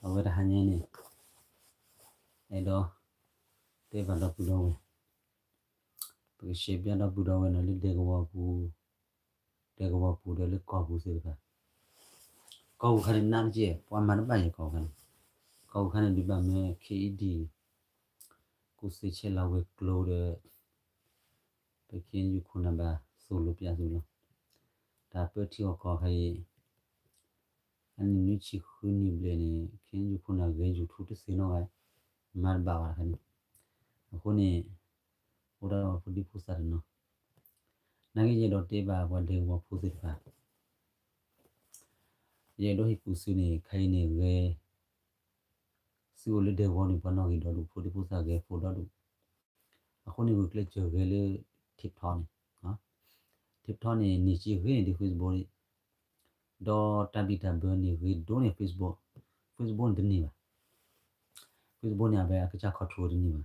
အဝဲတဟါညါန့ၣ် အဲၣ်ဒိးတဲဘၣ်ဒီပုၢ်ဒီဝဲၢ်, ပကရှဲပၠးဒီပုၢ်ဒီဝဲၢ်န့ၣ်လၢဒဲကဝီၤပူၤ, ဒဲကဝီၤပူၤဒီးလၢကီၢ်ပူၤသ့ၣ်တဖၣ်, ကီၢ်ပူၤခါန့ၣ် နးတက့ၢ် ပှၤမၤတဘၣ်ယဲၢ်ကီၢ်ပူၤခါန့ၣ်, ကီၢ်ပူၤခါန့ၣ် ဒုးဘၣ်မ့ၢ် ခ့အံၤဒံၣ် ကူၣ်စ့ဆဲးလီၤဝဲၤကျိၤဒီး ပက့ယူၢ်ခိၣ်နၢ်ဘၣ်သိၣ်လိပၠးသုလီၤ. တၢ်ပၢထံအီၣ်ကီၢ်ခါအံၤ အနံၣ်နွံဆံဃုနံၣ်ဘျဲၣ်န့ၣ် ခ့ယူၢ်ခိၣ်နၢ်ဂဲၤ YouTube တသ့နီတဂၤ, မၤတဘၣ်ဘၣ်တခါန့ၣ်, အဃိန့ၣ် အိၣ်ဒၣ်ပှၤဖိဒံဖိသၣ်တနီၤ, နာ်က့ယအဲၣ်ဒိးတဲဘၣ်ပှၤဒဲကဝီၤဖိသ့ၣ်တဖၣ် ယအဲၣ်ဒိးဟ့ၣ်ကူၣ်သုန့ၣ် ခါအံၤန့ၣ်ဂဲၤ သုအိၣ်လၢဒဲကဝီၤန့ၣ် ပှၤနီၣ်ဂံၢ်ဒီဒူၣ် ဖိဒံဖိသၣ်ဂဲၤဖိဒီဒူၣ်, အဃိန့ၣ်ဂုာ်ကျဲးစၢးဂဲၤလၢ TikTok န့ၣ်, TikTok န့ၣ် န့ၢ်စ့ဂ့ၤန့ၢ်ဒံး Facebook န့ၣ်, ဒီးတၢ်ဘံၣ်တၢ်ဘၢန့ၣ်ဂ့ၤဒိၣ်န့ၢ် Facebook, Facebook န့ၣ်တန့ၢ်ဘၣ်, Facebook န့ၣ် အဝဲအကစၢ် control တန့ၢ်ဘၣ်,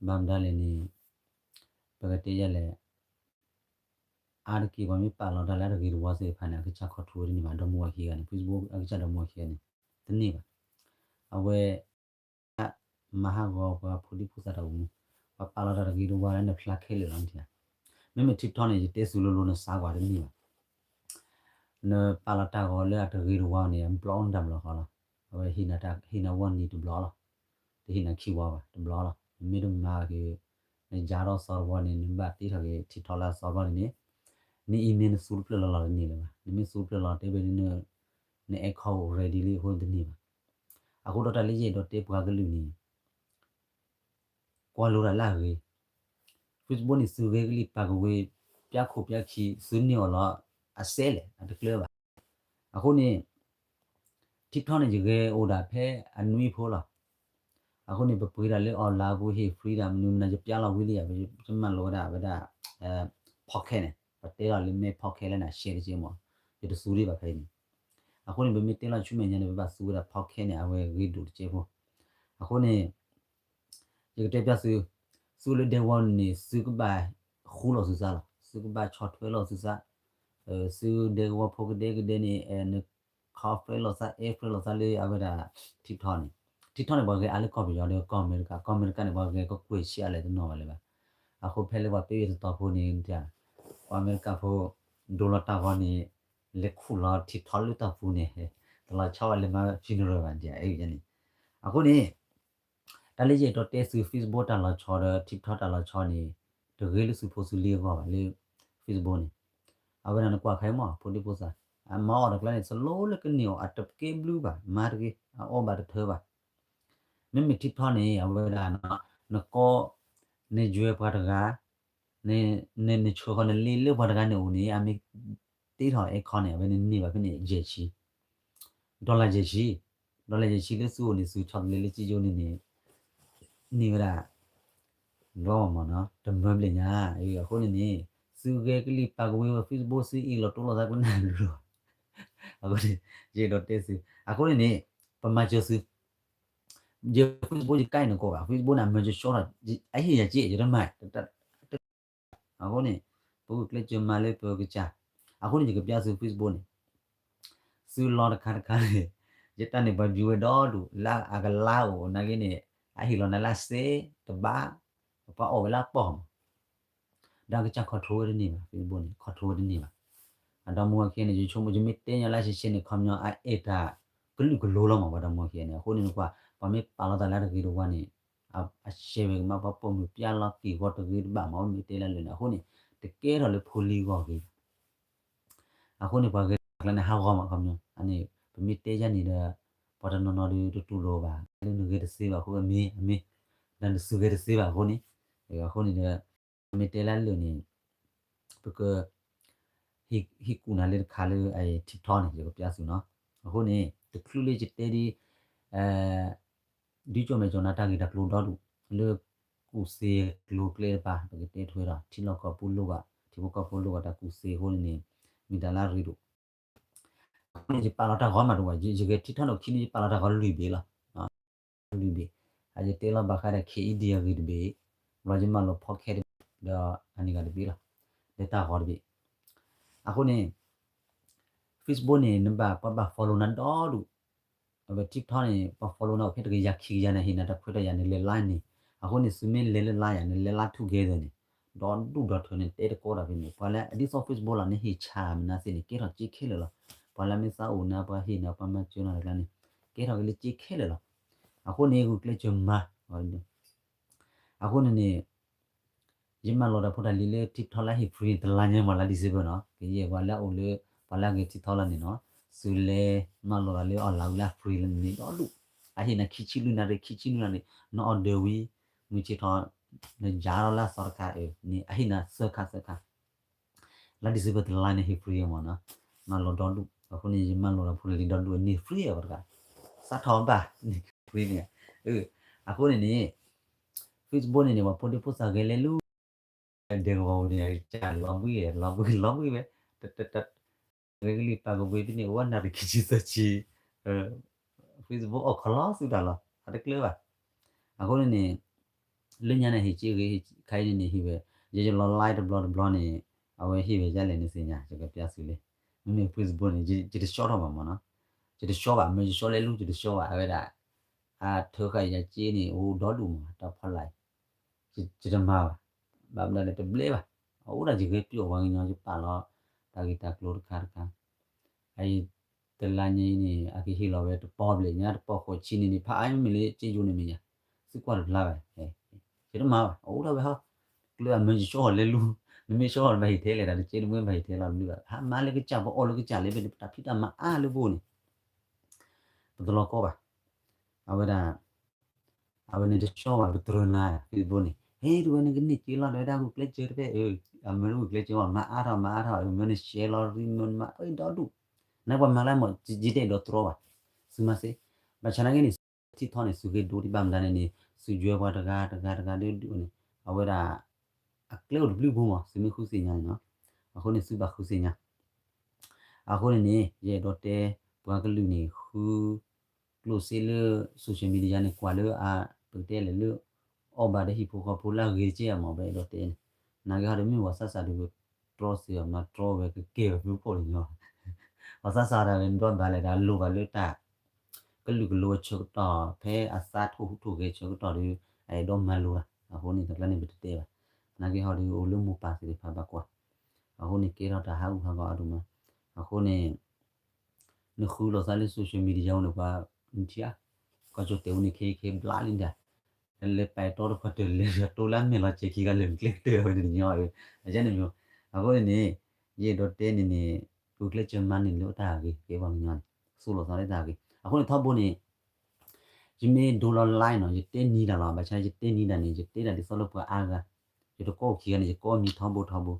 ဘၣ်မတၤလဲၣ်န့ၣ် ပကတဲယၤလဲၣ် အါတက့ၢ်ပှၤမ့ၢ်ပာ်လီၤတၢ်လၢအတဂ့ၤတဝါသ့ၣ်တဖၣ်န့ၣ် အကစၢ် control တန့ၢ်ဘၣ်, ဒီမါဝၤခံဂၤန့ၣ် Facebook အကစၢ်ဒီမါဝၤခံဂၤန့ၣ် တန့ၢ်ဘၣ်, အဝဲ မၤဟးဂီၤပှၤဖိဒံဖိသၣ်တၢ်အိၣ်မူ, ပှၤပာ်လီၤတၢ်တဂ့ၤတဝါလၢနဖျါခဲလၢာ်လီၤနထံၣ်ဧါ, မ့မ့ၢ် TikTok န့ၣ် ယတဲစူၤလိၤလိၤ နစးကွၢ်တန့ၢ်ဘၣ်, နပာ်လီၤတၢ်ဂီၤလၢအတဂ့ၤတဝါန့ၣ် အဘျီန့ၣ်တၢ်ဘျီဃီလီၤ, အဝဲဟံးနၤဝီနံၤတဘျီလီၤ, တဟံးနၤခံဝီဘၣ် တဘျီလီၤ, နမ့ၢ်တမၤက့ၤ နယါထီၣ်စီတဝီန့ၣ် နဘၣ်တ့ထီၣ်က့ၤ TikTok လၢအစီတဝီန့ၣ်န့ၣ်, န email နသူတဖျၢၣ်လီၤလီၤတန့ၢ်လၢၤဘၣ်, နမ့ၢ်သူတဖျၢၣ်လီၤတဲဘၣ်န့ၣ် န account ready လံအဃိန့ၣ်တန့ၢ်ဘၣ်, အဃိဒီးတၢ်လၢယအဲၣ်ဒိးတဲပှၤကလုာ်န့ၣ် ကွၢ်လိတၢ်လၢအဂ့ၤ, Facebook န့ၣ် သုဂဲၤကလံၤပာ်ကဝ့ၤ ပၠးခိၣ်ပၠးခံ သုန့ၢ်အီၤလီၤ အစဲးလဲၣ် အတကျၢၤဘၣ်, အဃိန့ၣ် TikTok န့ၣ် ယဂဲၤအိၣ်ဒၣ်ဖဲအနွံဖိလီၤ, အဃိန့ၣ် ပပှ့ၤဒၣ်လၢ online ပူၤ ဟ့ၣ် free ဒၣ် မနုၤမနုၤ ယပၠးလီၤဝံၤလံယၤ ယမၤလိာ်ဝဲဒၣ်ဝဲဒၣ် podcast န့ၣ် ပတဲလီၤလၢမ့ၢ် podcast လၢန share တက့ၢ်မး, ယတသူဒံးဘၣ်ဖဲအံၤန့ၣ်, အဃိန့ၣ် ပမ့ၢ်တဲလီၤဆူမဲာ်ညါန့ၣ် ပဘၣ်သူဝဲဒၣ် podcast န့ၣ် အဝဲဂ့ၤဒိၣ်တက့ၢ်ဖိ, အဃိန့ၣ် ယကတဲပၠးသု, သုလၢဒဲကဝီၤန့ၣ် သုကဘၣ်ဃူလီၤသုသးလီၤ, သုကဘၣ်ဆီၣ်ထွဲလီၤသုသး, သုဒဲကဝီၤဖိကဒဲကဒဲန့ၣ် န comment လိာ်သး add friend လိာ်သးလၢအဝဲဒၣ် TikTok န့ၣ်, TikTok န့ၣ် ပှၤဂဲၤအါလၢကီၢ်ပယီၤဒီးကီၢ်အမဲရကၤ, ကီၢ်အမဲရကၤန့ၣ် ပှၤဂဲၤကကွဲၢ်ဆံးအါလဲၣ်တနီၤဘၣ်လၢၤဘၣ်, အဃိဖဲလၢပှၤပ့ဝ့ၢ်တတီၤဖိန့ၣ် ပှၤအမဲရကၤဖိ ဒိလီၤတၢ်ဂီၤန့ၣ် လဲၤခူၣ်လီၤ TikTok လၢတၢ်ပူၤန့ၣ် တလီၤဆီဘၣ်လၢမၤ funeral ဘၣ်ဒ်အံၤန့ၣ်, အဃိန့ၣ် တၢ်လၢယအဲၣ်ဒိးတဲသု Facebook တၢ်လီၤဆီဒီး TikTok တၢ်လီၤဆီန့ၣ် တဂ့ၤလၢသုဖိသုလံၤအဂီၢ်ဘၣ်လၢ Facebook န့ၣ်, အဝဲဒၣ်နကွၢ်ခဲအံၤမး ဖိဒံဖိသၣ်, အမၤအီၣ်တကျါန့ၣ် စလိလၢကန့ၢ်အီၤ အတကဲဘျုးဘၣ် မၤတဂ့ၤ အအီၣ်ဘၣ်တထၢဘၣ်, မ့မ့ၢ် TikTok န့ၣ် အဝဲဒၣ် နကီ နယွဲပှၤတဂၤ နဆှၢဃီၤနလ့လၢပှၤတဂၤန့ၣ်အိၣ်န့ၣ် အမ့ၢ်တ့ထီၣ် account န့ၣ် အဝဲန့ၣ်န့ၢ်ဘၣ်ဖဲန့ၣ် ယဲၢ်ဆံ dollar ယဲၢ်ဆံ, dollar ယဲၢ်ဆံလၢသုအိၣ်န့ၣ် သုဆီတလဲလၢကၠိယိန့ၣ်န့ၣ် န့ၢ်ဝဲဒၣ် ဘီမနီၤ တမၢဘျဲၣ်ညါ, အဃိန့ၣ်န့ၣ် သုဂဲၤကလံၤပာ်ကဝ့ၤဝဲ Facebook သုအ့ၣ်လိာ်တိလိာ်သးကနၣ်လူၤလီၤ, အဃိန့ၣ် ယအဲၣ်ဒိးတဲသု အဃိန့ၣ်န့ၣ် ပမၤစၢၤသု ယ Facebook ယကဲနကိးဘၣ် Facebook န့ၣ် အမၢကဆှီထီၣ် အဟ့ၣ်ယၤက့ ယတမၤ အဃိန့ၣ် ပဂုာ်ကျဲးစၢးမၤလၢပကစၢ်, အဃိန့ၣ် ယကပျၢ်သု Facebook န့ၣ် သုလီတခါတခါန့ၣ် ယတၢ်န့ၣ်ပှၤ view ဝဲဒီဒူၣ် လၢအကလါအိၣ်နာ်က့န့ၣ် အဟ့ၣ်လီၤနၤလၢစဲးတဘၣ်, ပှၤအီၣ်ဝဲလၢအပီၢ်မး ဒီးအကစၢ် control ဝဲတန့ၢ်ဘၣ် Facebook န့ၣ် control ဝဲတန့ၢ်ဘၣ်, အဒီမါဝၤခံဂၤန့ၣ် ယဆိကမိၣ် ယမ့ၢ်တဲညါလၢရှဲရှဲန့ၣ် ခီပညီ အအဲၣ်တၢ်ကလုာ်ကလိလီၤမး ပှၤဒီမါဝၤခံဂၤန့ၣ် အဃိန့ၣ်နကွၢ် ပှၤမ့ၢ်ပာ်လီၤတၢ်လၢတဂ့ၤတဝါန့ၣ် အ share ဝဲကမၣ် ပှၤပိာ်မုၣ်ပျၢ်လီၤက့ၤဂီၤတဂ့ၤတဘၣ်မး မ့ၢ်တဲလၢလၢာ်န့ၣ် အဃိန့ၣ် တကဲထီၣ်လၢဖိလံၤဂီၢ်ဂ့ၤဘၣ် အဃိန့ၣ် ပှၤဂဲၤတၢ်ကျါန့ၣ် ဟးဂီၤမး ခီပညီ အန့ၣ် ပမ့ၢ်တဲယၤန့ၣ်ဒီး ပှၤတနီၤနီၤဒီးတတူၢ်လိာ်ဘၣ် လၢနဂဲၤတသ့ဘၣ်အဃိ အမ့ၢ် အမ့ၢ် ဒီးနသုဂဲၤတသ့ဘၣ်အဃိန့ၣ် အဃိန့ၣ်ဒီး ပမ့ၢ်တဲလၢလၢာ်န့ၣ် ပက ဟ့ၣ်ကူၣ်နၤလၢတခါလၢ TikTok န့ၣ် ယကပျၢ်သုနီၤ အဃိန့ၣ် တချုးလၢယတဲဒ် ဒ်ကၠီၣ်မဲာ်ကၠီၣ်နါတၢ်ဂ့ၢ်တၢ်ကျိၤဒီဒူၣ် လၢကူၣ်သ့ကျိၤကျဲတပၤ ပကတဲထွဲဒီး ထံလီၢ်ကီၢ်ပူၤလိၣ်ဘၣ် ထံဖိကီၢ်ဖိလိၣ်ဘၣ်တၢ်ကူၣ်သ့အဃိန့ၣ်န့ၣ် မ့ၢ်တၢ်လၢအရ့ဒိၣ် အဃိန့ၣ် ယပာ်လီၤတၢ်ဂီၤမးတဝဲ ယဂဲၤ TikTok န့ၣ်ခံန့ၣ် ယပာ်လီၤတၢ်ဂီၤလွံၢ်ဘ့ၣ်လီၤ လွံၢ်ဘ့ၣ် အယတဲလီၤဘၣ်ဃးဒီး ခ့အံဒံအဂ့ၢ်တဘ့ၣ် ဘျီယမၤလိာ် podcast တဘ့ၣ် ဒီးအန့ၣ်ဂၤတဘ့ၣ်လီၤ လၢတၢ်ဂီၤတဘ့ၣ် အဃိန့ၣ် Facebook န့ၣ် နဘၣ်ပှၤဘၣ် follow နၤဒီဒူၣ် အဝဲ TikTok န့ၣ် ပှၤ follow နၤအိၣ်ဖဲတကယၤခံကယၤန့ၣ် ဟ့ၣ်နၤတၢ်ခွဲးတၢ်ယာ်န့ၣ် လဲၤ live န့ၣ်, အဃိန့ၣ် သုမ့ၢ်လဲၤလၢ live ယၤန့ၣ် လဲၤ live together န့ၣ် ဒီဒူၣ်ဒီထၢန့ၣ် တဲတကိးတၢ်ဖဲန့ၣ် ပှၤလၢအဒ်သိး Facebook လီၤန့ၣ် ဟ့ၣ်ဆၣ်မနုၤသ့ၣ်န့ၣ် ကဲထီၣ်စ့ခဲလၢာ်လီၤ. ပှၤလၢမ့ၢ်သးအိၣ်နၤ ပှၤဟ့ၣ်နၤ ပှၤမၤစၢၤနၤတကျါန့ၣ် ကဲထီၣ်က့ၤလၢစ့ခဲလၢာ်လီၤ. အဃိန့ၣ် ဂုာ်ကျဲးစၢးမၤ အဃိန့ၣ်န့ၣ် ယမၤလိာ်တၢ်ဖိတၢ်လံၤလၢ TikTok လၢအဟ့ၣ် free တလါညါမးလၢ December နီၤ, ကယဲၢ်ပှၤလၢအအိၣ်လၢ ပှၤလၢအဂဲၤ TikTok လီၤန့ၣ်နီၤ, သုလဲၤမၤလိာ်တၢ်လၢ online လၢအ free လီၤန့ၣ်ဒီဒူၣ်, အဟ့ၣ်နၤခံဆံလွံၢ်နၣ်ရံၣ် ခံဆံလွံၢ်နၣ်ရံၣ် န order ဝံၤ မုၢ်ဆ့ၣ်ထီၣ် နယၤထီၣ်လၢအသီတခါန့ၣ် အဟ့ၣ်နၤသၢခါသၢခါ လၢ December တလါန့ၣ် ဟ့ၣ် free မးနီၤ, မၤလိာ်ဒီဒူၣ်, အဃိန့ၣ် ယမၤလိာ်တၢ်ဖိတၢ်လံၤဒီဒူၣ်န့ၣ် free အီၤတဂၤ, စးထီၣ်ဘၣ်န့ၣ် free န့ၣ်, အဃိန့ၣ်န့ၣ် Facebook န့ၣ်န့ၣ် ပှၤဖိဒံဖိသၣ်ဂဲၤလဲၤလူၤ ဒဲကဝီၤပူၤန့ၣ် ကလီၤဘှံး လီၤဘှံး လီၤဘှံးဝဲ, တ တ တ ဂဲၤကလံၤပာ်ကဘှံးဖဲန့ၣ် အိၣ်ဝဲနၣ်ရံၣ်ခံဆံသၢဆံ, Facebook အီၣ်ခီလီၤသုတၢ်လီၤ အတကျၢၤဘၣ်. အဃိန့ၣ်န့ၣ် လၢညါန့ၣ် ဟ့ၣ်က့ၤဂ့ၤ ခါအံၤန့ၣ်န့ၣ် ဟ့ၣ်ဝဲ, ယယလီၤ live တဘျီတဘျီန့ၣ် အဝဲဟ့ၣ်ဝဲယလဲၣ်န့ၣ်သ့ၣ်ညါ ယကပျၢ်သုလံ. မ့မ့ၢ် Facebook န့ၣ် ယတဆှီထီၣ်ဘၣ်မးနီၤ, ယတဆှီဘၣ် မ့ၢ်ယဆှီလဲၤလူၤ ယတဆှီဘၣ် အဝဲဒၣ် အထၢဃာ်ယၤက့န့ၣ် အိၣ်ဒီဒူၣ်မး တၢ်ဖီလာ် ယတမၤဘၣ်, ဘၣ်မနုၤလဲၣ်တဘျဲဘၣ်, အအိၣ်ဒၣ်ယဂဲၤပျီၣ်ပှၤကညီ ယပာ်လီၤ တၢ်ဂ့ၢ်တၢ်ကျိၤတခါတခါ, အအံၤ တလါညါအံၤန့ၣ် အကဟ့ၣ်လီၤဝဲတပီၢ်ဘျဲၣ်ညါ တပီၢ်ဃိးဆံန့ၣ်န့ၣ် ဖးအါမ့ၢ်လၢက့ယိၤန့ၣ်မ့ၢ်ယၤ, သုကွၢ်တဘျါဘၣ်, ယတမၤဘၣ် အအိၣ်ဒၣ်ဝဲဟီ, ကျၢၢ်အမၢယဆှီအီၤလဲၤလူၤ, နမ့ၢ်ဆှီအီၤနဘၣ်ဟ့ၣ်ထဲလဲၣ် တၢ်တက့တမ့ၢ် ဘၣ်ဟ့ၣ်ထဲလီၤတဘျုးဘၣ်, ဟးမၤလၢကစၢ် ပအီၣ်လၢကစၢ်လၢဖဲန့ၣ် ပတၢ်ဖံးတၢ်မၤအါလၢပအိၣ်န့ၣ် ပတလီၤကီဘၣ်. အဝဲဒၣ် အဝဲန့ၣ်တဆှီဘၣ် ပတြၢၤနၤ Facebook န့ၣ် ဟဲတဝဲနကန့ၢ်က့လီၤ တဝဲဒၣ်ဂုာ်ကျဲးစၢးတဖဲ အမၢဂုာ်ကျဲးစၢးမး မၤအါထီၣ်မၤအါထီၣ် မၢန share လီၤ remove မၤအၢဒီဒူၣ်, နပှၤမၤလၢမ့ၢ် ယတအဲၣ်ဒိးတြီဘၣ်, သုမၤစ့, ဘၣ်ဆၣ်နာ်က့န့ၣ် ထံထီၣ်န့ၣ် သုဂ့ၤဒိးဒံးဘၣ်မတၤန့ၣ်န့ၣ် သုယွဲပှၤတဂၤတဂၤတဂၤဒုဒုန့ၣ် အဝဲဒၣ် အကျဲအိၣ်တဘျုးဘိမး သုမ့ၢ်ဃုသ့ၣ်ညါန့ၣ်နီၤ, အဃိန့ၣ် သုဘၣ်ဃုသ့ၣ်ညါ အဃိန့ၣ်န့ၣ် ယအဲၣ်ဒိးတဲ ပှၤကလုာ်န့ၣ် ဃု ကျိၣ်စ့လၢ social media န့ၣ် ကွၢ်လၢအ ပကတဲလဲၣ်လၢ အီၣ်ဘၣ်ဒီးဟံၣ်ဖိဃီဖိလၢအဂ့ၤတက့ၢ်အမး ပအဲၣ်ဒိးတဲန့ၣ်, နာ်က့ဟီဒီးမ့ၢ်ပှၤသးစၢ်ဒုး တြီသ့အီၤမး တြီဝဲကကဲဝဲဖုဖှိၣ်လၢညီ, ပှၤသးစၢ်ဒၣ်ဝဲဒိးဘၣ်လဲၣ်ဒီး အလိၣ်ဘၣ်လၢတၢ် ကလုာ်ကလိအဆၢကတီၢ် ဖဲအသးထိၣ်ဟူးထိၣ်ဂဲၤဆၢကတီၢ်ဒီး အအဲၣ်ဒိးမၤလိာ်တၢ်, အဃိန့ၣ် တၢ်ကျါန့ၣ် ပတတဲဘၣ်, နာ်က့ဟီဒီး အိၣ်လၢမိၢ်ပၢ်သ့ၣ်တဖၣ်ဘၣ်ကွၢ်, အဃိန့ၣ် ကဲထီၣ်တၢ်ဟးဂူာ်ဟးဂီၤအါဒိၣ်မး, အဃိန့ၣ် နဃုလိာ်သးလၢ social media န့ၣ် ပှၤနထံၣ်ဧါ, ကီၢ်ကၠိၣ်တဲာ်အူန့ၣ် ခဲအံၤခဲဘျါလံဒၣ်, လၢပာ်တီတခီတၢၢ်လဲၤတိလၢအမဲာ်လီၤစဲၤခံဂၤလၢာ်ကျဲတၢၢ်ဝဲန့ၣ်ညီ, အန့ၣ်မ့ၢ်, အဃိန့ၣ်န့ၣ် ယအဲၣ်ဒိးတဲန့ၣ်န့ၣ် ဂုာ်ကျဲးစၢးမၤန့ၢ်လၢတၢ်ဂ့ၤ ကဲပှၤကညီန့ၣ် သိၣ်လိာ်သးလၢတၢ်ဂ့ၤ, အဃိန့ၣ်ထီဘိန့ၣ် ယမ့ၢ်ဒိလီၤ live နီၤ ယတဲနံၤတၢ်လီၤ, ဘၣ်ဆၣ်ယတဲနံၤတၢ်န့ၣ် ယတဲတၢ်ဒ်သိးလၢပှၤအါဂၤ, ယတကိးအိၣ်ခံဂၤန့ၣ် ယကိးမံၤထီဘိထီဘိ,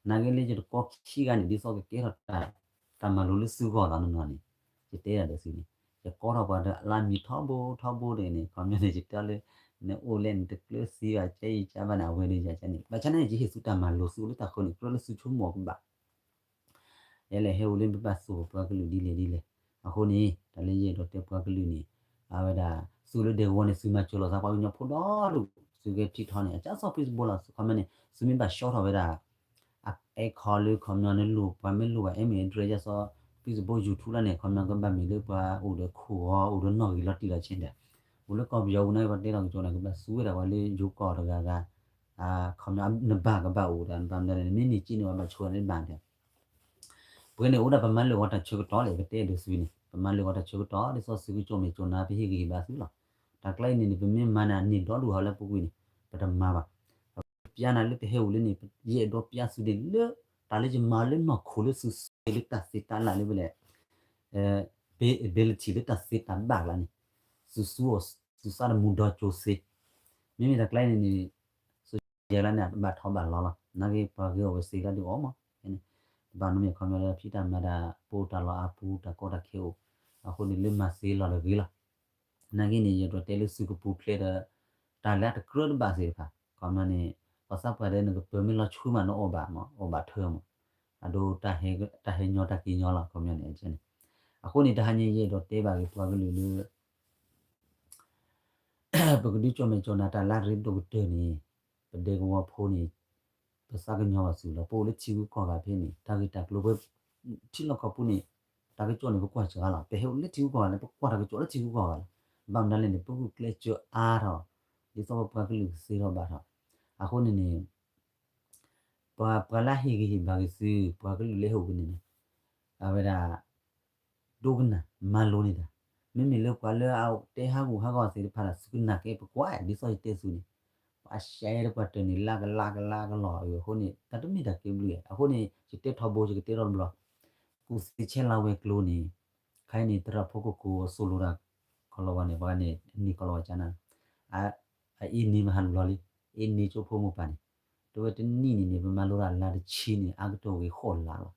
နာ်က့လၢယတကိးခံဂၤန့ၣ် ဒ်သိးကကဲထီၣ်တၢ် တၢ်မၤလိလၢသုဂီၢ်လီၤနီၤနီၤန့ၣ်, ယတဲဒၣ်ဒီးသုန့ၣ်, ယကိးထီၣ်ပှၤဒီးအလါမံၤထီဘိထီဘိန့ၣ်န့ၣ် ခီပညီန့ၣ် ယတဲလၢ နအိၣ်လဲၣ်နတကျၢၤသံဘၣ် ကဲအံၤကဲဘၣ်န့ၣ် အဝဲဒၣ်ယၤန့ၣ် ဘၣ်ဆၣ်န့ၣ် ယဟ့ၣ်သုတၢ်မၤလိသုအိၣ်လၢတၢ်ဃၢန့ၣ် ကြၢးလၢသုဆိကမိၣ်ကဘၣ် ယဲလဲၣ်ဟဲအိၣ်လၢပဘၣ်သိၣ်ပှၤကလုာ်ဒ်လဲၣ်ဒ်လဲၣ်, အဃိန့ၣ် တၢ်လၢယအဲၣ်ဒိးတဲပှၤကလုာ်န့ၣ်, အဝဲဒၣ် သုလၢဒဲကဝီၤန့ၣ် သုမၤစၢၤလိာ်သးပှၤကညီဖိဒီဒူၣ်, သုကဲထံထီၣ်န့ၣ် အကၢ်သီၣ် Facebook လီၤ ခီပညီန့ၣ် သုမ့ၢ်ဘၣ်ရှီထီၣ်ဝဲဒၣ် အ account လၢ ခီပညီန့ၣ် လိၣ်ပှၤမ့ၢ်လိၣ်ဘၣ် email address ယၤသီၣ် Facebook YouTube လီၤန့ၣ် ခီပညီကဘၣ်မ့ၢ်လၢပှၤအိၣ်ဒီးခိၣ်ဂီၤ အိၣ်ဒီးနီၣ်ဂံၢ်လီၤတံၢ်လီၤဆဲးဒၣ်, အိၣ်လၢကီၢ်ပယီၤပူၤန့ၣ် ပှၤတဲလီၤကစီၣ်န့ၣ် ကဘၣ်သူဝဲဒၣ်ပှၤလၢယိၤကီၢ်တဂၤဂၤ ခီပညီ နဘၣ်ကဘၣ်အိၣ်ဒီး နဘၣ်မနုၤလဲၣ် နမ့ၢ်န့ၢ်က့န့ၣ် ပှၤဘၣ်ဆိၣ်ဝဲဒၣ်နဘၣ်ဒၣ် ပှၤန့ၣ် အိၣ်ဒၣ်ပမၤလၢာ်ဂီၤတၢ်ဆၢကတီၢ်လဲၣ် ပတဲဒိးသုန့ၣ် ပမၤလၢာ်ဂီၤတၢ်ဆၢကတီၢ် ဒ်သိးသုကကၠိၣ်မဲာ်ကၠိၣ်နါ ပဟ့ၣ်ဂံၢ်ဟ့ၣ်ဘါသုလီၤ. တၢ်ကျါအံၤန့ၣ်န့ၣ် ပမ့ၢ်မၤန့ၣ် အန့ၢ်ဒီဒူၣ်ဟီလၢပူၤကွံာ်န့ၣ် ပတမၤဘၣ်. ပျါနၤလၢပဟဲအိၣ်လၢန့ၣ် ယအဲၣ်ဒိးပျါသုဒ်လၢ တၢ်လၢယမၤလၢနီၢ်ခိလၢသုစဲလၢတၢ်သ့တၢ်လၢ်လၢဝဲလဲၣ် ability လၢတၢ်သ့တၢ်ဘၣ်ကျါန့ၣ် သုသူအီၤ သုသးတမူဒီကၠိသ့ မ့မ့ၢ်တၢ်ကျါအံၤန့ၣ်န့ၣ် social media လၢန့ၣ် အတဘၣ်ထီဘၣ်လီၤလီၤ. နာ်က့ပှၤဂ့ၤအီၣ်ဝဲသ့ကျါဒုးအီၣ်မး, တဘၣ်နီတမံၤ ခီပညီလၢဖံးတၢ်မၤတၢ် ပအိၣ်တၢ်လီၢ်အါပူၤ တၢ်ကီတၢ်ခဲအိၣ်, အဃိန့ၣ် လၢမၤသ့လီၤလၢဂ့ၤလီၤ. နာ်က့န့ၣ် ယအဲၣ်ဒိးတဲလၢသုကပူၤဖျဲးဒီး တၢ်လၢအတကြၢးတဘၣ်သ့ၣ်တဖၣ်, ခီပညီန့ၣ် ပှၤသးပှၢ်တဲနကပၢၤမ့ၢ်လီၤဆူမး နအီၣ်ဘၣ်မး အီၣ်ဘၣ်ထၢမး, အဒိ တၢ်ဟဲညီတၢ်က့ၤညီလီၤ ခီပညီန့ၣ် အန့ၣ်. အဃိန့ၣ် တဟါညါယအဲၣ်ဒိးတဲဘၣ်က့ၤပှၤကလုာ်လၢ ပကဒုးကၠိၣ်မဲာ်ကၠိၣ်နါတၢ်လၢအရ့ဒိၣ်ကတၢၢ်န့ၣ်, ပဒဲကဝီၤဖိန့ၣ်, ပသးကညီၤဘၣ်သုလီၤ. ပအိၣ်လၢထံဂုၤကီၢ်ဂၤဖဲန့ၣ် တၢ်ဂ့ၢ်တၢ်ကျိၤဖဲ ထံလီၢ်ကီၢ်ပူၤန့ၣ်, တၢ် တၢ်ကစီၣ်န့ၣ် ပကွၢ်စှၤလီၤ, ပဟဲအိၣ်လၢထံဂုၤကီၢ်ဂၤန့ၣ် ပကွၢ်တၢ်ကစီၣ်လၢထံဂုၤကီၢ်ဂၤလီၤ. ဘၣ်မနုၤလဲၣ်န့ၣ် ပဂုာ်ကျဲးစၢးအါထီၣ်, ဒ်သိးပပှၤကလုာ်ကသ့ထီၣ်ဘၣ်ထီၣ်. အဃိန့ၣ်န့ၣ် ပှၤ ပှၤလၢအဟ့ၣ်ဂံၢ်ဟ့ၣ်ဘါက့ၤသု, ပှၤကလုာ်လၢဟဲအိၣ်က့ၤန့ၣ်န့ၣ်, အဝဲဒၣ် ဒိကနၣ်မၤလိန့ၢ်တၢ်, မ့မ့ၢ်လၢပှၤလၢအတဲဟးဂူာ်ဟးဂီၤသ့ၣ်တဖၣ်ဒီး သုကနၣ်ကဲပကွၢ် ဒ်သိးယတဲသုန့ၣ်, ပှၤရှဲတပှၤတၢၢ်န့ၣ် လၢကလၢကလၢကလီၤအဃိန့ၣ် တၢ်တမ့ၢ်တၢ်ကဲဘျုး, အဃိန့ၣ် ယတဲထီဘိ ယကတဲထီတဘျီ, ကူၣ်သ့ဆဲးလၤဝဲၤကျိၤန့ၣ်, ခဲအံၤန့ၣ် သရၣ်ဖိကီၢ်ကိးစိၤလိၤတၢ် ကီၢ်လီၤဝါန့ၣ် ပှၤန့ၣ် န့ၢ်ကီၢ်လီၤဝါကၠါနၤ အအ့ၣ်န့ၢ်မဟါတဘျီလံ, အ့ၣ်န့ၢ်ကၠိဖိမိၢ်ပၢ်န့ၣ်, တဝဲတနံၣ်န့ၣ်န့ၣ် ပမၤလိတၢ်လါတဆံန့ၣ် အါကတၢၢ်ဂ့ၤဃိးလါလီၤ.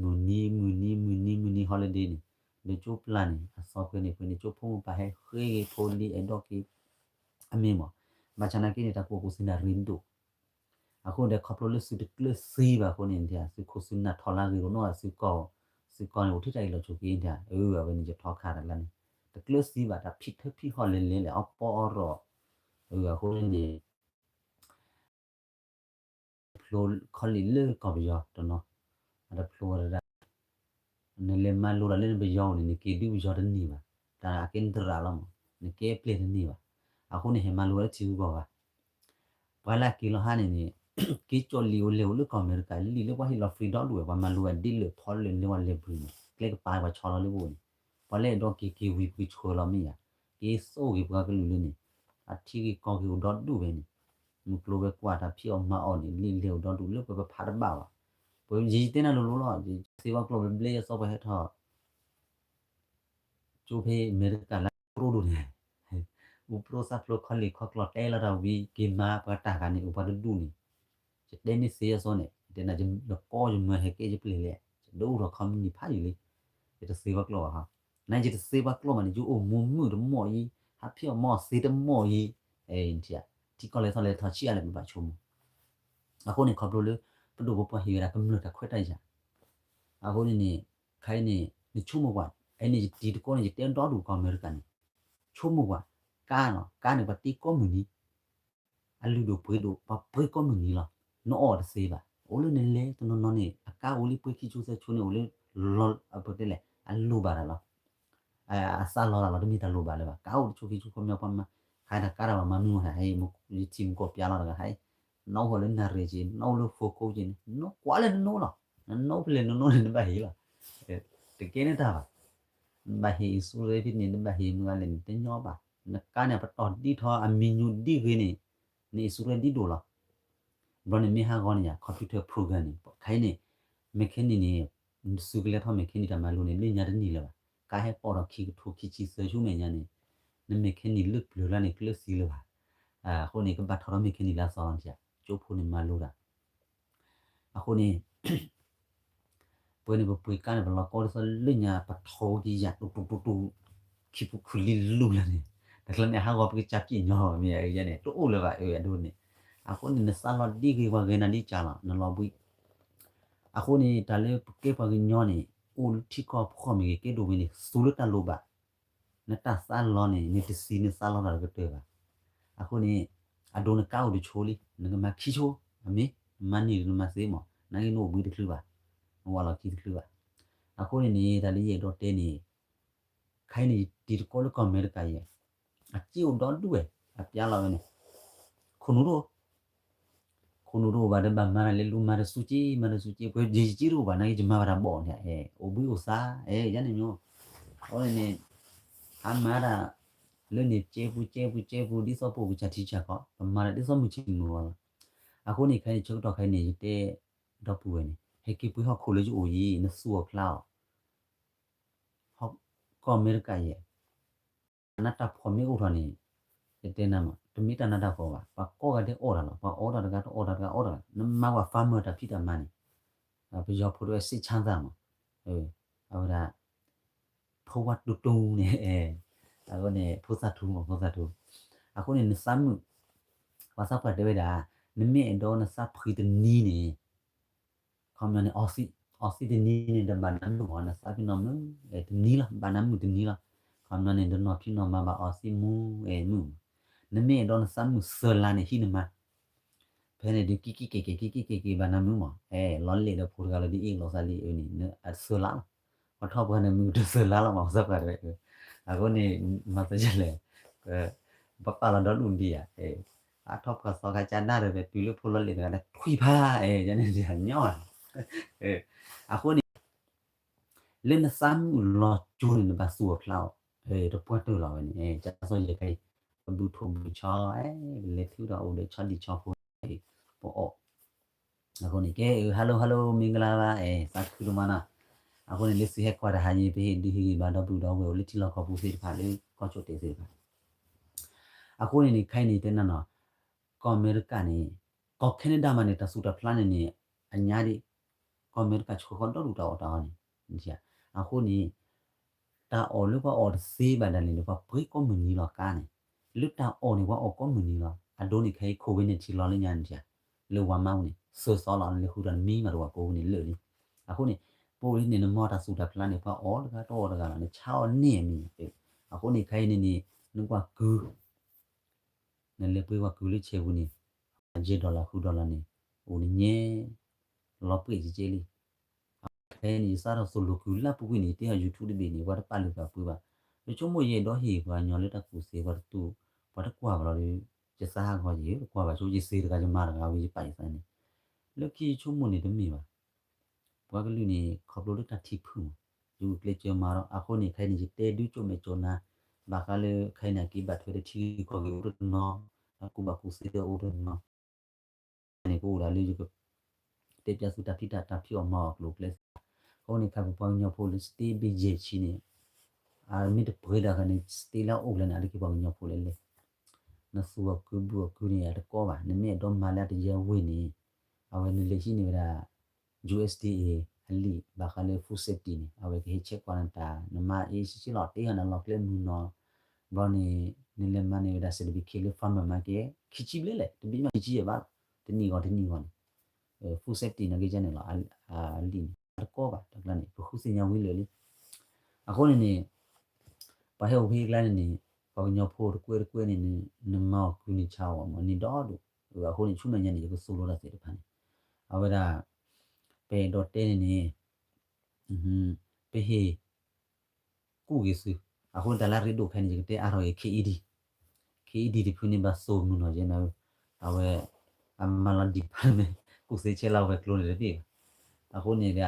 မုၢ်နံၤ မုၢ်နံၤ မုၢ်နံၤ မုၢ်နံၤ holiday န့ၣ်, ဒီးကၠိပျၢ်န့ၣ် အသီပှဲၤန့ၣ်ပှဲၤန့ၣ် ကၠိဖိမိၢ်ပၢ်ဟဲဃ့က့ၤဖိလံ အဲၣ်ဒိးက့ၤ အမ့ၢ်မး, ဘၣ်ဆၣ်နာ်က့န့ၣ် တၢ်ကူၣ်ဘၣ်ကူၣ်သ့န့ၣ်ရ့ဒိၣ် အဃိဒီး ခီဖျိလၢသုတကျၢၤသံဘၣ်အဃိန့ၣ် သုခိၣ်သုနၢ်ထီၣ်လၢအဂ့ၢ်ဒီးနီၢ် သုကီၢ်, သုကီၢ်န့ၣ် အိၣ်ထီၣ်တၢ်အ့ၣ်လိာ်ဆိးက့န့ၣ်, အဝဲန့ၣ်ယထီခါတၢ်လၢန့ၣ်, တကျၢၤသံဘၣ် တၢ်ဖံးထၢဖံးဟီၣ်လဲၤလဲၤလဲၣ် အီၣ်ပီအီၣ်ရီၣ်, အဃိန့ၣ် ဖျိခီလံာ်လၢကီၢ်ပယီၤတနီၤ, အတဖျိဝဲဒၣ် နလဲၤမၤလိတၢ်လၢနပယီၤန့ၣ် နက့ၤဒုးပယီၤတန့ၢ်ဘၣ်, တၢ်အကဲနသရၣ်လီၤမး, နကဲပျဲၢ်တန့ၢ်ဘၣ်. အဃိန့ၣ် ဟဲမၤလိဝဲလၢထံဂုၤကီၢ်ဂၤ, ပှၤလၢအက့ၤလီၤဟါန့ၣ်န့ၣ်, က့ၤကၠီၣ်လံာ်အိၣ်လဲၤအိၣ်လၢကီၢ်အမဲရကၤလံာ်လၢပှၤဟ့ၣ်လီၤ free ဒီဒူၣ်ဝဲ ပှၤမၤလိဝဲဒ်လၢဖီလၢလဲၤဝဲလဲၤဘှံးန့ၣ် ကျဲကပၤပှၤဆီလီၤလၢပအိၣ်န့ၣ်, ပှၤလၢအဲၣ်ဒိးက့ၤက့ၤဝံၤပှ့ၤဆှၢလီၤမ့ၢ်ယၤ, က့ၤသိၣ်ဂ့ၤပှၤကလုာ်လၢန့ၣ်, အထံဂ့ၤကီၢ်ဂ့ၤအိၣ်ဒီဒူၣ်ဝဲန့ၣ်, မုၢ်ကျိၤဝဲၤကွာ်တၢ်ဖံးအီၣ်မၤအီၣ်န့ၣ် လံာ်လဲၤအိၣ်ဒီဒူၣ်လၢပှၤပဖးတဘၣ်ဘၣ်. ပယတဲနၤလိၤလိၤလီၤ, ယသ့ဝဲကျိာ်ဘျဲၣ်ဘျဲၣ် ယသီပှၤဟဲထီၣ် ကၠိဖဲအမဲရကၤလၢအူပြိဒိၣ်န့ၣ်, အူပြိသၣ်ဖျိခီလ့ၣ်ခီကျီၢ်တဲလီၤတၢ်ဝံၤ က့ၤမၤပှၤတၢ်ဂၤန့ၣ် အိၣ်ပှၤတဒူၣ်န့ၣ်, ယတဲန့ၢ်သ့အစီန့ၣ်, ယတဲနၤ ယကီယမၢဟဲကဲယပျဲၢ်လဲၣ်, ယဒိၣ်ထီၣ် company ဖးယံာ်လံ, ယတသ့ပှၤကျိာ်ဘၣ်ဟီ, နယတသ့ပှၤကျိာ်ဘၣ်န့ၣ် ယအိၣ်မူမုာ်တမီၢ်အံၤ, ဟးဖံးအီၣ်မၤအီၣ်သ့တမီၢ်အံၤ, ထံကီၢ်လဲၤထီၣ်လဲၤထီၣ်ဆံးအါလဲၣ် ပဘၣ်ဆိကမိၣ် အဃိန့ၣ် ခီဖျိလၢ ပဒိၣ်ပပှၢ်ဟ့ၣ်ဝဲဒၣ်ကမျၢၢ်တၢ်ခွဲးတၢ်ယာ်, အဃိန့ၣ်န့ၣ် ခဲအံၤန့ၣ် နဆိကမိၣ်ကွၢ်, အအံၤန့ၣ်ယတံၤသကိးန့ၣ် ယတဲဒီဒူၣ်ကီၢ်အမဲရကၤန့ၣ်, ဆိကမိၣ်ကွၢ်, ကါနီၤ ကါန့ၣ် ပှၤတ့ကိးမုၢ်နံၤ, အလုၢ်ဒိၣ်ပှ့ၤဒိၣ် ပှၤပှ့ၤကိးမုၢ်နံၤလီၤ, နအီၣ်တသ့ဘၣ်, အိၣ်လၢနလဲၤတနီၤနီၤန့ၣ် အကါအိၣ်လံပှ့ၤခံဆိသၢဆိန့ၣ် အိၣ်လၢ လီၤ အပတဲလဲၣ် အလိၣ်ဘၣ်တၢ်လီၤ အသးလီၤတၢ်လီၤ တမ့ၢ်တၢ်လိၣ်ဘၣ်လၢၤဘၣ်, ကါအိၣ်တဆိခံဆိခီပညီပှၤမၤ, ခါတၢ်ကါတၢ်ဘၣ်မၤမုာ်မးဟဲ, ယထံၣ်မူကီၢ်ပျါလီၤတဂၤဟဲ, နအိၣ်လၢနရ့ၣ်က့ၤ နအိၣ်လၢ Ford က့ၤန့ၣ် နကွၢ်လၢနနိလီၤ, နနိဖဲလဲၣ်နနိန့ၣ် နဘၣ်ဟ့ၣ်လီၤ, တကဲန့ၣ်တၢ်ဘၣ်, နဘၣ်ဟ့ၣ် insurance ဖဲန့ၣ် နဘၣ်ဟ့ၣ်မုၢ်ဂၤလဲၣ်န့ၣ် တညီဘၣ်, နကါန့ၣ် ပတီၢ်ဒ်ထီၣ်အမံၤညူဒ်ဂ့ၤန့ၣ်, န insurance ဒ်ဒိၣ်လီၤ ဘျီန့ၣ်မ့ၢ်ဟးဂီၤန့ၣ်ယါ computer program န့ၣ် ခဲအံၤန့ၣ် mechanic န့ၣ် သုကလဲၤထီၣ် mechanic တၢ်မၤလိန့ၣ် လၢညါတန့ၢ်လၢၤဘၣ်, ကါဟဲပိာ်ထီၣ်ခံကထိခံဆံသၢဆူမဲာ်ညါန့ၣ်, န mechanic လၢပျၢၤလၢန့ၣ် ကျၢၤသံလၢၤဘၣ်, အဃိန့ၣ် ကဘၣ်ထီၣ်ထီၣ် mechanic လၢအသီလီၤန့ၣ်ယါ ကၠိဖိန့ၣ်မၤလိတၢ် အဃိန့ၣ် ပဝဲန့ၣ်ပပှ့ၤကါန့ၣ် ပလီၤကီဒ်သိးလၢညါ ပထီၣ်ဝဲက့ၤယၤ တူတူတူတူ ခံပူၤခုၣ်လံလူလၢာ်န့ၣ်, တချုးန့ၣ် ဟးဂီၤပကစၢ်ပျဲၢ်ညီမ့ၢ်အန့ၣ် တအိၣ်လၢၤဘၣ်အဒိန့ၣ်, အဃိန့ၣ် နသးလီၤဒ်ဂ့ၤပှၤဂဲၤနၤဒ်ကၢ်လီၤ နလီၤဘှံး, အဃိန့ၣ် တၢ်လၢပကဲပှၤကညီန့ၣ် အိၣ်လၢထံကီၢ်ဖီမ့ၢ်ဂ့ၤ ကဲဒိၣ်မ့ၢ်န့ၣ် သူလၢတၢ်လိၣ်ဘၣ် နတၢ်သးလီန့ၣ် နတသံနသးလီတၢ်တကတၢၢ်ဘၣ်. အဃိန့ၣ် အဒိနကါအိၣ်တဆိလံ နကမၤခံဆိ, အမ့ၢ် နမၤန့ၢ်နမၤသ့မး နာ်က့နအိၣ်ဘှံးတချုးဘၣ်, နဝးလီၤခံတချုးဘၣ်. အဃိန့ၣ်န့ၣ် တၢ်လၢယအဲၣ်ဒိးတဲန့ၣ် ခဲအံၤန့ၣ် ယတံၤသကိးလၢကီၢ်အမဲရကၤယဲၢ်, အစ့အိၣ်ဒီဒူၣ်ဝဲ အပျါလီၤဝဲန့ၣ် ခိၣ်နူာ်တအိၣ် ခိၣ်နူာ်တအိၣ်ဘၣ်ဒီး ဘၣ်မၤတၢ်လၢလူၤမၤတစူက့ မၤတစူက့ ပှဲၤယဲယစ့တအိၣ်ဘၣ် နာ်က့ယမၤဘၣ်တၢ်ဘီၣ်န့ၣ် အိၣ်ဘှံးအိၣ်သါ အဲ ယၤန့ၣ်မ့ၢ် အဝဲန့ၣ် အမၤတၢ် လၢန့ၣ် ကဲပူၤကဲပူၤကဲပူၤ ဒ်သိးပအိၣ်ကစၢ်ထံကစၢ်ကီၢ် ပမၤတၢ်ဒ်သိးမုၢ်ဆ့ၣ်မုၢ်ဂီၤလီၤ. အဃိန့ၣ် ခဲအံၤန့ၣ် ဆၢကတီၢ်ခဲအံၤန့ၣ် ယတဲ ဒီပုၢ်ဝဲၢ်န့ၣ် ဟဲက့ၤပှ့ၤဟီၣ်ခိၣ်လၢယအိၣ်အံၤ နသူၣ်အီၤဖျါအီၤ ကီၢ်အမဲရကၤယဲၢ် နတၢ်ဖှီၣ်မ့ၢ်အိၣ်ထီၣ်န့ၣ် ယတဲနၤမး တမ့ၢ်တၢ်နးတၢ်ဖှီၣ်ဘၣ် ပှၤကိးဂၤဒဲးအီၣ်တၢ်လီၤ ပှၤအီတၢ်တဂၤတအီတၢ်တဂၤအီတၢ်လီၤ နမၤပှၤ farmer တၢ်ဖံးတၢ်မၤန့ၣ် ပယီၤဖိတဝဲ စိတ်ချမ်းသာ မး အဝဲဒၣ် ဖိဝါတူတူန့ၣ် အဃိန့ၣ် ဖိသၣ်ထူမး ဖိသၣ်ထူ အဃိန့ၣ် နသးမုာ် ပှၤသးပှၢ်တဲဝဲဒၣ် နမ့ၢ်အဲၣ်ဒိးနသးဖှံတနံၤန့ၣ် ခီပညီန့ၣ် အီသံးတနံၤန့ၣ် တဘၣ်နးမုာ်မး နသးဖံနီၤမုာ် တနံၤလီၤ ဘၣ်နးမုာ်တနံၤလီၤ. ခီပညီန့ၣ် တနီၤဖံနီၤမၤဘၣ်အီသံးမူ အဲၣ်မုာ်မး. နမ့ၢ်အဲၣ်ဒိးနသးမုာ်သၢလါန့ၣ် ဟံးနမါ ဖဲန့ၣ်ဒုး ကံကံက့ၤက့ၤ ကံကံက့ၤက့ၤ ဘၣ်နးမုာ်မး အဲၣ် လီၤလဲၣ်ဒီးဖိတဂၤလၢဒ်အ့ၣ်လိာ်သးလံ အန့ၣ် သၢလါလီၤ. ပှၤထီၣ်ပှၤန့ၣ် မုၢ်ကတၢၢ်စၢၤလါလီၤမး ကစီၣ်ပှၤတဝဲ, အဃိန့ၣ် မၤသးဒ်လဲၣ်, ပပာ်လီၤဒီဒူၣ်ဒံးဧါ, အထီၣ်ပှၤသီခါကနၣ်ဒီး ပတုၤလၢဖိလီၤလံာ်တဂၤလၢထွံၣ်ဖး အဲ ယန့ၣ်ညီ, အဃိန့ၣ် လၢနသးမုာ်လီၤကၠိန့ၣ် နဘၣ်သူၣ်အီၤဖျါအီၤ, တပှၢ်တၢၢ်လီၤဝဲန့ၣ်, ကစီၣ်ယဲၢ်ခါအံၤ ပဘုထိၣ်ဘုဆီ, ပလဲၤထုဒီးအိၣ်ဒီးဆီဒံၣ်ဆီဖိ, ပအီၣ်, အဃိန့ၣ် ကဲ hello hello မင်္ဂလာပါ, သးခုတမးနီၤ, အဃိန့ၣ် လၢသုဟဲကွၢ်တဟါညါ ပဟ့ၣ်ဒုးဟ့ၣ်ဂံၢ်ဘါဒီပုၢ်ဒီဝဲၢ်အိၣ်လၢထံလီၢ်ကီၢ်ပူၤသ့ၣ်တဖၣ်လၢကီၢ်ကၠိၣ်တဲာ်သ့ၣ်တဖၣ် အဃိန့ၣ်န့ၣ် ခဲအံၤန့ၣ် တဲနၤနီၤ, ကီၢ်အမဲရကၤန့ၣ်, ကီၢ် Canada မးန့ၣ် တၢ်သူၣ်တၢ်ဖျါန့ၣ်န့ၣ် အညါဒံး, ကီၢ်အမဲရကၤဆှၢဃီဒီဒူၣ်တၢ်အီၣ်တၢ်အီန့ၣ်, အဃိန့ၣ် တၢ်အီၣ်လၢပှၤအီၣ်တသ့ဘၣ်ဒၣ်လဲာ်န့ၣ် ပှၤပှ့ၤကိးမုၢ်နံၤလီၤကါန့ၣ်, လၢတၢ်အီၣ်န့ၣ် ပှၤအီၣ်ကိးမုၢ်နံၤလီၤ, အဒိန့ၣ် ခဲအံၤ COVID nineteen လီၤလၢညါန့ၣ်, လၢဝၤမါပူၤန့ၣ် စၢၤသီလီၤ လဲၤဃုာ်ဒီးနမံမးတဝၤကိးပူၤန့ၣ်လၢာ်လံ, အဃိန့ၣ် ပအိၣ်လၢန့ၣ် နမ့ၢ်တၢ်သူၣ်တၢ်ဖျါန့ၣ် ပှၤအီၣ်တဂၤတအီၣ်တဂၤလီၤ နဆါအီၣ်န့ၢ်အမံၤ, အဃိန့ၣ် ခဲအံၤန့ၣ်န့ၣ် နကွၢ်ကု နလဲၤပှ့ၤကွၢ်ကုလၢဆဲးပူၤန့ၣ်, ယဲၢ် dollar ဃု dollar န့ၣ် အိၣ်န့ၣ်ညဲ လီၤပှ့ၤကကဲလံ. ခဲအံၤန့ၣ် ယစးထီၣ်သိၣ်လိာ်ကုလၢပူၤကွံာ်န့ၣ် ယတဲအီၤ YouTube တဘ့ၣ်န့ၣ် ပှၤတပာ်လုၢ်ပာ်ပှ့ၤဘၣ်. ယဆိကမိၣ်ယအဲၣ်ဒိးဟ့ၣ်ပှၤကညီလၢတၢ်ကူၣ်သ့ ပှၤတတူၢ် ပှၤတကွၢ်ဘၣ်လီၤဒီး ယသးဟးဂီၤယဲၢ် တကွၢ်ဘၣ်ဆိ ယစ့တဂၤယမါတဂၤဝံၤ ယပာ်ယသးန့ၣ် လၢခံယဆိကမိၣ်န့ၣ်တမ့ၢ်ဘၣ်. ပှၤကလုာ်န့ၣ် ခီဖျိလၢတၢ်ထံၣ်ဖုၣ်မး ယဂုာ်ကျဲးစၢးမၤဒီး အဃိန့ၣ် ခဲအံၤန့ၣ် ယတဲဒုးကၠိမဲာ်ကၠိနါ ဘၣ်ဃးလၢခဲအံၤန့ၣ် အက့ၤဘၣ်ထွဲဒီးထံဂုၤကီၢ်ဂၤအိၣ်တနီၤ, တၢ်ကူၣ်ဘၣ်ကူၣ်သ့အိၣ်တနီၤ န့ၣ် ကအိၣ်ဒၣ်လၢယက တဲပၠးသုတၢ်ဖံးတၢ်ဖံးအီၣ်မၤအီၣ်ကျိၤကျဲသ့ၣ်တဖၣ်. အဃိန့ၣ် ခါပပှၤကညီဖိလၢ state ဘ့ၣ်ယဲၢ်ဆံန့ၣ် အမ့ၢ်တပှဲၤဒၣ်ဃီန့ၣ် state လၢအအိၣ်လၢန့ၣ် အါတက့ၢ်ပှၤကညီဖိလဲၣ်လဲၣ် နသူၣ်အီၤကုဘုၣ်အီၤကုန့ၣ် အတကီဘၣ်. နမ့ၢ်အဲၣ်ဒိးမၤလၢအတယဲဝ့ၢ်န့ၣ် အဝဲနလဲၤဟံးန့ၢ်ဝဲဒၣ် USDA အလံာ် ဘၣ်ဃးလၢ food safety န့ၣ် အဝဲကဟဲ check ကွၢ်နတၢ် နမၤအ့ၣ်စ့ၢ်ကီးလီၤ တ့ဟီၣ်နၤလီၤကျဲမုၢ်နီၤ ဘျီန့ၣ် နလဲၤမၤန့ၢ်ဝဲဒၣ် certificate လၢ farmer market ခံဆံဘျဲၣ်လဲၣ် တဘ့ၣ်မးခံဆံယဲၢ်ဘၣ် တနံၣ်ဂီၤတနံၣ်ဂီၤန့ၣ် food safety န့ၣ်ကဲန့ၣ်လီၤ အလံာ်န့ၣ် အတကီဘၣ်တၢ်ကျါန့ၣ် ပဃုသ့ၣ်ညါဝံၤလၢာ်လံ. အဃိန့ၣ်န့ၣ် ပှၤဟဲအိၣ်ဖဲအကျါန့ၣ်န့ၣ် ပှၤကညီဖိတကွဲးတကွဲးန့ၣ် နမၤအီၤကုန့ၣ်ဆါအီၤမးန့ၣ်ဒီဒူၣ်. အဃိန့ၣ် ဆူမဲာ်ညါန့ၣ် ယကသိၣ်လိတၢ်သ့ၣ်တဖၣ်န့ၣ် အဝဲဒၣ် ပအဲၣ်ဒိးတဲန့ၣ်န့ၣ် ပဟ့ၣ် ကူၣ်က့ၤသု, အဃိန့ၣ် တၢ်လၢအရ့ဒိၣ်ခဲအံၤန့ၣ် ယကတဲအါထီၣ်က့ၤ KED, KED တဖုန့ၣ် ဘၣ်သိၣ်မုၢ်နီၢ်ယဲန့ၣ်, အဝဲ အမၤလီၤ department ကူၣ်သ့ဆဲးလၢအဝဲၤကျိၤန့ၣ်တဘ့ၣ်ဘၣ်. အဃိန့ၣ်ဒီး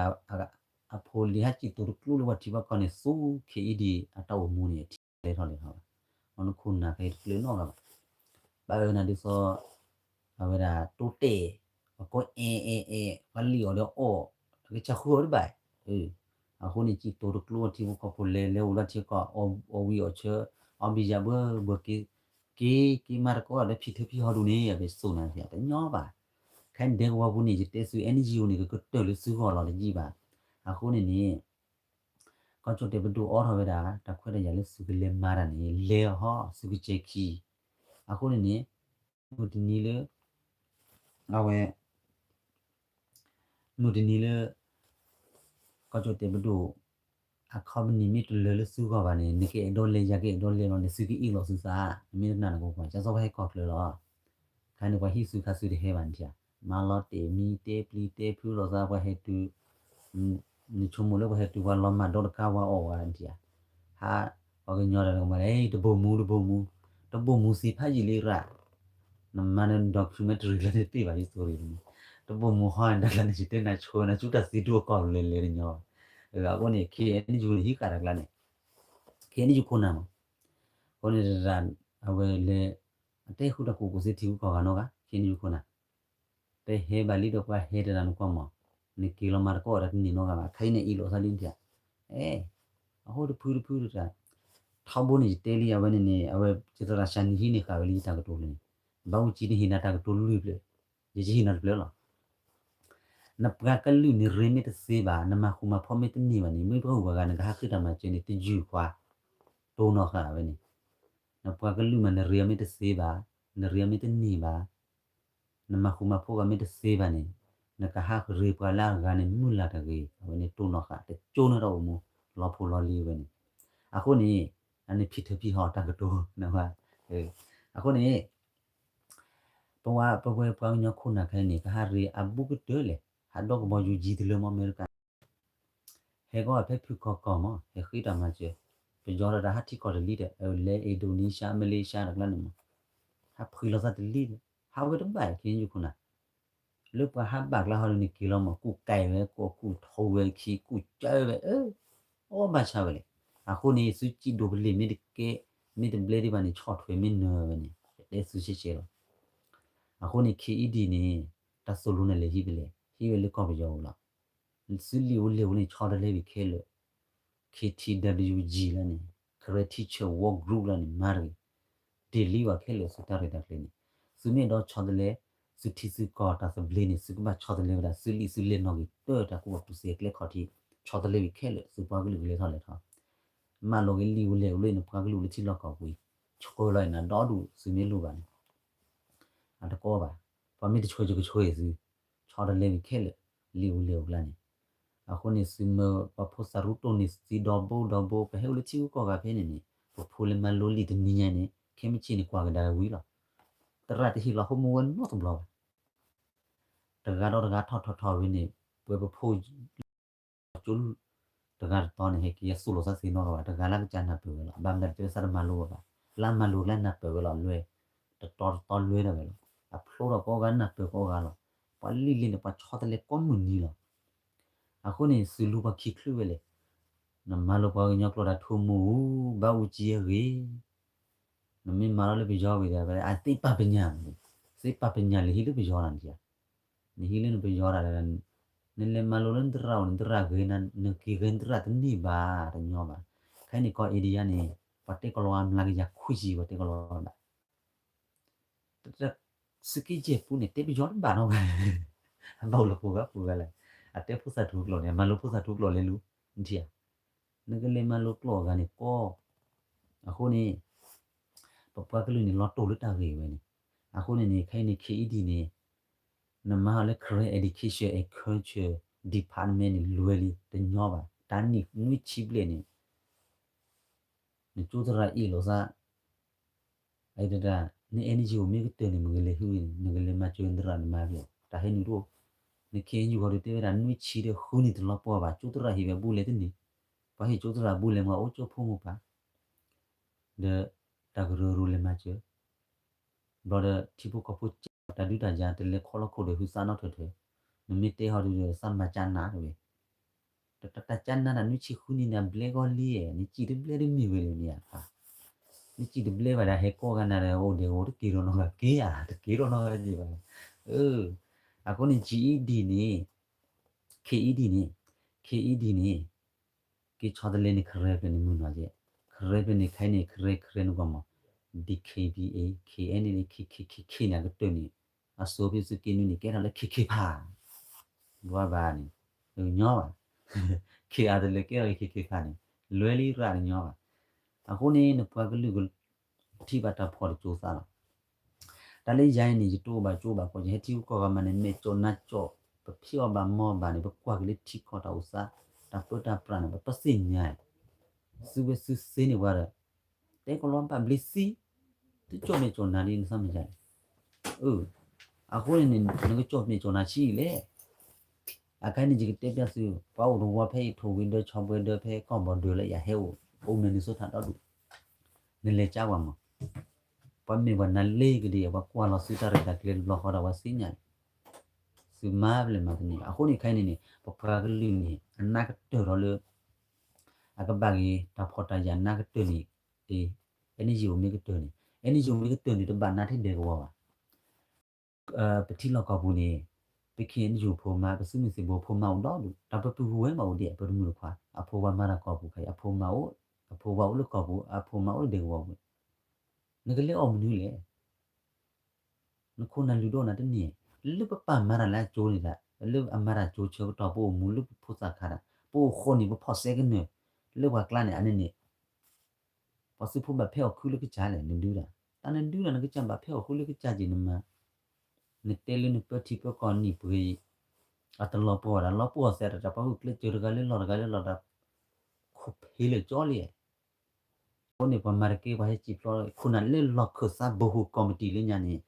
အဖိလံၤဟးစံၣ်တိၤတကျိလၢပှၤထံပှၤကီၢ်န့ၣ် သူ KED အတၢ်အိၣ်မူန့ၣ် အထံလဲၤထီၣ်လဲၤထီၣ်ဘၣ်. အီၤနခိၣ်နၢ်ခဲအံၤတကျၢၤနီတဂၤဘၣ်. ဘၣ်ဝဲနၤဒ်သိး အဝဲဒၣ်တိတဲာ် ပှၤကိးအဲၣ်အဲၣ်အဲၣ် ပှၤလံၣ်အီၤဒီးအီၣ် တကဆၢဃုအီၤတဘၣ်. အဃိန့ၣ် စံၣ်တိၤတကျိထံဖိကီၢ်ဖိလဲၤ လဲၤအိၣ်လၢထံကီၢ် အီၣ်ဝံၣ်အီၣ်ဆၢ အီၣ်ဘံၣ်ယၤဘၢဘၢက့ၤ က့ၤက့ၤမၤတကီဒီးဖံးထၢဖံးဟီဒူၣ်န့ၣ် အဝဲသိၣ်နၤတညီဘၣ်. ခဲဒဲကဝီၤပူၤန့ၣ် ယတဲသု NGO န့ၣ် ကကတၢၢ်လၢသုဂီၢ်လီၤတယံာ်ဘၣ်. အဃိန့ၣ်န့ၣ် ကီၢ်ကၠီၣ်တဲၣ်ပဒိၣ်အိးထီၣ်ဝဲဒၣ် တၢ်ခွဲးတၢ်ယာ်လၢသုကလဲၤမၤတၢ်န့ၣ် လဲၤအီၤဟီ သုကစဲၤခံ. အဃိန့ၣ်န့ၣ် မုၢ်တနံၤလၢ အဝဲ မုၢ်တနံၤလၢ ကီၢ်ကၠီၣ်တဲၣ်ပဒိၣ် အ company မ့ၢ်တလၢလၢသုဂီၢ်ဘၣ်န့ၣ် နကအဲၣ်ဒိးလဲၤ ယၤကအဲၣ်ဒိးလဲၤလီၤန့ၣ် သုကအ့ၣ်လိာ်သုသး နမ့ၢ်တနာ်နကကွၢ် ကၠၢ်စီပှၤဟဲကီၢ်ချၢလီၤ. ခါန့ၣ် ပှၤဟံးသုခါသုတဟဲဘၣ်န့ၣ်ဧါ, မၤလီၤတဲာ်မံတဲပျံၤတဲဖုလိာ်သး ပှၤဟဲတုၤ နဆိကမိၣ်လၢပှၤဟဲတုၤ ပှၤလီၤမၢ်ဒီတကါဝါအီၣ်ဝဲန့ၣ်ဧါ. ဟး ပှၤကညီတၢ်တကမၤလဲၣ် တဘိၣ်မူ တဘိၣ်မူ တဘိၣ်မူသ့ဖးယံာ်လံရၣ် နမၤန documentary လၢနသ့ၣ်ဘၣ် ယသိၣ်ရံၣ်န့ၣ် တဘိၣ်မူဟီန့ၣ် တၢ်ကျါန့ၣ် ယတဲနၤဆိနၤဆူတၢ်သံဒိၣ်အကီၢ်လဲၤလဲၤတညီဘၣ်. အဃိန့ၣ် KNU န့ၣ် ဟံးဃာ်တၢ်ကျါန့ၣ် KNU ခိၣ်နၢ်မး အဃိန့ၣ်တရၣ် အဝဲလဲၤ အတဲဃုတၢ်ကူၣ်ကူၣ်သ့ထံဂုၤကီၢ်ဂၤနီတဂၤ KNU ခိၣ်နၢ် ပဟဲဘၣ်လံဒီးပှၤဟဲတရၣ်နကွၢ်မး နက့ၤလီၤမၤတကီၢ်ဒီးတန့ၢ်နီတဂၤဘၣ် ခဲအံၤန့ၣ်အ့ၣ်လိာ်သးလံန့ၣ်ဧါ. အဲ အဃိတဖုတဖုတရၣ် ထီဘိန့ၣ်ယတဲလံအဝဲန့ၣ်န့ၣ် အဝဲ ယသရၣ်စၢ်နံၤဟံးန့ၢ်ဃာ်ဝဲလံယတၢ်ကတိၤလၢန့ၣ် ဘၣ်အူကၠံနဟ့ၣ်နၤတၢ်ကတိၤလွံၢ်ဖျၢၣ် ယကဟ့ၣ်နၤတဖျၢၣ်လီၤ. နပှၤကလုာ်နရ့မ့ၢ်တသ့ဘၣ် နမၤဃူမၤဖိးမ့ၢ်တန့ၢ်ဘၣ်န့ၣ် မ့ၢ်ပှၤဂုၤပှၤဂၤနကဟးဃ့တၢ်မၤစၢၤန့ၣ် တယုၢ်ခွါ တိၢ်နီၣ်ဃာ်ဝဲန့ၣ် နပှၤကလုာ်မးနရ့အီၤမ့ၢ်တသ့ဘၣ် နရ့အီၤမ့ၢ်တန့ၢ်ဘၣ် နမၤဃူမၤဖိးဂၤမ့ၢ်တသ့ဘၣ်န့ၣ် နကဟးရ့ပှၤလၢအဂၤန့ၣ် မုၢ်လၢ်တဂ့ၤ အဝဲန့ၣ်တိၢ်နီၣ်ဃာ် တကၠိန့ၢ်တၢ်အိၣ်မူ လီၤဖိလီၤလံဝဲန့ၣ်. အဃိန့ၣ် အန့ၣ်ဖံးထၢဖံးဟီၣ်တၢ်ကတိၤ အဃိန့ၣ် ပဝဲပဝဲပှၤကညီခိၣ်နၢ်ခဲအံၤန့ၣ် ကဟးရ့အဘူးကတၢၢ်လဲၣ် ဟးဒီကဘီယူၤယံၤတလၢမ့ၢ်အမဲရကၤ ဟဲကီၢ်ဖဲဖုကီၢ်ကီၢ်မး ဟဲဃ့တၢ်မၤစၢၤ, ပယီၤဒီးတၢ်ဟးထံကီၢ်တလံဒီး လဲၤ Indonesia Malaysia တကျါန့ၣ်မး, ဟးဖှံလီၤသးတလံဒီး ဟးဝဲတဘၣ် ခ့ယုၢ်ခိၣ်နၢ် လၢပှၤဟးဘၣ်ကျါဟီဒ်န့ၣ်က့ၤလီၤမး ကူၣ်ကဲဝဲ ကူၣ်ကူၣ်ထီဝဲခံ ကူၣ်ကၢဝဲ အၢ အီၣ်ဘၣ်ဆၣ်ဝဲလဲၣ်. အဃိန့ၣ် သုစံၣ်ဒိၣ်ပလ့ၤမ့ၢ်တကဲ မ့ၢ်တဘျဲဒံးဘၣ်န့ၣ် ဆီၣ်ထွဲမ့ၢ်နၢၤဝဲန့ၣ် တဲသုရှဲရှဲလီၤ. အဃိန့ၣ် ခ့အံၤဒ်န့ၣ် တၢ်သိၣ်လိနဲၣ်လဲၤဟံးဖဲလဲၣ် ဟံးဝဲလၢကီၢ်ပယီၤပူၤလီၤ. သုလံာ်အိၣ်လဲၢ်အိၣ်န့ၣ် ဆီတလဲဝံၤခဲလၢာ် K T W G လၢန့ၣ် Karen Teacher Work Group လၢန့ၣ် မၤတဂ့ၤ, delete ဝဲခဲလၢာ်သုတၢ်ရဲၣ်တၢ်ကျဲၤန့ၣ်, သုမ့ၢ်အဲၣ်ဒိးဆီတလဲ သုထံသုကီၢ်တၢ်သဘျ့န့ၣ် သုကဘၣ်ဆီတလဲဝဲဒၣ် သုလံာ်သုလဲၢ်နီၣ်ဂံၢ်တၢၢ်တၢ်ကူၣ်ဘၣ်ကူၣ်သ့အကျဲခီၣ်ထံး, ဆီတလဲဝံၤခဲလၢာ် သုပှၤကလုာ်ကလဲၤထီၣ်လဲၤထီ, မၤလိက့ၤလံာ်အိၣ်လဲၢ်အိၣ်လၢ နပှၤကလုာ်လၢထံလီၢ်ကီၢ်ပူၤအံၤ, ဆှၢလီၤအံၤနၤဒီဒူၣ် သုမ့ၢ်လိၣ်ဘၣ်န့ၣ် အတကီဘၣ်, ပှၤမ့ၢ်တဆှၢယကဆှၢအံၤသု, ဆီတလဲဝံၤခဲလၢာ်, လံာ်အိၣ်လဲၢ်အိၣ်ကျါန့ၣ်, အဃိန့ၣ် သုမၢပှၤဖိသၣ်ရူတိၢ်န့ၢ်သံဒီဘိဒီဘိ ပဟဲအိၣ်လၢထံဂုၤကီၢ်ဂၤဖဲန့ၣ်န့ၣ် ပဖိလၢမၤလိလံာ်တနံၤညါန့ၣ် ခဲမုၢ်ဆ့ၣ်န့ၣ်ကွၢ်ကဒါဝံၤလီၤ, သရၣ်တဟ့ၣ်လီၤ homework နီတဘျီဘၣ် တဂၤဒီးတဂၤထီၣ်ထီၣ်ထီၣ်ဝဲန့ၣ်, ပဝဲပဖိ ကၠိ တဂၤတတီၤန့ၣ် ဟဲက့ၤယသိၣ်လိာ်သးသ့နီတဂၤဘၣ်, တဂၤလၢကစၢ်နၢ်ပၢၢ်ဝဲလီၤ, ဘၣ်မနုၤတသးတမၤလိဘၣ်, လၢမၤလိကျါနၢ်ပၢၢ်ဝဲလီၤ, လွဲၢ် တတီၤတတီၤလွဲၢ်ဒၣ်ဝဲလီၤ, အဖျိထီၣ်ကိးဂၤနၢ်ပၢၢ်ကိးဂၤလီၤ, ပှၤလံာ်လံာ်န့ၣ် ပှၤဆီတလဲကိးမုၢ်နံၤလီၤ. အဃိန့ၣ် သုလူၤပှၤခံချုးဝဲလဲၣ်, နမၤလိပှၤကညီကျိာ်တၢ်ထူမူၤအူ, ဘၣ်အူကၠံအဂ့ၤ နမ့ၢ်မၤထီၣ်လၢပယီၤဝံၤဒီး အသ့ပာ်ပညၣ်, သ့ပာ်ပညၣ်လဲၤဟံးလၢပယီၤနၤဒံးဧါ, နဟံးလၢနပယီၤဒၣ်, နလဲၤမၤလိလၢနသရၣ်အိၣ်န့ၣ် နသရၣ်ဂ့ၤနၤ, နက့ၤဂ့ၤနသရၣ်တန့ၢ်ဘၣ် တညီဘၣ်. ခဲအံၤန့ၣ်ကီၢ် India န့ၣ် ပှၤတဲကီၢ်လီၤဝါမျးကယၤခွံဆံ ပှၤတဲကီၢ်လီၤဝါဘၣ် သုးက့ယဲၢ်ပူၤန့ၣ် တဲပယီၤတဘၣ်နီတဂၤ, အဘၣ်အိၣ်လၢပှၤဂၤပှၤဂၤလဲၣ်, အတဲဖိသၣ်ထူကျိာ်န့ၣ် မၤလိဖိသၣ်ထူကျိာ်လဲၤလူၤ, နထံၣ်ဧါ, နကလဲၤမၤလိကျိာ်အဂၤန့ၣ်ကီ, အဃိန့ၣ် ပပှၤကလုာ်န့ၣ် လီၤတိၢ်လၢတၢ်ဂ့ၢ်ဝဲန့ၣ်, အဃိန့ၣ်န့ၣ် ခဲအံၤန့ၣ် ခ့အံၤဒ်န့ၣ် နမၤဟီၣ်လၢ Karen Education and Culture Department န့ၣ် လွဲလံ တညီဘၣ်, တၢ်နံၣ်နွံဆံဘျဲၣ်န့ၣ် နကၠိသရၣ်အ့ၣ်လိာ်သး အဒၣ်, န N G O မ့ၢ်ကတၢၢ်န့ၣ် မ့ၢ်ကလဲၤဟုၣ်န့ၣ် နကလဲၤမၤစၢၤနသရၣ်နမၤဘျဲၣ် တၢ်ဟဲနုာ်တအိၣ်, န K N U ဂီၢ်ဒုးတဲဝဲဒၣ် နွံဆံဒီးဃုနံၣ်တလီၤပှီၢ်ဘၣ် ကၠိသရၣ်ဟ့ၣ်ဝဲဘူလဲၣ်တန့ၢ်, ပှၤဟ့ၣ်ကၠိသရၣ်ဘူလဲၣ်မ့ၢ်အိၣ်ကၠိဖိမိၢ်ပၢ် ဒီးတၢ်ကရၢကရိလဲၤမၤစၢၤ ဘျီဒီးထံဖိကီၢ်ဖိကဲတၢ်ဒုးတၢ်ယၤ တလဲၤခီလီၤခိၣ်ဒီးဟုသးနီၣ်ထၢၣ်ထၢၣ်, နမ့ၢ်တဲဟီဒုးဒီးသးမၤကၠးနးတဝဲ, တၢ်ကၠးနးတၢ်နွံဆံဃုနံၣ်န့ၣ် အဘျဲၣ်ဂီၢ်လံ, နစံၣ်တဘျဲၣ်တမ့ၢ်ဝဲလၢၤမ့ၢ်ဧါ, နစံၣ်တဘျဲၣ်ဘၣ်ဒီး ဟဲကိးဂၤနၤဒီး အိၣ်ဒဲးအိၣ်တက့ၤဒီးနီၢ်ဂၤက့ၤဧါ, တက့ၤဒီးနီၢ်ဂၤက့ၤဘၣ်, အဃိန့ၣ် ခ့အံၤဒ်န့ၣ်, ခ့အံၤဒ်န့ၣ်, ခ့အံၤဒ်န့ၣ် က့ၤဆီတလဲန့ၣ် Karen ဖျၢၣ်န့ၣ်မုၢ်နီၤကဲ, Karen ဖျၢၣ်န့ၣ် ခဲအံၤန့ၣ် Karen Karen န့ၣ်ကွၢ်မး, D K B A, K N A, K K K K န့ၣ် အကတၢၢ်န့ၣ်, အစိၤဖဲသုးက့နွံန့ၣ် ကဲထီၣ်လၢ K K ဖး, ဘၣ်ဘၣ်န့ၣ်, ညီဘၣ်, K R တလဲၤကဲထီၣ်လၢ K K ဖးန့ၣ်, လွဲလံရၣ်တညီဘၣ်. အဃိန့ၣ် နပှၤကလုာ်က ထံၣ်ဘၣ်တၢ်ဖီၣ်တစိၤသးလီၤ. တၢ်လၢယၤအံၤန့ၣ် ယတအိၣ်ဘၣ်ကၠိဘၣ်ကီၢ် ယဟဲထံဂုၤကီၢ်ဂၤမးန့ၣ် မဲာ်ကၠီၣ်နါကၠီၣ် ပဖံးအီၣ်ဘၣ်မီၢ်ဘၣ်န့ၣ် ပကွၢ်က့ၤလၢထံကီၢ်တၢ်အိၣ်သး တၢ်ပၢတၢ်ပြးန့ၣ် ပတသ့ၣ်ညါ, သုဝဲသုသ့န့ၢ်ပှၤဒီး တဲကလီဘၣ်ဘျ့သံ, သုကၠီၣ်မဲာ်ကၠီၣ်နါဒ်နသးမ့ၢ်ယၤန့ၣ်, အၢ, အဃိန့ၣ်န့ၣ် နကကၠီၣ်မဲာ်ကၠီၣ်နါဆံးအံၤလဲၣ် အခဲအံၤန့ၣ် ယကတဲပျးသု, ပှၤအိၣ်တဝီဖဲအံၤ ထိၣ်ဝံၤဒၢ ဆီဘှဲဒၢ ဖဲကီၢ်ဘီၣ်ဒၢလၢယၤဟဲအိၣ် အိၣ် Minnesota ဒီဒူၣ်, နလဲၤကၠါပှၤမး, ပှၤမ့ၢ်ပှၤနၤလ့ကဒံး ပှၤကွၢ်လီၤသုတၢ်ရဲၣ်တၢ်ကျဲၤတဘျီဃီဒီး ပှၤသ့ၣ်ညါန့ၣ်, သုမၤပလဲၣ်မၤတန့ၢ်ဘၣ်. အဃိန့ၣ် ခဲအံၤန့ၣ်န့ၣ် ပပှၤကလုာ်န့ၣ် အနၢ်ကတၢၢ်ထီၣ်လၢ အကဘၣ်ဂ့ၤ တၢ်ဖှီၣ်တၢ်ယာ်နၢ်ကတၢၢ်န့ၣ်, အ့, NGO မ့ၢ်ကတၢၢ်န့ၣ်, NGO မ့ၢ်ကတၢၢ်န့ၣ် တဘၣ်နါထဲဒဲးကဝီၤဘၣ်. ပထံလီၢ်ကီၢ်ပူၤန့ၣ်, ပ KNU ဖိမါ, ပသုးမုၢ်သံၣ်ဘိဖိမါအိၣ်ဒီဒူၣ်, တၢ်ပပုၢ်ဝဲၢ်မးအိၣ်ဒံး ပတမုၢ်တခွါ, အဖိဝဲမၤတၢ်ကီၢ်ပူၤခါအံၤ, အဖိမါအိၣ်, အဖိဝဲအိၣ်လၢကီၢ်ပူၤ, အဖိမါအိၣ်လၢဒဲးကဝီၤပူၤ, နကလဲၤအီၣ်မနုၤလဲၣ် နခိၣ်နၢ်လုၢ်ဒိၣ်နၤတန့ၢ်, လၢပပၢ်မၤတၢ်လၢအကၠိန့ၣ်ဒၣ်, လၢအမၤတၢ်ကၠိဆၢကတီၢ် ပအိၣ်မူလၢပဖိသၣ်ခါဒၣ်, ပအိၣ်ဃီန့ၣ် ပဖီၣ်စဲကနၢၢ်, လၢပှၤကျါန့ၣ် အန့ၣ်န့ၣ်, ပှၤသုးဖိဘၣ်ဖဲအီၣ်ခုလၢကစၢ်လဲၣ် နဒုဒၣ်, တၢ်နဒုဒၣ် နကစၢ်ဘၣ်ဖဲအီၣ်ခုလၢကစၢ်က့ၤနမၤ, နတဲလၢနပၢထံပၢကီၢ်နံၣ်ပှ့ၤအံၤ, အတလီၤပှီၢ်ဝဲဒၣ် လီၤပှီၢ်သဲးတၢ် ပှၤဂုာ်ကျဲးစၢးတဂၤလၢလီၢ်တဂၤလၢလီၢ်ဒီး, ခိၣ်ဖ့းလၢာ်ကၠီလံ အဃိန့ၣ် ပှၤမၤတကဲ ပှၤဟဲစံၣ်ဖျိး ခိၣ်နၢ်လၢလီၢ်ခၢၣ်သး ဘိၣ်ဟူးကီၢ်မတံၣ်လၢညါန့ၣ်,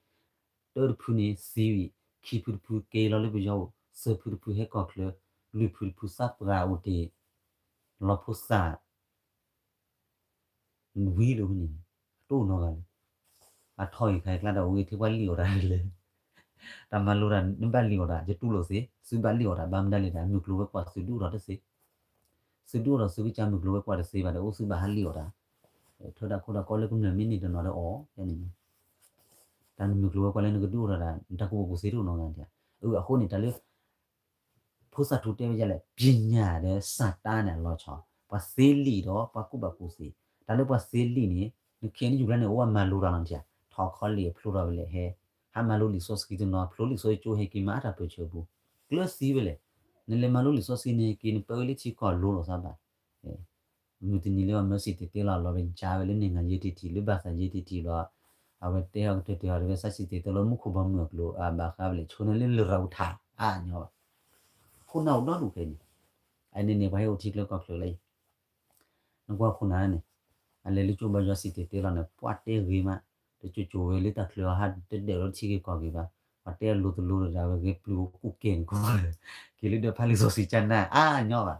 တၢတဖုန့ၣ်သံဝံၤ, ခံဖုတဖုက့ၤလီၤလၢပယီၤအိၣ်, သၢဖုတဖုဟဲကီၢ်ချၢ, လွံၢ်ဖုတဖုသးပှၢ်အိၣ်တ့ၢ်, လီၤဖိစၢ် ဝံၤလၢန့ၣ် အတအိၣ်နီတဂၤလၢၤ. အထီၣ်ဂ့ၤခါအံၤကျါဒီး အိၣ်ဂ့ၤထဲပှၤလံၣ်အီၣ်တၢ်လၢ တၢ်မၤလိတၢ် နဘၣ်လံၣ်အီၣ်တၢ် ယတူၢ်လိာ်သ့ သုဘၣ်လံၣ်အီၣ်တၢ် ဘၣ်မနုၤလဲၣ်ဒီး မုၢ်ကျိၤဝဲၤကွာ်သုဒုးအိၣ်ထီၣ်တသ့, သုဒုးအိၣ်ထီၣ်သုကစၢ်မုၢ်ကျိၤဝဲၤကွာ်တသ့ဘၣ်ဒီး အိၣ်သုဘၣ်ဟးလံၣ်အီၣ်တၢ်, ထၢဒၣ်ခိၣ်ဒၣ်ကီလၢကမျၢၢ်မ့ၢ်န့ၢ်တနီၤဒီးအီၤန့ၣ်, တၢ်နမုၢ်ကျိၤဝဲၤကွာ်လၢနကဒုးအိၣ်ထီၣ်တၢ် နတၢ်ကူၣ်ဘၣ်ကူၣ်သ့တအိၣ်နီတဂၤန့ၣ်ဧါ. အဃိန့ၣ် တၢ်လၢ ဖိသၣ်ထူတဲဝဲဒ်လဲၣ် ပညာဒီးစာတန်းန့ၣ်အလီၤဆီ, ပှၤသ့လံာ်ဒီးပှၤကူၣ်ဘၣ်ကူၣ်သ့, တၢ်လၢပှၤသ့လံာ်န့ၣ် နခဲအံၤနယူၢ်လၢန့ၣ် အိၣ်ဝဲမၤလိတၢ်လီၤနထံၣ်ဧါ, ထီၣ်ခီလံာ်အဖျိထီၣ်ဝဲလဲၣ်ဟဲ, ဟးမၤလိလံာ်စီဆှံတနီၤ ဖျိလံာ်စီဆှံကၠိဟဲက့ၤမၤအါတၢ်ပၢၢ်ဆၢပူၤ, ကျၢၤသံဝဲလဲၣ်, နလဲၤမၤလိလံာ်စီဆှံန့ၣ်ဟဲက့ၤ နပၢလၢထံကီၢ်လိၤလိာ်သးဘၣ် မုၢ်တနံၤလၢပှၤမၢစံၣ်တဲၤတဲလီၤလီၤ ပယါဝဲလၢန့ၣ် နၤယဲတံၢ်တံၢ်လၢဘၣ်သးယဲတံၢ်တံၢ်လီၤ, အဝဲတဲဟီၣ်ကတၢၢ်တၢၢ်ဟီၣ်တဝဲ စၢ်စံၣ်တဲၤတဲလီၤ မူခိၣ်ဘီမုၢ်အကျိၤ အဘၣ်ဃးဝဲလဲၣ် ဆိန့ၣ်လၢလရာ်ပူၤထး အါညီဘၣ်, ခိၣ်နၢ်အိၣ်ဒီဒူၣ်ခဲအံၤန့ၣ်, အန့ၣ်န့ၣ် ပှၤဟဲအိၣ်ထံချၢကီၢ်ချၢလၢအံၤ နကွၢ်ခိၣ်နၢ်န့ၣ်, အလဲၤလၢကၠိဘါယွၤစံၣ်တဲၤတဲလီၤန့ၣ် ပှၤတဲဂ့ၤမး, တကၠိကၠိဝဲလၢတၢ်ချၢအီၤဟးတဒၢးလီၤထံဂ့ၢ်ကီၢ်ဂ့ၤဘၣ်, ပှၤတဲအလိၤတလိၤတဂၤဝဲဂဲၤပျုၤအိၣ်ကူၣ်ကဲန့ၣ် က့ၤလၢဒၢးဖးလံာ်စီဆှံကၢ်နၢ် အါညီဘၣ်,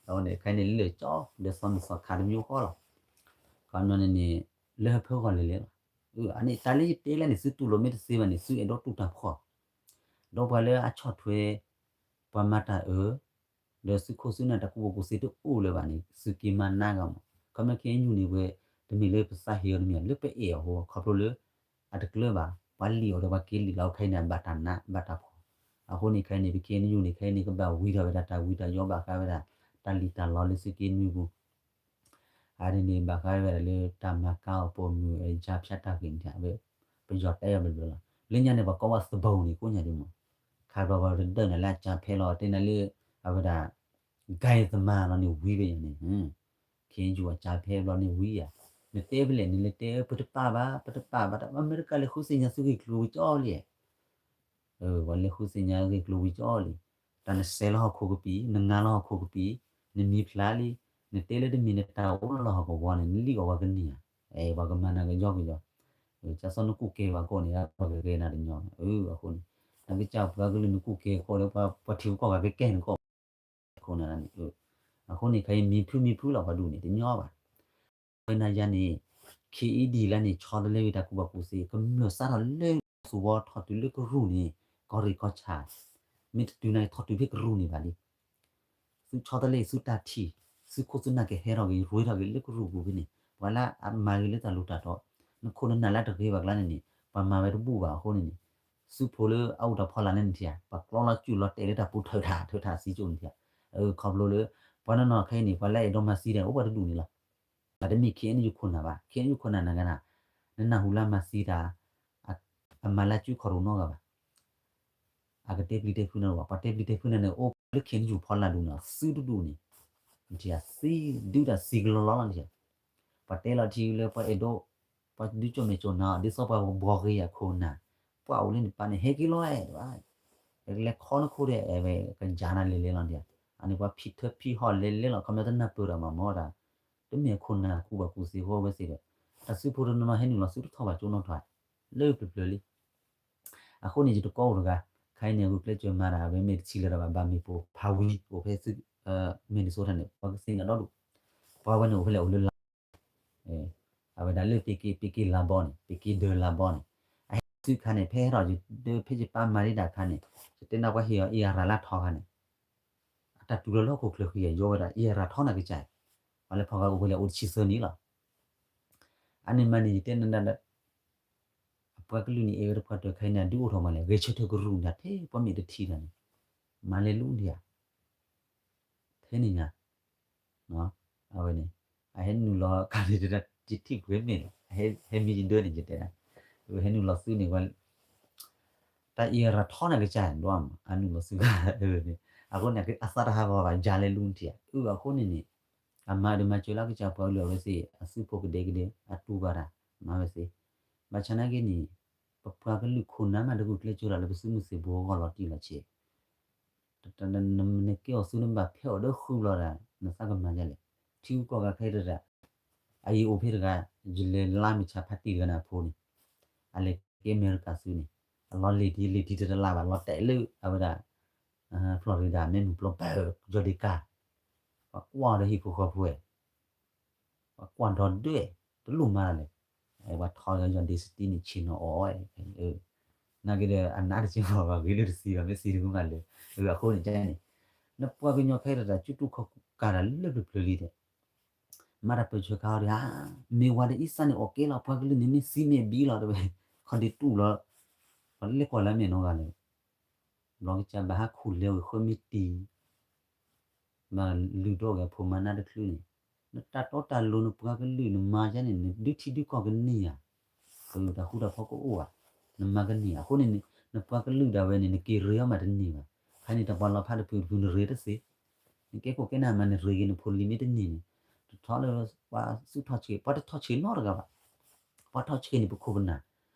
အဝဲန့ၣ် ခဲအံၤန့ၣ် လၢာ်ကၠီ လၢာ်သီမုၢ်သီခါတမံၤဃီလီၤ, ခီပညီန့ၣ်န့ၣ် လၢဟၢဖၢဂီၢ်လဲၤလဲၤလီၤ, အန့ၣ် တၢ်လၢယတဲလၢန့ၣ် သုတူၢ်လိာ်မ့ၢ်တသ့ဘၣ်န့ၣ် သုအဲၣ်ဒိးတူၢ်တၢ်ဖှီၣ် ဒီးပှၤလၢအဆီၣ်ထွဲ ပှၤမၤတၢ်အၢ ဒီးသုခိၣ်သုနၢ်တၢ်ကူၣ်ဘၣ်ကူၣ်သ့တအိၣ်လၢၤဘၣ်န့ၣ် သုက့ၤမၤနးဂၤမး, ခီမ့ၢ်ခဲအံၤယူၢ်န့ၣ်ဝဲ တမ့ၢ်လၢပသးဟ့အီၤတမံၤ လၢပအဲၣ်အီၤအဃိ ခီဖျိလၢ အတကျၢၤဘၣ် ပှၤလံၣ်အီၤဒီးပှၤက့ၤလံၣ်လီၤခဲအံၤန့ၣ် ဘၣ်တၢ်နး ဘၣ်တၢ်ဖှီၣ်, အဃိန့ၣ်ခဲအံၤန့ၣ် ပခဲအံၤယူၢ်န့ၣ် ခဲအံၤန့ၣ် ကဘၣ်ဝံထီၣ်ဝဲဒၣ်တၢ်ဝံတၢ်ယိးဘၣ်ဃးဝဲဒၣ် တၢ်လံၣ်တၢ်လီလၢသုက့နွံပူၤ အန့ၣ်န့ၣ် ဘၣ်ဃးဝဲဒၣ်လၢတၢ်မၤကါအီၤပိာ်မုၣ်အကၠါဖၠါတၢ်ဂ့ၢ်န့ၣ် ပယီၤတဲအီၤဘျီဘျီလီၤ. လၢညါန့ၣ် ပှၤကိးဝဲသဘိန့ၣ် ကိးညါဒ်မး, ခါဘျီပှၤတဒၢးနၤလၢအကၠါဖဲလီၤ တဲနၤလၢ အဝဲဒၣ် ကါယသမါလီၤန့ၣ်ဝံၤဘၣ်ယၤန့ၣ်, ခဲအံၤယူၢ်အကၠါဖဲဘျီန့ၣ်ဝံၤယၤ, နတဲဖဲလဲၣ် နလဲၤတဲ ပတပာ်ဘၣ် ပတပာ်ဘၣ် အမဲရကၤလဲၤဃုသ့ၣ်ညါသုဂ့ၢ်ကျိၤဝံၤကၠီလံ ပှၤလဲၤဃုသ့ၣ်ညါဂ့ၢ်ကျိၤဝံၤကၠီလံ, တၢ်နစဲးလၢဟီၣ်ခိၣ်ကပံာ် နငါလၢဟီၣ်ခိၣ်ကပံာ် နမံၤဖျါလံ, နတဲလၢတမံၤနတၢ်အိၣ်လၢဟီၣ်ကဝီၤန့ၣ် နလံၣ်အီၣ်ပှၤကန့ၢ်ဧါ, ပှၤကမၤနၤကယီကယီ, ကၢ်သိးနကူၣ်ကဲပှၤကိးန့ၣ် ပှၤကဂဲၤနၤတညီ, အဃိန့ၣ် နကစၢ်ပှၤကလုာ်နကူၣ်ကဲအဃိဒီး ပှၤထံဖိကီၢ်ဂၤကကဲနကိး အဃိန့ၣ်န့ၣ်, အဃိန့ၣ် ခဲအံၤမံၤဖုမံၤဖုလီၤ ပှၤဒူၣ်န့ၣ် တညီဘၣ်. ဝဲနၤယၤန့ၣ် ခ့အံၤဒ်လဲၣ်န့ၣ် ဆီတလဲဝံၤတၢ်ကူၣ်ဘၣ်ကူၣ်သ့ ကမျၢၢ်စးထီၣ်လၢ သူဝီထီၣ်တုၤလၢကရူၢ်န့ၣ် ကီၢ်ရ့ၣ်ကီၢ်ဆၣ် မ့ၢ်တတုၤန့ၣ် ထီၣ်တုၤဖဲကရူၢ်န့ၣ်ဘၣ်လံ. သုဆီတလဲ သုတၢ်ထံၣ် သုခိၣ်သုနၢ်ကဟဲထီၣ်က့ၤ ရ့ထီၣ်က့ၤလၢကရူၢ်ပူၤဖဲန့ၣ် ပှၤလၢအမၤဂ့ၤလၢတၢ်လိၤတၢ်တီ နခိၣ်နနၢ်လၢတဂ့ၤဘၣ်ကျါန့ၣ်န့ၣ် ပှၤမၤဝဲတဘူၣ်ဘၣ်အဃိန့ၣ်န့ၣ် သုးဖိလၢအအိၣ်တၢ်ဖီလာ်န့ၣ်နထံၣ်ဧါ ပှၤကျီလီၤစုၣ်လီၤတဲာ်လၢတၢ်ပူၤထၢၣ်ထၣ် ထၢၣ်ထၣ်စံကၠိန့ၣ်ထံၣ်ဧါ. ခီဖျိလၢ ပှၤနီၢ်နီၢ်ခဲအံၤန့ၣ် ပှၤလၢအဲၣ်ဒိးမၤသံတၢ်အိၣ်ပှၤတဒူၣ်န့ၣ်လီၤ. တၢ်တမ့ၢ် ခ့ၣ်အဲၣ်ယူၣ် ခိၣ်နၢ်ဘၣ် ခ့ၣ်အဲၣ်ယူၣ် ခိၣ်နၢ်နၤဂၤနၤ နနၢ်ဟူလၢမၤသံတၢ် အမၤလၢစုခီၣ်ရိၣ်နီတဂၤဘၣ်. အကတဲပျံၤတဲဖုးနၤဘၣ် ပှၤတဲပျံၤတဲဖုးနၤန့ၣ် အိၣ်လၢခ့ၣ်အဲၣ်ယူၣ်ဖီလာ်ဒူၣ်န့ၣ် သုတဒူၣ်န့ၣ် နထံၣ်ဧါ သံဒုးတၢ်သံကလီလီလီနထံၣ်ဧါ. ပှၤတဲလီၤထံလၢပှၤအဲၣ်ဒိး ပှၤဒုးကၠိမဲာ်ကၠိနၤ ဒ်သိးပှၤဘှီဂ့ၤယၤခိၣ်နၢ် ပှၤအိၣ်လၢနပၢ်န့ၣ် ဟဲက့ၤလီၤအဲၣ် လဲၤခီနခိၣ်ဒီး အဲၣ်ဝဲကယၤနၤလဲၤလဲၤလီၤနထံၣ်ဧါ. အန့ၣ်ပှၤဖံးထၢဖံးဟီၣ်လဲၤလဲၤလီၤ ခီပညီတနၢ်ပၢၢ်ဒီးမၤမီၢ်တၢ် တမ့ၢ်ခိၣ်နၢ်ကူၣ်ဘၣ်ကူၣ်သ့အဃိဝဲသ့ၣ်ဒီး တၢ်သုးဖိတနီၤနီၤဟဲနုာ်လီၤသုတထီၣ်ဘၣ်ကၠိနီထီၣ် လၢပျၢၤပျၢၤလံ. အဃိန့ၣ် ယတကိးအိၣ်တဂၤ ခဲအံၤန့ၣ် ဂုာ်ကျဲးစၢးမၤတၢ် အဝဲမ့ၢ်တထံၣ်လၢၤဒီးဘၣ် ဘၣ်မ့ၢ်ပိာ်ဖးဝံၤ အိၣ်ဖဲသုး Minnesota န့ၣ် ပှၤကသ့ၣ်ညါဒီဒူၣ် ပှၤဝဲန့ၣ်အိၣ်ဖဲလဲၣ် အိၣ်လၢလါ အဝဲဒၣ်လၢပ့ၤက့ၤ ပ့ၤက့ၤလါဘီန့ၣ် ပ့ၤက့ၤဒၢးလါဘီန့ၣ် အဟဲသုးခါန့ၣ် ဖဲဟဲထီၣ်ယဒၢးဖဲယပၢ်မၤဒံးတၢ်ခါန့ၣ် ယတဲနၢ်ပှၤဟ့ၣ်အီၤအံၣ်အရၤလၢထီခါန့ၣ် အတၢ်တူၢ်လီၤလၢဟီၣ်ခိၣ်ချၢဃံ ယီဝဲဒၣ်အံၣ်အရၤထီနၤကစၢ် ပှၤလၢဖီဂၤအိၣ်ဖဲလဲၣ် အိၣ်တဆံသၢနံၣ်လီၤ. အန့ၣ်မးန့ၣ် ယတဲနၢ်ဒၣ် အပှၤကလုာ်န့ၣ် အဲၣ်ဝဲတပှၤတၢၢ်ခဲအံၤန့ၣ် ဒုးအိၣ်ထီၣ်မးလဲၣ် ဂဲၤဆၢထၢၣ်ကရူၢ်န့ၣ် ထဲပှၤမ့ၢ်တထံၣ်တၢ်န့ၣ် မၤလဲၤလူၤဒံးဧါ ထဲန့ၣ်ညါ အဝဲန့ၣ် အဟဲနုာ်လီၤခါန့ၣ်တဒၣ် ယထံၣ်ပှဲၤမ့ၢ်လီၤ ဟဲမံယဒၢန့ၣ် ယတဲဒၣ် ဟဲနုာ်လီၤသုးန့ၣ် တၢ်အံၣ်အရၤထီနၤကစၢ်ဒိၣ်မး အနုာ်လီၤသုးခါန့ၣ် အဃိန့ၣ် အသးတဟးဂီၤဘၣ် ယၤလဲၤလူၤထံၣ်ဧါ အဃိန့ၣ်န့ၣ် အမၤဒုးမၤစၢၤလၢကစၢ်ပှၤကလုာ်အဝဲသ့ၣ် အသုးဖိကဒဲကဒဲ အတူၢ်ဘၣ်တၢ် မၤဝဲသ့ၣ် ဘၣ်ဆၣ်နာ်က့န့ၣ် ပပှၤကလုာ်ခိၣ်နၢ်မးတဂုာ်ကျဲးစၢးတၢ်လၢပသုးမုၢ်သံၣ်ဘိအဂီၢ်လီၤတံၢ်လီၤဆဲး နကဲအီၤသုးနဘၣ်ဖဲအီၤဒီးဃုဘျီဒၣ် နသးကမၤဒ်လဲၣ် ထံဂုၤကီၢ်ဂၤခဲအံၤတဒၣ် အအံၤအိၣ်ဖဲတဂၤ ယလဲၤလါမုၢ်ဆါဖးတံၢ်တဂၤန့ၣ်အဖိန့ၣ် အလဲၤကဲအမဲရကၤသုးန့ၣ် အလီၤလ့ၣ်ဒံးလ့ၣ်ဒံးတတလးဘၣ် လီၤတဲာ်လၢအဝဲဒၣ် Florida မဲၣ်မုၢ်ပျီဘၢၣ် ကယီၤဒ့ကါ ပှၤကွၢ်ဒီးဟံၣ်ဖိဃီဖိဝဲ ပှၤကွၢ်ဒီဒွဲၣ် တလိၣ်မၤလဲၣ်, ပှၤထီဂၤယီၤဒ့စတံန့ၣ် ဆ့ၣ်နီၤအီၤဝဲ, နာ်က့ဒီး အနးတက့ၢ်မး ဘၣ်ဂ့ၤလၢတသံဘၣ် မ့ၢ်သံတမုာ်မးလၢ, အဃိန့ၣ်န့ၣ် နပှၤကညီခဲအံၤတၢ် ကၠူတူၢ်ခီၣ်ကးတၢ်လၢပျၢၤပျၢၤလံဒီး မၤတၢ်ပၢၢ်ဆၢခါအီၤဒီး မ့ၢ်ဝၤဒီးအံသၣ်န့ၣ် အီၣ်ကဲလီၤ ပှၤကလုာ်န့ၣ် မ့ၢ်သံမ့ၢ်ဘံလီၤတဲဝဲ, ခီဒ့တူၢ်လီၤ, ပှၤလဲၤကွၢ်လၢမ့ၢ်နီတဂၤလဲၣ်, ဘျီကစၢ်ဘၣ်ဟးခူၣ်လဲၤဝဲဃၢမ့ၢ်တံၢ် မၤလုၢ်ဒိၣ်ဂဲၤဖိမၤနၢ်တချုးန့ၣ်, နတၢ်တီတၢ်လိၤနပှၤကလုာ်နမၤယါန့ၣ် နဒုးထံဒုးကီၢ်ကန့ၢ်ဧါ, တၢ်ဃူတၢ်ဖိးကအိၣ်ဧါ, နမၤကန့ၢ်ဧါ, အဃိန့ၣ် နပှၤကလုာ်ဒၣ်ဝဲန့ၣ် နက့ၤရ့အီၤမးတန့ၢ်ဘၣ်, ဖဲန့ၣ်တၢ်ပှၤလီၤဖးတဖုတဖုနရ့တသ့, နကဲခိၣ်ကဲနၢ်မးနရ့က့ၤနဖိလံၤမ့ၢ်တန့ၢ်န့ၣ်, တထီလၢပှၤစုထီၣ်ဆှံ ပှၤတထီၣ်ဆှံနီတဂၤဘၣ်, ပှၤထီၣ်ဆှံန့ၣ်ပခိၣ်ပနၢ်,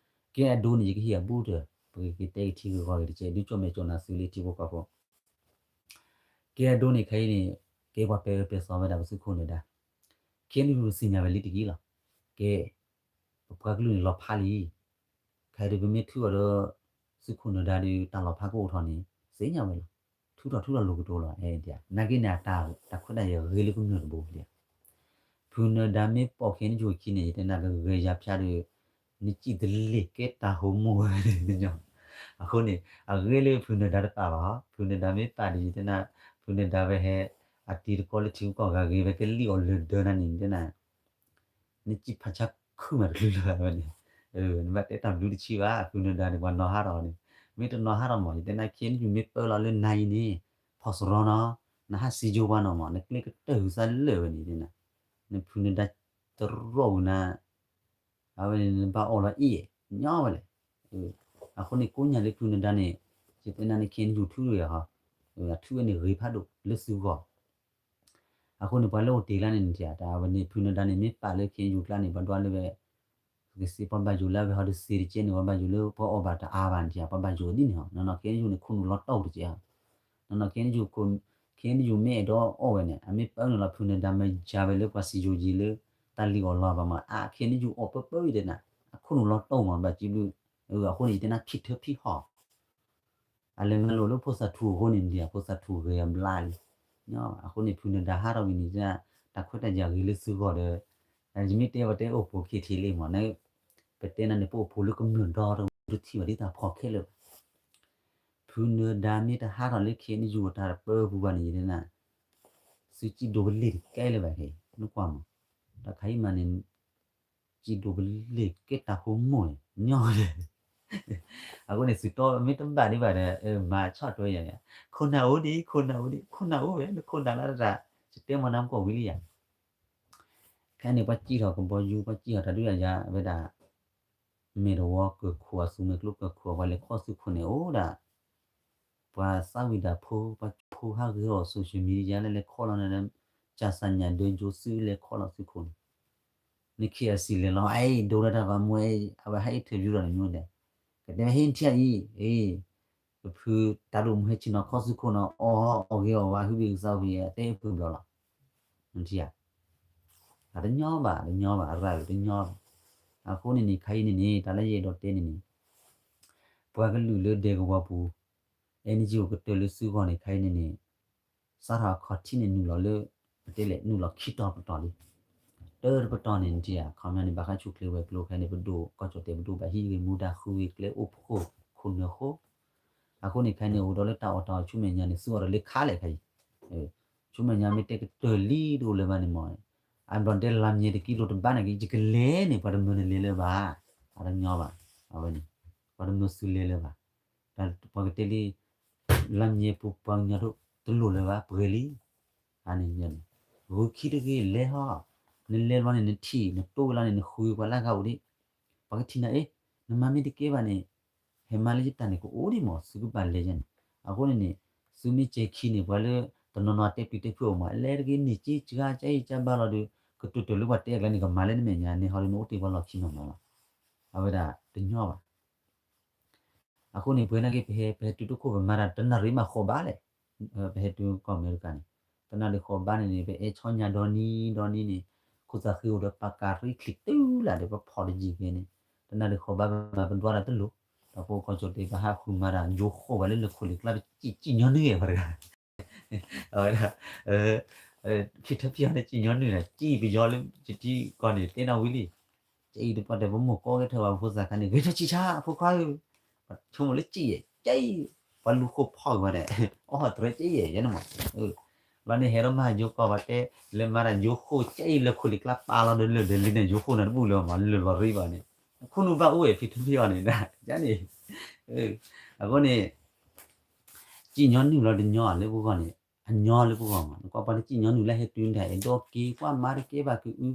ကဲအဒိန့ၣ် ယကဟ့ၣ်အဘူးတၢ် ပကက့ၤတဲက့ၤထံဂ့ၢ်ဂီၢ်ဂ့ၤတကဲ ဒုးကၠီၣ်မဲာ်ကၠီၣ်နၤသုလၢထံဖိကီၢ်ဖိ ကဲအဒိန့ၣ်ခဲအံၤန့ၣ် ကဲပှၤပဲာ်အၢပဲာ်သီဝဲဒၣ်ပသုးခိၣ်နၢၤဒါ, ခဲအံၤန့ၣ်ပသ့ၣ်ညါဝဲလံတက့ၢ်လီၤ, ကဲ ပပှၤကလုာ်န့ၣ်လီၤဖးလံ, ခဲအံၤဒီးပမ့ၢ်ထုးအီၤဒီး သုးခိၣ်နၢၤဒါဒီးတၢ်လီၤဖးကအိၣ်ထီၣ်န့ၣ် သ့ၣ်ညါဝဲလီၤ, ထုးထီၣ်ထုးထီၣ်လိာ်ကတိၤလီၤ, နာ်က့န့ၣ် တၢ်ခွဲးတၢ်ယာ်ဂ့ၤလၢကမျၢၢ်တဘိလံ ဖုနၢၤဒါမ့ၢ်ပိာ်ခဲအံၤန့ၣ် ယတဲနၤကဂဲၤယၤဖၠါဒီး နစံၣ်တလ့ၢ်ကဲတၢ်ဟိမိၢ်ဝဲန့ၣ်ညီ, အဃိန့ၣ် အဂ့ၢ်လၢဖုနၢၤဒါတပာ်ဘၣ်, ဖုနၢၤဒါမ့ၢ်ပာ်ဒီးယတဲနၤ, ဖုနၢၤဒါဝဲဟဲ အတံၤတကီလၢထံဂုၤကီၢ်ဂၤဂ့ၤ ဝဲကလံၣ်အီၤလၢာ်ဒၢနၤန့ၣ် ယတဲနၤ နစံၣ်ဖးဆါခုမးတချုးလၢၤဘၣ်ဝဲန့ၣ်, နဘၣ်တဲတၢ်ဘျုးတဆံဘၣ်, ဖုနၢၤဒါန့ၣ် ပှၤနီၤဟးထီၣ်အီၤန့ၣ်, မ့ၢ်တနီၤဟးထီၣ်မး ယတဲနၤ ခဲအံၤနယူၤမ့ၢ်ပၢလီၤလၢနၤအံၤန့ၣ်, ဖီၣ်စရီနီၤ, နဟးစံယိၤပှၤနီၤမး နကျဲကတၢၢ်ဂုၤသးလၢာ်ဝဲန့ၣ်, နဖုနၢၤဒါတရီၣ်ဝံၤနၤ, အဝဲန့ၣ်နဘၣ်အီၣ်လီၤအ့ၣ်, ညီဝဲလဲၣ်, အဃိန့ၣ်ကိးညါလၢဖုနၢၤဒါန့ၣ်, ယတဲနၤန့ၣ် ခဲအံၤနယူၤထုးဝဲဟီ, အထုးဝဲန့ၣ်ဂ့ၤဖးဒိၣ်လၢသုဂီၢ် အဃိန့ၣ် ပှၤလၢအိၣ်တ့ၢ်ကျါန့ၣ် နထံၣ်ဧါ, တၢ်ဝဲန့ၣ် ဖုနၢၤဒါန့ၣ် မ့ၢ်ပာ်လၢ ခဲအံၤယူၤကျါန့ၣ် ပှၤဒွးလၢဝဲ, ကစ့ပှၤဘၣ်ယိၣ်လၢအဝဲဟီဒီးစ့တကဲန့ၣ် ပှၤဘၣ်ယိၣ်လၢပှၤအီၣ်ဘၣ်တအါဘၣ် နထံၣ်ဧါ, ပှၤဘၣ်ယိၣ်ဒ်န့ၣ်ဟီ, နီၢ်နီၢ် ခဲအံၤယူၤန့ၣ် ခိၣ်နူာ်လီၤတီၢ်တကဲဧါ, နီၢ်နီၢ် ခဲအံၤယူၤ ခဲအံၤယူၤမ့ၢ်အဲၣ်ဒိးအီၣ်ဝဲန့ၣ် အမ့ၢ်ပၢနုာ်လီၤ ဖုနၢၤဒါမၤယၤဝဲလၢပှၤစံယိၤယံၤလၢ တၢ်လံၣ်အီၣ်လီၤဘၣ်မး အါ ခဲအံၤယူၤ အီၣ်ပၢပၢဝံၤဒဲးနၤ, အခိၣ်နူာ်လီၤတီၢ်မး ဘၣ်စံးဘျုး, အဃိန့ၣ် ယတဲနၤ ဖံးထၢဖံးဟီၣ် အလဲၤမၤလိာ်လၢဖိသၣ်ထူအဃိန့ၣ် ဒ်အဖိသၣ်ထူဂ့ၤအဘျါလံ, အဃိန့ၣ် ဖုနၢၤဒါဟးထီၣ်ဝံၤန့ၣ် တၢ်ခွဲးတၢ်ယာ်ဂ့ၤလၢသုဂီၢ်ဒီး, ယမ့ၢ်တဲပတဲအိၣ်ဖှိၣ်ခံထံၣ်လံမးန့ၣ်, ပတဲနၤန့ၣ် ပအိၣ်ဖှိၣ်လၢကမျၢၢ်ဒီတဂၤ တထံၣ်ဘၣ်ဒ်တၢ်ဖီၣ်ခဲလၢာ်ဘၣ်, ဖုနၢၤဒါမ့ၢ်တဟးထီၣ်လၢ ခဲအံၤယူၤ အတၢ်ပၢပူၤဘၣ်န့ၣ် ယတဲနၤ, သုစံၣ်ဒိးကလ့ၢ်တကဲလၢၤဘၣ်ခဲအံၤ နကွၢ်မး, တၢ်ခါအံၤမးန့ၣ် စံၣ်ဒိးကလ့ၢ်ကဲတၢ်ဟိမိၢ်န့ၣ် ညီဝဲလဲၣ်, အဃိန့ၣ် သုးတီမ့ၢ်တဘၣ်ဒံးဘၣ်ဒီး မၤဆီၣ်ထွဲယၤ, ခိၣ်နၢ်အိၣ်ဒံး ခိၣ်နၢ်အိၣ်ဒံး ခိၣ်နၢ်အိၣ်ဝဲ နခိၣ်နၢ်လၢတၢ် ယတဲမၤနၤမကီၢ်ဝံၤလံယၤ, ခဲအံၤန့ၣ် ပှၤစံၣ်ထီၣ်ကဘီယူၤ ပှၤစံၣ်ထီၣ်တၢ်ဒုးတၢ်ယၤဝဲဒၣ် မဲာ်တဝီကၢၢ်ခိၣ် အသုးမုၢ်ကျိၤကၢၢ်ခိၣ် ပှၤလဲၤခီၣ်သုးခိၣ်န့ၣ်အိၣ်ဒၣ် ပှၤသးဝံၣ်ဒၣ်ဖိ ပှၤဖိဟးဂ့ၤအီၤ social media လၢလဲၤခီၣ်လီၤန့ၣ် ကၢ်စၢ်ညၣ်ဒၢယိၤသုးလဲၤခီၣ်လီၤသုးခိၣ်န့ၣ်, န KIC လဲၤလီၤ အံၤ ဒိတၢ်ဘၣ်မူ အဝဲဟဲ interview ဒီးနမျိုးလဲၣ်, ကတဲဝဲဟ့ၣ်ထံၣ်အံၤ အ့ ပဖုတၢ်ဒိၣ်မူဟဲဆ့ၣ်နီၤခီၣ်သုးခိၣ်နီၤ အီၣ်အီၣ်ဂ့ၤအီၣ်ဝဲ ဟုဘ့ၣ်ကသးဝံၤ အတဲဖုဘျီလီၤ, နထံၣ်ဧါ, အတညီဘၣ် တညီဘၣ် အရၣ်တညီဘၣ်, အဃိန့ၣ်န့ၣ် ခါအံၤန့ၣ်န့ၣ် တၢ်လၢယအဲၣ်ဒိးတဲန့ၣ်န့ၣ် ပှၤကလုာ်လၢဒဲကဝီၤပူၤ NGO ကတၢၢ်လၢသုဂီၢ်န့ၣ် ခါအံၤန့ၣ်န့ၣ် စးထီၣ်အခီၣ်ထံးန့ၣ် နုာ်လီၤလၢ ပတဲလဲၣ် နုာ်လီၤခံတီၤပတီၢ်လံ, တၢတပတီၢ်န့ၣ် နထံၣ်ဧါ ခီပညီန့ၣ် ဘၣ်ဃးဆူၣ်ချ့ဝဲၤကျိၤခဲအံၤန့ၣ် ပဒိၣ်ကီၢ်ကၠီၣ်တဲၣ် ပဒိၣ်ဘၣ်ဟံးဂ့ၤ မူဒါဃုဂ့ၤ ကျဲအိၣ်ဖှိၣ်ခိၣ်နၢၤဃိ, အဃိန့ၣ် ခါအံၤန့ၣ် အိၣ်ဒီးလၢတၢ်အီၣ်တၢ်အီဆူမဲာ်ညါန့ၣ် သူအီၤဒီးလၢခါလဲၣ်ခါအံၤ, ဆူမဲာ်ညါမ့ၢ်တဲကတၢၢ်လံတအိၣ်လၢၤဘၣ်န့ၣ်မး, အဘျီတဲလါမ့ၤတကံလိတဘၣ်န့ၣ်က့ ယကလဲၤန့ၣ် ပှၤတမၢန့ၣ်လဲၤလၢၤဘၣ်, အတညီဘၣ်, အဝဲန့ၣ် ပှၤတမၢသုလဲၤလၢၤဘၣ်, ပှၤကတဲလံ လါမ့ၤပူၤပှၤကညီတလိၣ်လၢၤဘၣ် ပှဲၤလံ, အန့ၣ် ဂုၤခံတဂ့ၤ လဲၤဟီ, နလဲၤဘျီန့ၣ် နထံၣ် နတိၢ်ဝဲလီၤန့ၣ် နဃုပှၤလၢဂၤအိၣ်ဒံး, ပှၤကထံၣ်နၤအ့ၣ် နမၤမ့ၢ်တကဲဘၣ်န့ၣ် ဟဲမၤလၢယတၢ်န့ၣ် ကအိၣ်ဒံးမး သုကဘၣ်လဲၤယဲန့ၣ်, အဃိန့ၣ်န့ၣ် သုမ့ၢ်ကဲခံန့ၣ် ပှၤလၢတနီၤနီၤတဲပျံၤတဲဖုးအီၤမး လဲၤတဂ့ၤ န့ၢ်က့ ကဂၤကအဲၣ်ကဘါလီၤဒီး ကတိၤတၢ်လၢပှၤတဲအကျါန့ၣ် ကမၤလၢနမဲာ်ညါ န့ၣ်ဟီဒီးနအိၣ်တ့ၢ်ပှၤလီၢ်ခံနီၤနီၤလီၤ, အဝဲဒၣ်တညီဘၣ် အဃိန့ၣ် ပှၤနာ်က့ ပဟဲ ပဟဲတုၤတခိၣ် ပမၤတၢ်တနၣ်ရံၣ်မးဃိးဘးလဲၣ်, ပဟဲတုၤကီၢ်အမဲရကၤန့ၣ်, တနၣ်ရံၣ်ဃိးဘးန့ၣ်န့ၣ် ပအဲၣ်ဆီညါဒီနံၤဒီနံၤန့ၣ်, ခိၣ်သးဃ့အိၣ်ဒီးပာ်ကၤရံၣ်ချံတုၤလၢ်ဒီး ပဖီၣ်တယံာ်က့ၤန့ၣ်, တနၣ်ရံၣ်ဃိးဘးပမၤပဒွးတၢ်တလိၣ်, ဒီးပအိၣ်ကီၢ်ကၠီၣ်တဲၣ် ပဟးဃုမၤတၢ် ယိၤဃိးဝဲလၢလၢၢ်ခိၣ်လံၤကျါ ပစံၣ်စံၣ်ညီနုၢ်ဂ့ၤပှၤတဂၤ အဝဲဒၣ်, အ ဖံထၢဖံအီၤန့ၣ် စံၣ်ညီနုၢ်ဒီး စံၣ်ပယီၤလၢယထံကီၢ်န့ၣ် တဲနီၣ်ဝံၤလံ. ကၠံၣ်တပှၢ်တဲ ပမိၢ်ကိးက့ၤထၢဘၣ်ဖိသၣ်ခါန့ၣ် ဂဲၤထၢဆံၣ်ဆါ ဖိခွါဧၢ, ဆိကမိၣ်လၢစံၣ်ယဲၢ် ကၠံၣ်, ပှၤလူၤဃိဖီၣ်က့ၤဝဲဒၣ် အီၣ်တြဲၤကၠံၣ်ယဲၢ် ယဲန့ၣ်မး. ဘျီန့ၣ်ဟဲထီၣ်မၤယိကီၢ် ပှၤတဲ လဲၤမၤတၢ်ယိဃိကၠံၣ် လၢခိၣ်လံၤကျါပာ်လီၤဒီးလၢာ်ဒီးလံန့ၣ် ယိဃိန့ၣ်တဘူၣ်လၢၤမး လၢာ်လီၤရံဘၣ်န့ၣ် ခိၣ်နူာ်ဘၣ်အိၣ်ဝဲ ဖံထၢဖံအီၤန့ၣ် ယန့ၣ်. အဃိန့ၣ် စံၣ်ညီနုၢ်လီၤတညီလၢပဂီၢ်န့ၣ် အညီလၢပဂီၢ်မး နကွၢ်ပှၤတစံၣ်ညီနုၢ်လၢဟဲတုၤန့ၣ် အဲၣ်ဒိးက့ၤကွၢ်မါတကဲဘၣ်ကအု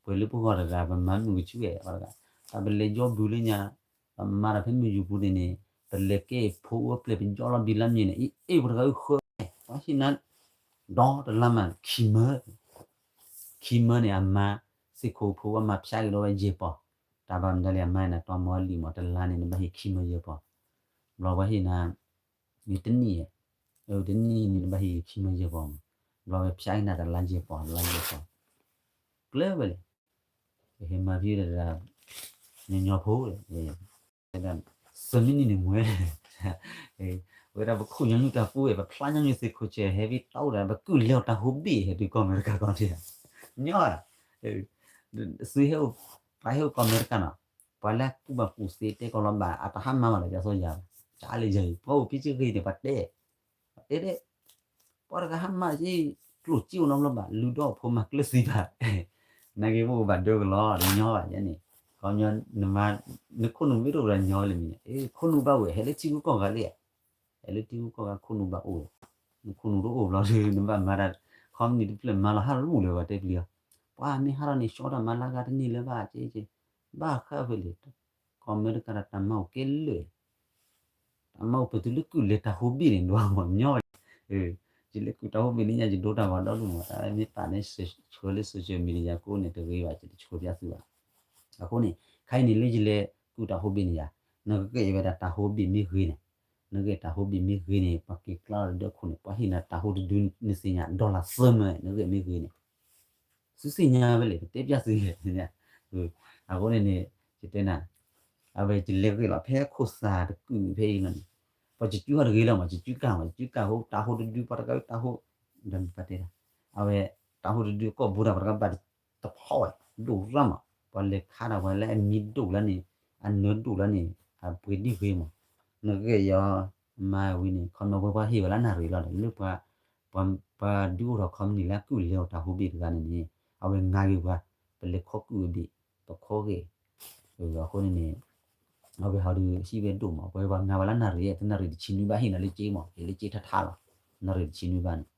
ပှဲၤလၢပဂီၢ်တဂၤ ပမၤမုာ်ကဆူၣ်အဲၣ်အီၤတဂၤ တၢ်ပလဲၤယီဘုလၢညါ ပမၤတၢ်ဖဲမုၢ်ယူၤပူၤန့ၣ်န့ၣ် ပလဲၤကဲဖိအိၣ်ပျဲၢ်ပယီလီၤဘံလါမံၤန့ၣ် အ့ၣ် ပှၤတဂၤအုၣ်ဃၢ ပှၤဟ့ၣ်နၤ ဒီတလါမး ခံမၢ ခံမၢန့ၣ် အမါ စ့ၢ်ခိဖိဝဲမၤဖျါက့ၤဒီးဝဲယဲၢ်ပီၤ တၢ်ဘၣ်မနုၤလဲၣ် အမါန့ၣ် တီမီလံာ်မး တလါန့ၣ် နဘၣ်ဟ့ၣ်ခံမၢယဲၢ်ပီၤ ဘျီဝဲဟ့ၣ်နၤ မ့ၢ်တနံၣ် တနံၣ်န့ၣ် နဘၣ်ဟ့ၣ်ခံမၢယဲၢ်ပီၤမး ဘျီဝဲဖျါက့ၤနၤတလါယဲၢ်ပီၤ တလါယဲၢ်ပီၤ ကျၢၤဝဲလဲၣ် ဟဲမၤဖံးတၢ် ညီညီဖိ တဲဒၣ် စၢမံနံၤန့ၣ်မွဲ ဝဲဒၣ်ပခိၣ်ညီနုၢ်တၢ်ပူဝဲ ပဖျါညီနုၢ်သ့ၣ်ခိၣ်ဆၢ ဟဲဖံးတၢ်အိၣ်ဒီး ပကုၢ်လဲၤအီၤတၢ်ဟိဘ့ၣ် ဟဲတုၤကီၢ်အမဲရကၤကီၢ်ဒံး ညီ သုဟဲအိၣ် ပှၤဟဲအိၣ်ကီၢ်အမဲရကၤနီၤ ပှၤလၢကူၣ်ဘၣ်ကူၣ်သ့တဲကီးလီၤဘၣ် အတဟါမၢ်ဘၣ်လၢပျၢ်စီယာ် ကၢ်လၢယၤအံၤ ပှၤအိၣ်ဖံးစ့ၢ်ဂ့ၤန့ၣ် ပှၤတဲ ပှၤတဲဒၣ် ပှၤတဂၤဟါမၢ်က့ ကျိၣ်စ့အိၣ်နီတဘျီဘၣ် လူၤဒီးဖိမၤကျၢၢ်သံဘၣ် နာ်က့ပအိၣ်ဘၣ်ဒၢကလီၤ တညီဘၣ်ယဲန့ၣ် ခီပညီ နခိၣ်နူာ်မ့ၢ်တအိၣ်ဒီးညီလၢမံၤန့ၣ် ခိၣ်နူာ်ဘၣ်အိၣ်ဝဲ ဟဲလၢထံဂုၤကီၢ်ဂၤလံဧါ ဟဲလၢထံဂုၤကီၢ်ဂၤခိၣ်နူာ်ဘၣ်အိၣ်ဝဲ နခိၣ်နူာ်တအိၣ်ဘျီဒီး နဘၣ်မၤတၢ် ခီပနံၣ်တဖျၢၣ်မၤလီၤဟးတဘူၣ်လၢၤဘၣ်တဲပျံၤအီၤ ပှၤမ့ၢ်ဟးထီၣ်န့ၣ် ဆှီတၢ်မၤလၢဂၤတန့ၢ်လၢၤဘၣ်က့က့ ဘၣ်ဃးဖဲလဲၣ် ကီၢ်အမဲရကၤတၢ်မၤအိၣ်ကဲလၢာ် တၢ်မၤအိၣ်ပတုၤလၢကုၢ်လဲၤတၢ်ဟိဘ့ၣ်န့ၣ် ဒိၣ်မးညီဝဲ ယလဲၤကုၢ်တၢ်ဟိဘ့ၣ်လၢညါ ယဒိတၢ်ဂီၤဒီဒူၣ်မး တၢ်မ့ၢ်ပာ်န့ၣ် ဆှၢလၢ social media ကိးန့ၣ်တဂ့ၤဘၣ် ယတဆှၢပျၢ်သုဘၣ် အဃိန့ၣ် ခဲအံၤန့ၣ်လၢယလဲၤကုၢ်တၢ်ဟိဘ့ၣ်န့ၣ်ယါ နကကဲဝဲဒၣ်တၢ်ဟိဘ့ၣ်မ့ၢ်ဂ့ၤန့ၣ် နကဲတၢ်ဟိဘ့ၣ်မ့ၢ်ဂ့ၤန့ၣ် ပှၤက့ၤကျါလီၤဒီးခိၣ်န့ၣ် ပှၤဟ့ၣ်နၤတၢ်ဟိတဒုနသ့ၣ်ညါ dollar သၢမၢ နကဲမ့ၢ်ဂ့ၤန့ၣ် သုသ့ၣ်ညါဝဲလဲၣ် ပတဲပျၢ်သုလဲၣ် အဃိန့ၣ်န့ၣ် ယတဲနၤ အဝဲယလဲၤဂ့ၤလီၤဖဲခိၣ်သၣ်တကုာ်ဖဲအံၤလီၤန့ၣ် ပှၤယကုဟီၣ်တဂ့ၤလီၤမး ယကုကၢ်မး ယကုကၢ်ဟိ တၢ်ဟိတဒု ပှၤတဂၤတၢ်ဟိ ဒီးမ့ၢ်ပတဲ အဝဲ တၢ်ဟိတဒုကီၢ်ဘူးတၢ် ပှၤတဂၤဘၣ်တဖီၣ်ဝဲ ဒိၣ်ရၣ်မး ပှၤလဲၤခါတၢ်ပှၤလၢအမံၤဒိၣ်လၢန့ၣ် အနၢဒိၣ်လၢန့ၣ် အပှ့ၤဒံၣ်ဂ့ၤမး နကဲယီၤ မၤဝံၤန့ၣ် ခီပညီဝဲပှၤဟ့ၣ်ဝဲလၢနၣ်ရံၣ်လီၤဒီး လၢပှၤ ပှၤဒုးအိၣ်ထီၣ်ခီပနံၣ်လၢအကုၢ်လဲၤအီၤတၢ်ဟိဘ့ၣ်တဂၤန့ၣ်န့ၣ် အဝဲငါဂ့ၤပှၤ ပလဲၤခီကုၢ်အဘ့ၣ် ပခီဂ့ၤ အဃိန့ၣ်န့ၣ် အဝဲဟီဒုးဟံးဝဲဒိၣ်မး ပှၤပှၤငါဝဲလၢနၣ်ရံၣ် တနၣ်ရံၣ်တဆံနွံဘၣ် ဟ့ၣ်နၤလၢက့မး ဟ့ၣ်လၢက့ထါထါလီၤ နၣ်ရံၣ်တဆံနွံဘၣ်န့ၣ်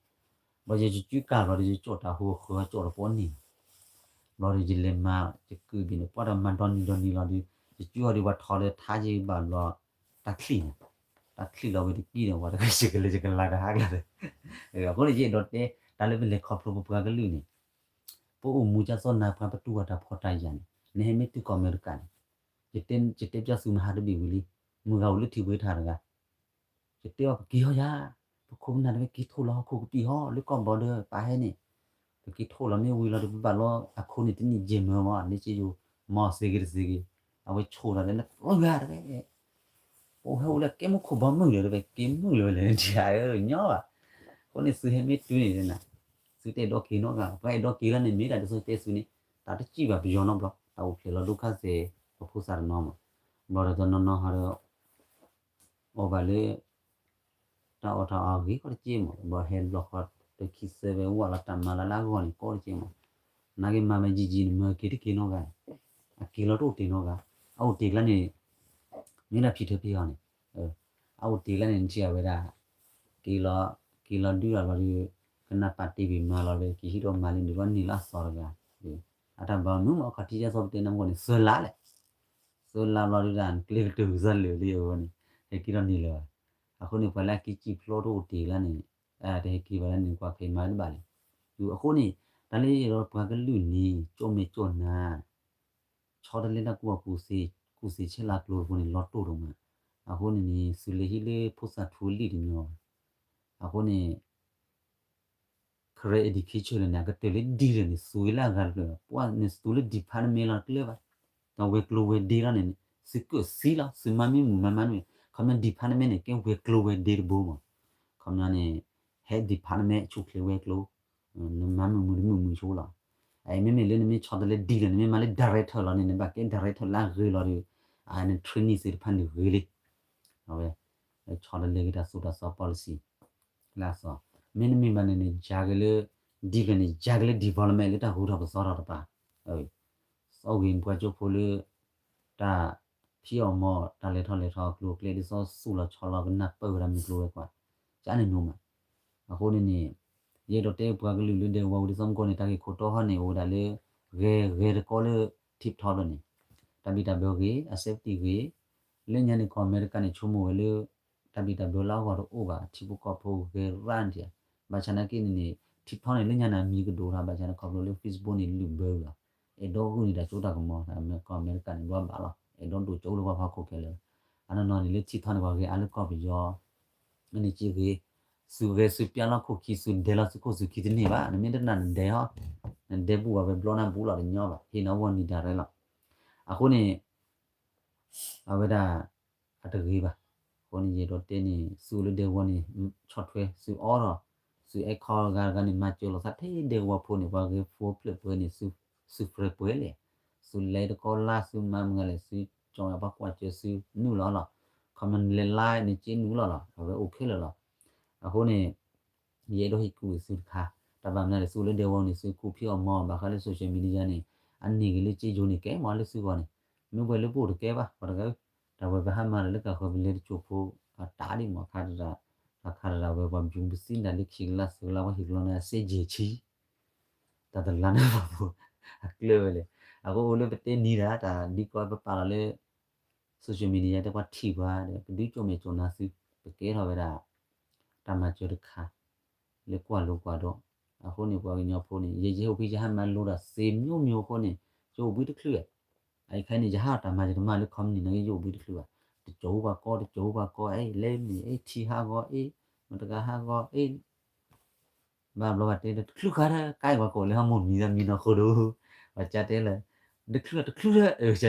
ဘျီယကုကၢ်ဘျီဒီး ယကၠီၣ်တၢ်ဟိဃၢၤကၠီၣ်တပီန့ၣ် ဘျီဒီးယလဲၤမၤ ယကုၢ်ဘ့ၣ်န့ၣ် ပှၤတမၤဒီနံၤဒီနံၤလီၤဒီး ယကုၢ်အီၤဒီးပှၤထီၣ်လၢထါယဘၣ်ဘျီ တၢ်ချံၣ်န့ၣ် တၢ်ချံၣ်လီၤဝဲတကံၢ်န့ၣ် ပှၤတဂၤယကလဲၤယကလၤကဟးကျါဒီး အဃိန့ၣ် ယအဲၣ်ဒိးတဲ တၢ်လၢပလဲၤခီဖျိပပှၤကလုာ်န့ၣ် ပအိၣ်မူကၠၢ်သီၣ်နၤပှၤပတူၢ်ဝဲတၢ်ဖှီၣ်တၢ်ယာ်န့ၣ် နဟဲမ့ၢ်တုၤကီၢ်အမဲရကၤန့ၣ် ယတဲပျၢ်သုမဟါတဘ့ၣ်ဝံၤလံ မုၢ်ဂၤအိၣ်လၢထံဝဲထါတဂၤ ယတဲအီၤပက့ၤဟီယၤ ပခိၣ်ပနၢ်တဝဲက့ၤထိၣ်လီၤဟီၣ်ခိၣ်ကပံာ်ဟီၣ် လၢကီၢ်ဘီဒၢပာ်ဟဲန့ၣ် ပက့ၤထိၣ်လီၤမ့ၢ်ဝံၤလီၤဒီး ပဘၣ်လီၤအခိၣ်န့ၣ်တနံၣ်ယဲၢ်မၢမး လၢက့ယိၤ မီၤစ့ဂ့ၤတစ့ဂ့ၤ အဝဲဆိၣ်တၢ်လၢနတဂၤတဝဲ ပအိၣ်ဟဲအိၣ်လၢကဲမုၢ်ခိၣ်ဘီမုၢ်လၢၤတဝဲ က့ၤမုၢ်လၢၤဝဲလဲၣ် နထံၣ်ဧၢ ညီဘၣ် အဃိန့ၣ် သုဟဲမ့ၢ်တုၤန့ၣ် သုတအဲၣ်ဒိးက့ၤနီတဂၤ ပှၤအဲၣ်ဒိးက့ၤလီၤန့ၣ် မ့ၢ်ဒၣ်ဒ်သိးတဲသုန့ၣ် တၢ်တစံၣ်ဘၣ်ပယီၤနီတဘျီ တၢ်အိၣ်ဖျဲၣ်လီၤဒိခါစဲး ပဖိသၣ်တနီၤမး ဘျီဒီးတနီၤနီၤဟီဒီး အီၣ်ဘၣ်လၢ တၢ်အီၣ်တၢ်အီဂ့ၤကီတက့ၢ်မး ဘၣ်ဟဲဘျီဃီ တခံသၢဝဲဝဲလီၤတၢ်မၤလၢလၢအဂီၢ်န့ၣ် ကီတက့ၢ်မး နာ်က့မၤဝဲယံာ်ယံာ်န့ၣ် မၢက့ၤတက့ၤနီတဂၤ အက့ၤလီၤတအိၣ်တ့ၢ်နီတဂၤ အအိၣ်တ့ၢ်ကျါန့ၣ် မ့ၢ်ဒၣ်ဖံထၢဖံအီၤန့ၣ် အအိၣ်တ့ၢ်ကျါန့ၣ် နထံၣ်အဝဲဒၣ် က့ၤလီၤ က့ၤလီၤဒုးလီၤဘျီဒီး ကနၣ်ပာ်တ့ၢ်ဘ့ၣ်မၤလီၤဒီး က့ၤဟံးထီၣ်မၤလၢနုာ်လီၤန့ၢ်လၢအသီတဂၤ အတၢ်ဘၣ်မုာ်မးအခီၣ်ထံးကစီၣ်ပတဲနမူန့ၣ် သၢလါလဲၣ် သၢလါဘျီဒုးဒၣ် ကျဲကတၢၢ်ကစၢ်လၢာ်လံအဝဲန့ၣ် ဟဲက့ၤထီၣ်န့ၢ်လၢၤဘၣ် အဃိန့ၣ် ပှၤလၢအက့ၤစံၣ်ဖျိတအိၣ်တ့ၢ်လၢန့ၣ် တဟဲက့ၤဘၣ်လၢန့ၣ် ကွၢ်ခဲမၤတဘၣ်လံ အဃိန့ၣ် တၢ်လၢယအဲၣ်ဒိးပှၤကလုာ်န့ၣ် ကၠိၣ်မဲာ်ကၠိၣ်နါ ဆီတလဲတၢ်ကူၣ်ဘၣ်ကူၣ်သ့ ကူၣ်သ့ဆဲးလၤကျိၤတဘိန့ၣ် လီၤတိၢ်ဒိၣ်မး အဃိန့ၣ်န့ၣ် သုလဲၤဟံးလၢဖိသၣ်ထူလံၣ်တညီဘၣ် အဃိန့ၣ် career education လၢန့ၣ် အကတၢၢ်လၢဒ်လဲၣ်န့ၣ် သူဝဲလၢအဂၤတဖျၢၣ်ဘၣ် ပှၤန့ၣ်သူလၢ department လီၤတကျၢၤဘၣ် ဒီးဝဲၤကျိၤဝဲၤဒ့လီၤန့ၣ် သုကၢၣ်သံလီၤ သုမၤမ့ၢ်မုာ်မၤမၤမ့ၢ် ခီပညီ department န့ၣ် ကဲဝဲၤကျိၤဝဲၤဒ့တဘိမး ခီပညီန့ၣ် head department ဆူၣ်ချ့ဝဲၤကျိၤ နမၤမုာ်မုာ်တမုာ်မုာ်ဆိလီၤ. မ့မ့ၢ်လၢနမ့ၢ်ဆီတလဲဒ်လဲၣ် နမ့ၢ်မၤလၢ director လီၤန့ၣ် နဘၣ်ကဲ director လၢအဂ့ၤလီၤဒီး န training သ့ၣ်တဖၣ်န့ၣ်ဂ့ၤလံ. အဝဲ ဆီတလဲက့ၤတၢ်သိၣ်တၢ်သီ policy လၢအသီ, မ့တမ့ၢ်ဘၣ်န့ၣ်န့ၣ် ယၤက့ၤလၢ ဒ်လဲၣ်န့ၣ် ယၤက့ၤလၢ development လၢတၢ်ဟူထီၣ်ကသီထီၣ်တပၤ, သီဂ့ၤပှၤကၠိဖိလၢ တၢ်ဖံးအီၣ်မၤအီၣ် တၢ်လဲၤထီၣ်လဲၤထီၣ်အကျိၤအကျဲ ဒ်သိးသူၣ်လီၤဆီလီၤကနၢ်ပၢၢ်ဝဲဒၣ်မုၢ်ကျိၤဝဲၤကွာ်, ကန့ၣ်ညိမး. အဃိန့ၣ်န့ၣ် ယအဲၣ်ဒိးတဲပှၤကလုာ်လၢဒဲကဝီၤပူၤ ဒ်သိးမုၢ်ကီၢ်န့ၣ် တၢ်ဂ့ၢ်ခိၣ်တီဟီန့ၣ် အိၣ်ဝဲဒၣ်လၢ ဂဲၤဂဲၤတကီလၢ tip top လီၤန့ၣ်, တၢ်ဘံၣ်တၢ်ဘၢဂ့ၤ အ safety ဂ့ၤ, လၢညါန့ၣ် ကီၢ်အမဲရကၤန့ၣ် ဆိကမိၣ်ဝဲလၢ တၢ်ဘံၣ်တၢ်ဘၢလၢအဂီၢ်တအိၣ်ဘၣ် ထံဖိကီၢ်ဖိဂဲၤရၣ်န့ၣ်, ဘၣ်ဆၣ်နာ်က့န့ၣ်န့ၣ် tip top န့ၣ် လၢညါန့ၣ် အမံၤကဒိၣ်ထီၣ် ဘၣ်ဆၣ်န့ၣ် ခီဖျိလၢ Facebook န့ၣ် လုာ်ဘၢလီၤ, အဲၣ်ဒိးဂုာ်န့ၢ်တၢ်စိတၢ်ကမီၤ ကီၢ်အမဲရကၤန့ၣ် ဘှီဘၣ်လီၤ အဲၣ်ဒိးဒိၣ်ကၠိလၢပှၤဖီခိၣ်ခဲလၢာ်, အနီၢ်နီၢ်န့ၣ်လၢ tip top န့ၣ် ပှၤဂဲၤအါလၢကီၢ်ပယီၤ န့ၣ်က့ဂ့ၤ, သုးဂဲၤသုးပျါလီၢ်ခိၣ်ခံ သုးဒဲးလီၤသုးခိၣ်သုးခံတန့ၢ်ဘၣ်, နမ့ၢ်တနာ်နဒဲးဟီ, နဒဲးဘူၣ်ဘၣ်ဝဲဘျီနၢ်ဘူၣ်လီၤတညီဘၣ် ဟ့ၣ်နၤဝီနံၤဒၣ်ရဲလီၤ. အဃိန့ၣ် အဝဲဒၣ် အတဂ့ၤဘၣ်. အဃိန့ၣ် ယအဲၣ်ဒိးတဲန့ၣ် သုးအိၣ်လၢဒဲကဝီၤန့ၣ် ဆီၣ်ထွဲ သုးအီထီၣ်, သုးအဲၣ်ခီဂၤတဂၤန့ၣ် မၤစၢၤလိာ်သးထဲဒဲကဝီၤဖိန့ၣ် ပှၤဂဲၤဖိဖျၢၣ်ပှဲၤန့ၣ် သုး သုးပှဲၤပှဲၤလဲၣ်, သုးလဲၤတကီလါ သုးမၤမုာ်ဂၤလဲၣ် သုးကၠီၣ်ပှၤကွၢ်စၢၤသုးနုာ်လီၤလီၤ, ခီမ့ၢ်လဲၤလါန့ၣ်က့နုာ်လီၤလီၤ အဝဲအိၣ်ခဲလၢာ်လီၤ. အဃိန့ၣ် ယအဲၣ်ဒိးဟ့ၣ်ကူၣ်သုတခါ, တၢ်ဘၣ်မနုၤလဲၣ် သုးအိၣ်လၢဒဲကဝီၤန့ၣ် သုးခူၣ်ဖံးအီၣ်မၤအီၣ်ဘၣ်ဃးလၢ social media န့ၣ် အန့ၢ်က့ၤလၢက့ယိၤန့ၣ် ကဲမးလၢသုဂီၢ်န့ၣ်, မ့ၢ်ပှဲၤလၢပအိၣ်တကဲဘၣ် ပှၤတဂၤဧၢ, တၢ်ဝဲပဟးမၤတၢ်လၢကၢ်ဃၢၤပလဲၤတစိၢ်ဖိ အတၢ်ဒ်မး ခါတဒၣ်, တၢ်ခါတဒၣ်ဝဲပှၤဘျုးပသံတၢ်လၢခံကလါသၢကလါ ပှၤဟ့ၣ်ကလီန့ၣ် အစ့ယဲၢ်ဆံ တၢ်တလါန့ၣ်ဘၣ်ဖိ အကျၢၢ်ဝဲလဲၣ်. အဃိအိၣ်လၢပတဲနံၤတၢ် တၢ်ဒ်ကီပပာ်လီၤလၢ social media တဲပှၤထံၣ်ပှၤဒီး ပဒုးကၠိမဲာ်ကၠိနါသု, ပကဲထီၣ်ဝဲဒၣ် တၢ်မၤစၢၤတခါ လၢကွၢ်လိကွၢ်ဒီး, အဃိန့ၣ် ပှၤကညီဖိန့ၣ် ယဲယဟဲအိၣ်ဖဲယဟးမၤလိတၢ်သ့မျိုးမျိုးအဃိန့ၣ် ယအိၣ်ဘှံးတချုးဘၣ်. အခဲအံၤန့ၣ် ယဟးအီၣ်တၢ်မၤယတမၤလၢ company န့ၣ် ယအိၣ်ဘှံးတချုးဘၣ်. တစိၢ်ပှၤကီ တစိၢ်ပှၤကီ အဲၣ်လဲၣ်မ့ၢ် အဲၣ်ထံဟးဂီၤ အဲၣ် မတဂၤဟးဂီၤ အဲၣ် ဘၣ်ဘျီဘၣ်တဲ တချုးခါဒီး ကါအံၤပှၤကိးလၢဟီမိၢ်မံၤသးမံၤနီၢ်ဃိဒိၣ်, ပှၤကတဲလၢ တချုး တချုးဒီး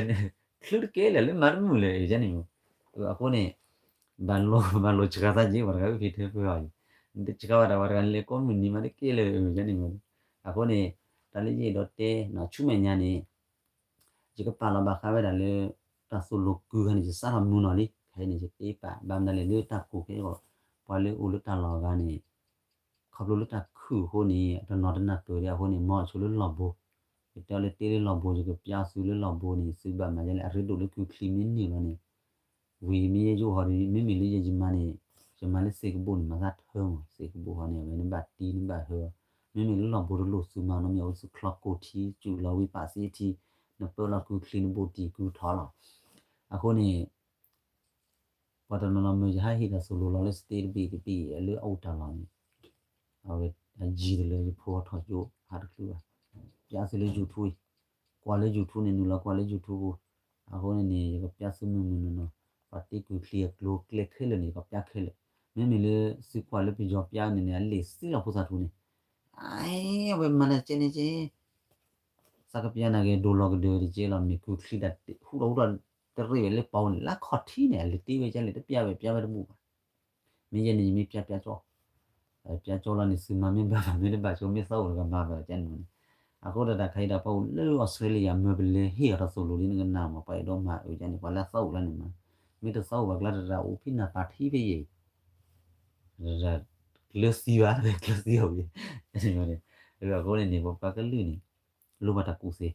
အန့ၣ် ချုးတကဲလၢာ် လၢမၤတမုာ်လၢာ် ယန့ၣ်မ့ၢ်, အဃိန့ၣ် ဘၣ်လိၣ် ဘၣ်လိၣ်ဆှးသးက့ ပှၤတဂၤအိၣ်ဖဲထဲဖဲအံၤ, တဆှးဘၣ်တၢ် ပှၤတဂၤလဲၤကိးမုၢ်နံၤမးတကဲလၢာ် ယန့ၣ်မ့ၢ်, အဃိန့ၣ် တၢ်လၢယအဲၣ်ဒိးတဲ ဆူမဲာ်ညါန့ၣ် ယကပာ်လီၤဘၣ်ဃးဝဲဒၣ်လၢ တၢ်သိၣ်လိာ်ကုၢ်ခါန့ၣ် ယစးထီၣ်မုာ်နီၢ်လံ ခဲအံၤန့ၣ် ယတဲပာ် ဘၣ်မနုၤလဲၣ်လၢတၢ်ကူၣ်ခဲအဂီၢ် ပှၤလၢအိၣ်လၢတၢ်လီၢ်အဂၤန့ၣ် ခီဖျိလၢတၢ်ခုၣ်အဃိန့ၣ် အတနီၤတနၢ်ပၢၢ်ဒံးအဃိန့ၣ် မ်အဆိလၢလီၢ်ဘိ, ယတဲအီၤလၢတ့လၢလီၢ်ဘိ ယကပျါသုလၢလီၢ်ဘိန့ၣ် သုဘၣ်မၤဒ်လဲၣ် အရ့ဒိၣ်လၢကုၢ်ချံမ့ၢ်န့ၢ်လီၤန့ၣ် ဝံၤမ့ၢ်ယဲယအိၣ်ဟီဒီး မ့မ့ၢ်လၢယယမၤန့ၣ် ယမၤလၢသ့ၣ်ကဘိၣ်န့ၣ် မၤသးထၢမး သ့ၣ်ကဘိၣ်ဟီန့ၣ် အဝဲနဘၣ်တံနဘၣ်ဟၢ, မ့မ့ၢ်လၢလီၢ်ဘိတလိၣ်သုမၤနီတမံၤ အဝဲသုချီကိၢ်ထံ စူၢ်လီၤဝံပာ်သ့ထံ နပၢလီၤကုၢ်ချံနဘိၣ်တံၢ်ကုၢ်ထီလီၤ. အဃိန့ၣ် ပှၤတနီၤနီၤမ့ၢ်ယဟးဟ့ၣ်တၢ်သိၣ်လိလီၤလၢ state တဘ့ၣ်တဘ့ၣ်လၢအအိၣ်တၢ်လီၢ်န့ၣ် အဝဲအယံၤတလၢယဖိအထီၣ်ကၠိဟးတချုးဘၣ်, ပျါသုလၢ YouTube အံၤ, ကွၢ်လၢ YouTube န့ၣ် နုာ်လီၤကွၢ်လၢ YouTube ပူၤ, အဃိန့ၣ်န့ၣ် ယကပျါသုမုၢ်မုၢ်နီၢ်နီၢ်, ပှၤတ့ကုၢ်ချံအကျိၤအကျဲခဲလၢာ်န့ၣ် ယကပျါခဲလၢာ်, မ့မ့ၢ်လၢသုကွၢ်လၢပယီၤပျါန့ၣ်န့ၣ် အလံာ်သံလီၤဖိသၣ်ထူန့ၣ် အဝဲမၤတၢ်ကဲန့ၣ်ကဲ သးကပျါနာ်က့ ဒိၣ်လီၤကဒၢတကဲလီၤ မ့ၢ်ကုၢ်ချံတၢ်ဟူထီၣ်ဟူထီၣ်တရ့ၣ်ဝဲလၢပီၤန့ၣ် လၢခီၣ်ထံးန့ၣ် အလဲၤတ့ဝဲကလဲၣ် တပျါဝဲပျါဝဲတဘူၣ်ဘၣ်, မ့ၢ်ယဲန့ၣ် ယမ့ၢ်ပျါပျါကၠီ, ပျါကၠီလီၤန့ၣ် သုမၤမ့ၢ်ဘၣ်ဘၣ်မ့ၢ်တဘၣ်ကၠိမ့ၢ်သးအိၣ်တဂၤမၤဘၣ်ကန့ၣ်န့ၣ်, အဃိဒီးတၢ်ခါအံၤဒီးပှၤအိၣ်လၢ Australia မၢပလဲဟ့ၣ်အီၤတၢ်သိၣ်လိလံနကနၣ်မး ပှၤအဲၣ်ဒိးမၤအၢကန့ၣ် ပှၤလၢအသးအိၣ်လၢန့ၣ်မး, မ့ၢ်တသးအိၣ်ဘၣ်ကျါတရၣ်အိၣ်ဖံးနၢ်ပၢၢ်ထံဖဲယဲၢ် တရၣ်ကျၢၤသံဘၣ် ကျၢၤသံအီၤဝံၤ, အဃိန့ၣ်န့ၣ် ပပှၤကလုာ်န့ၣ် လိၣ်ဘၣ်တၢ်ကူၣ်သ့,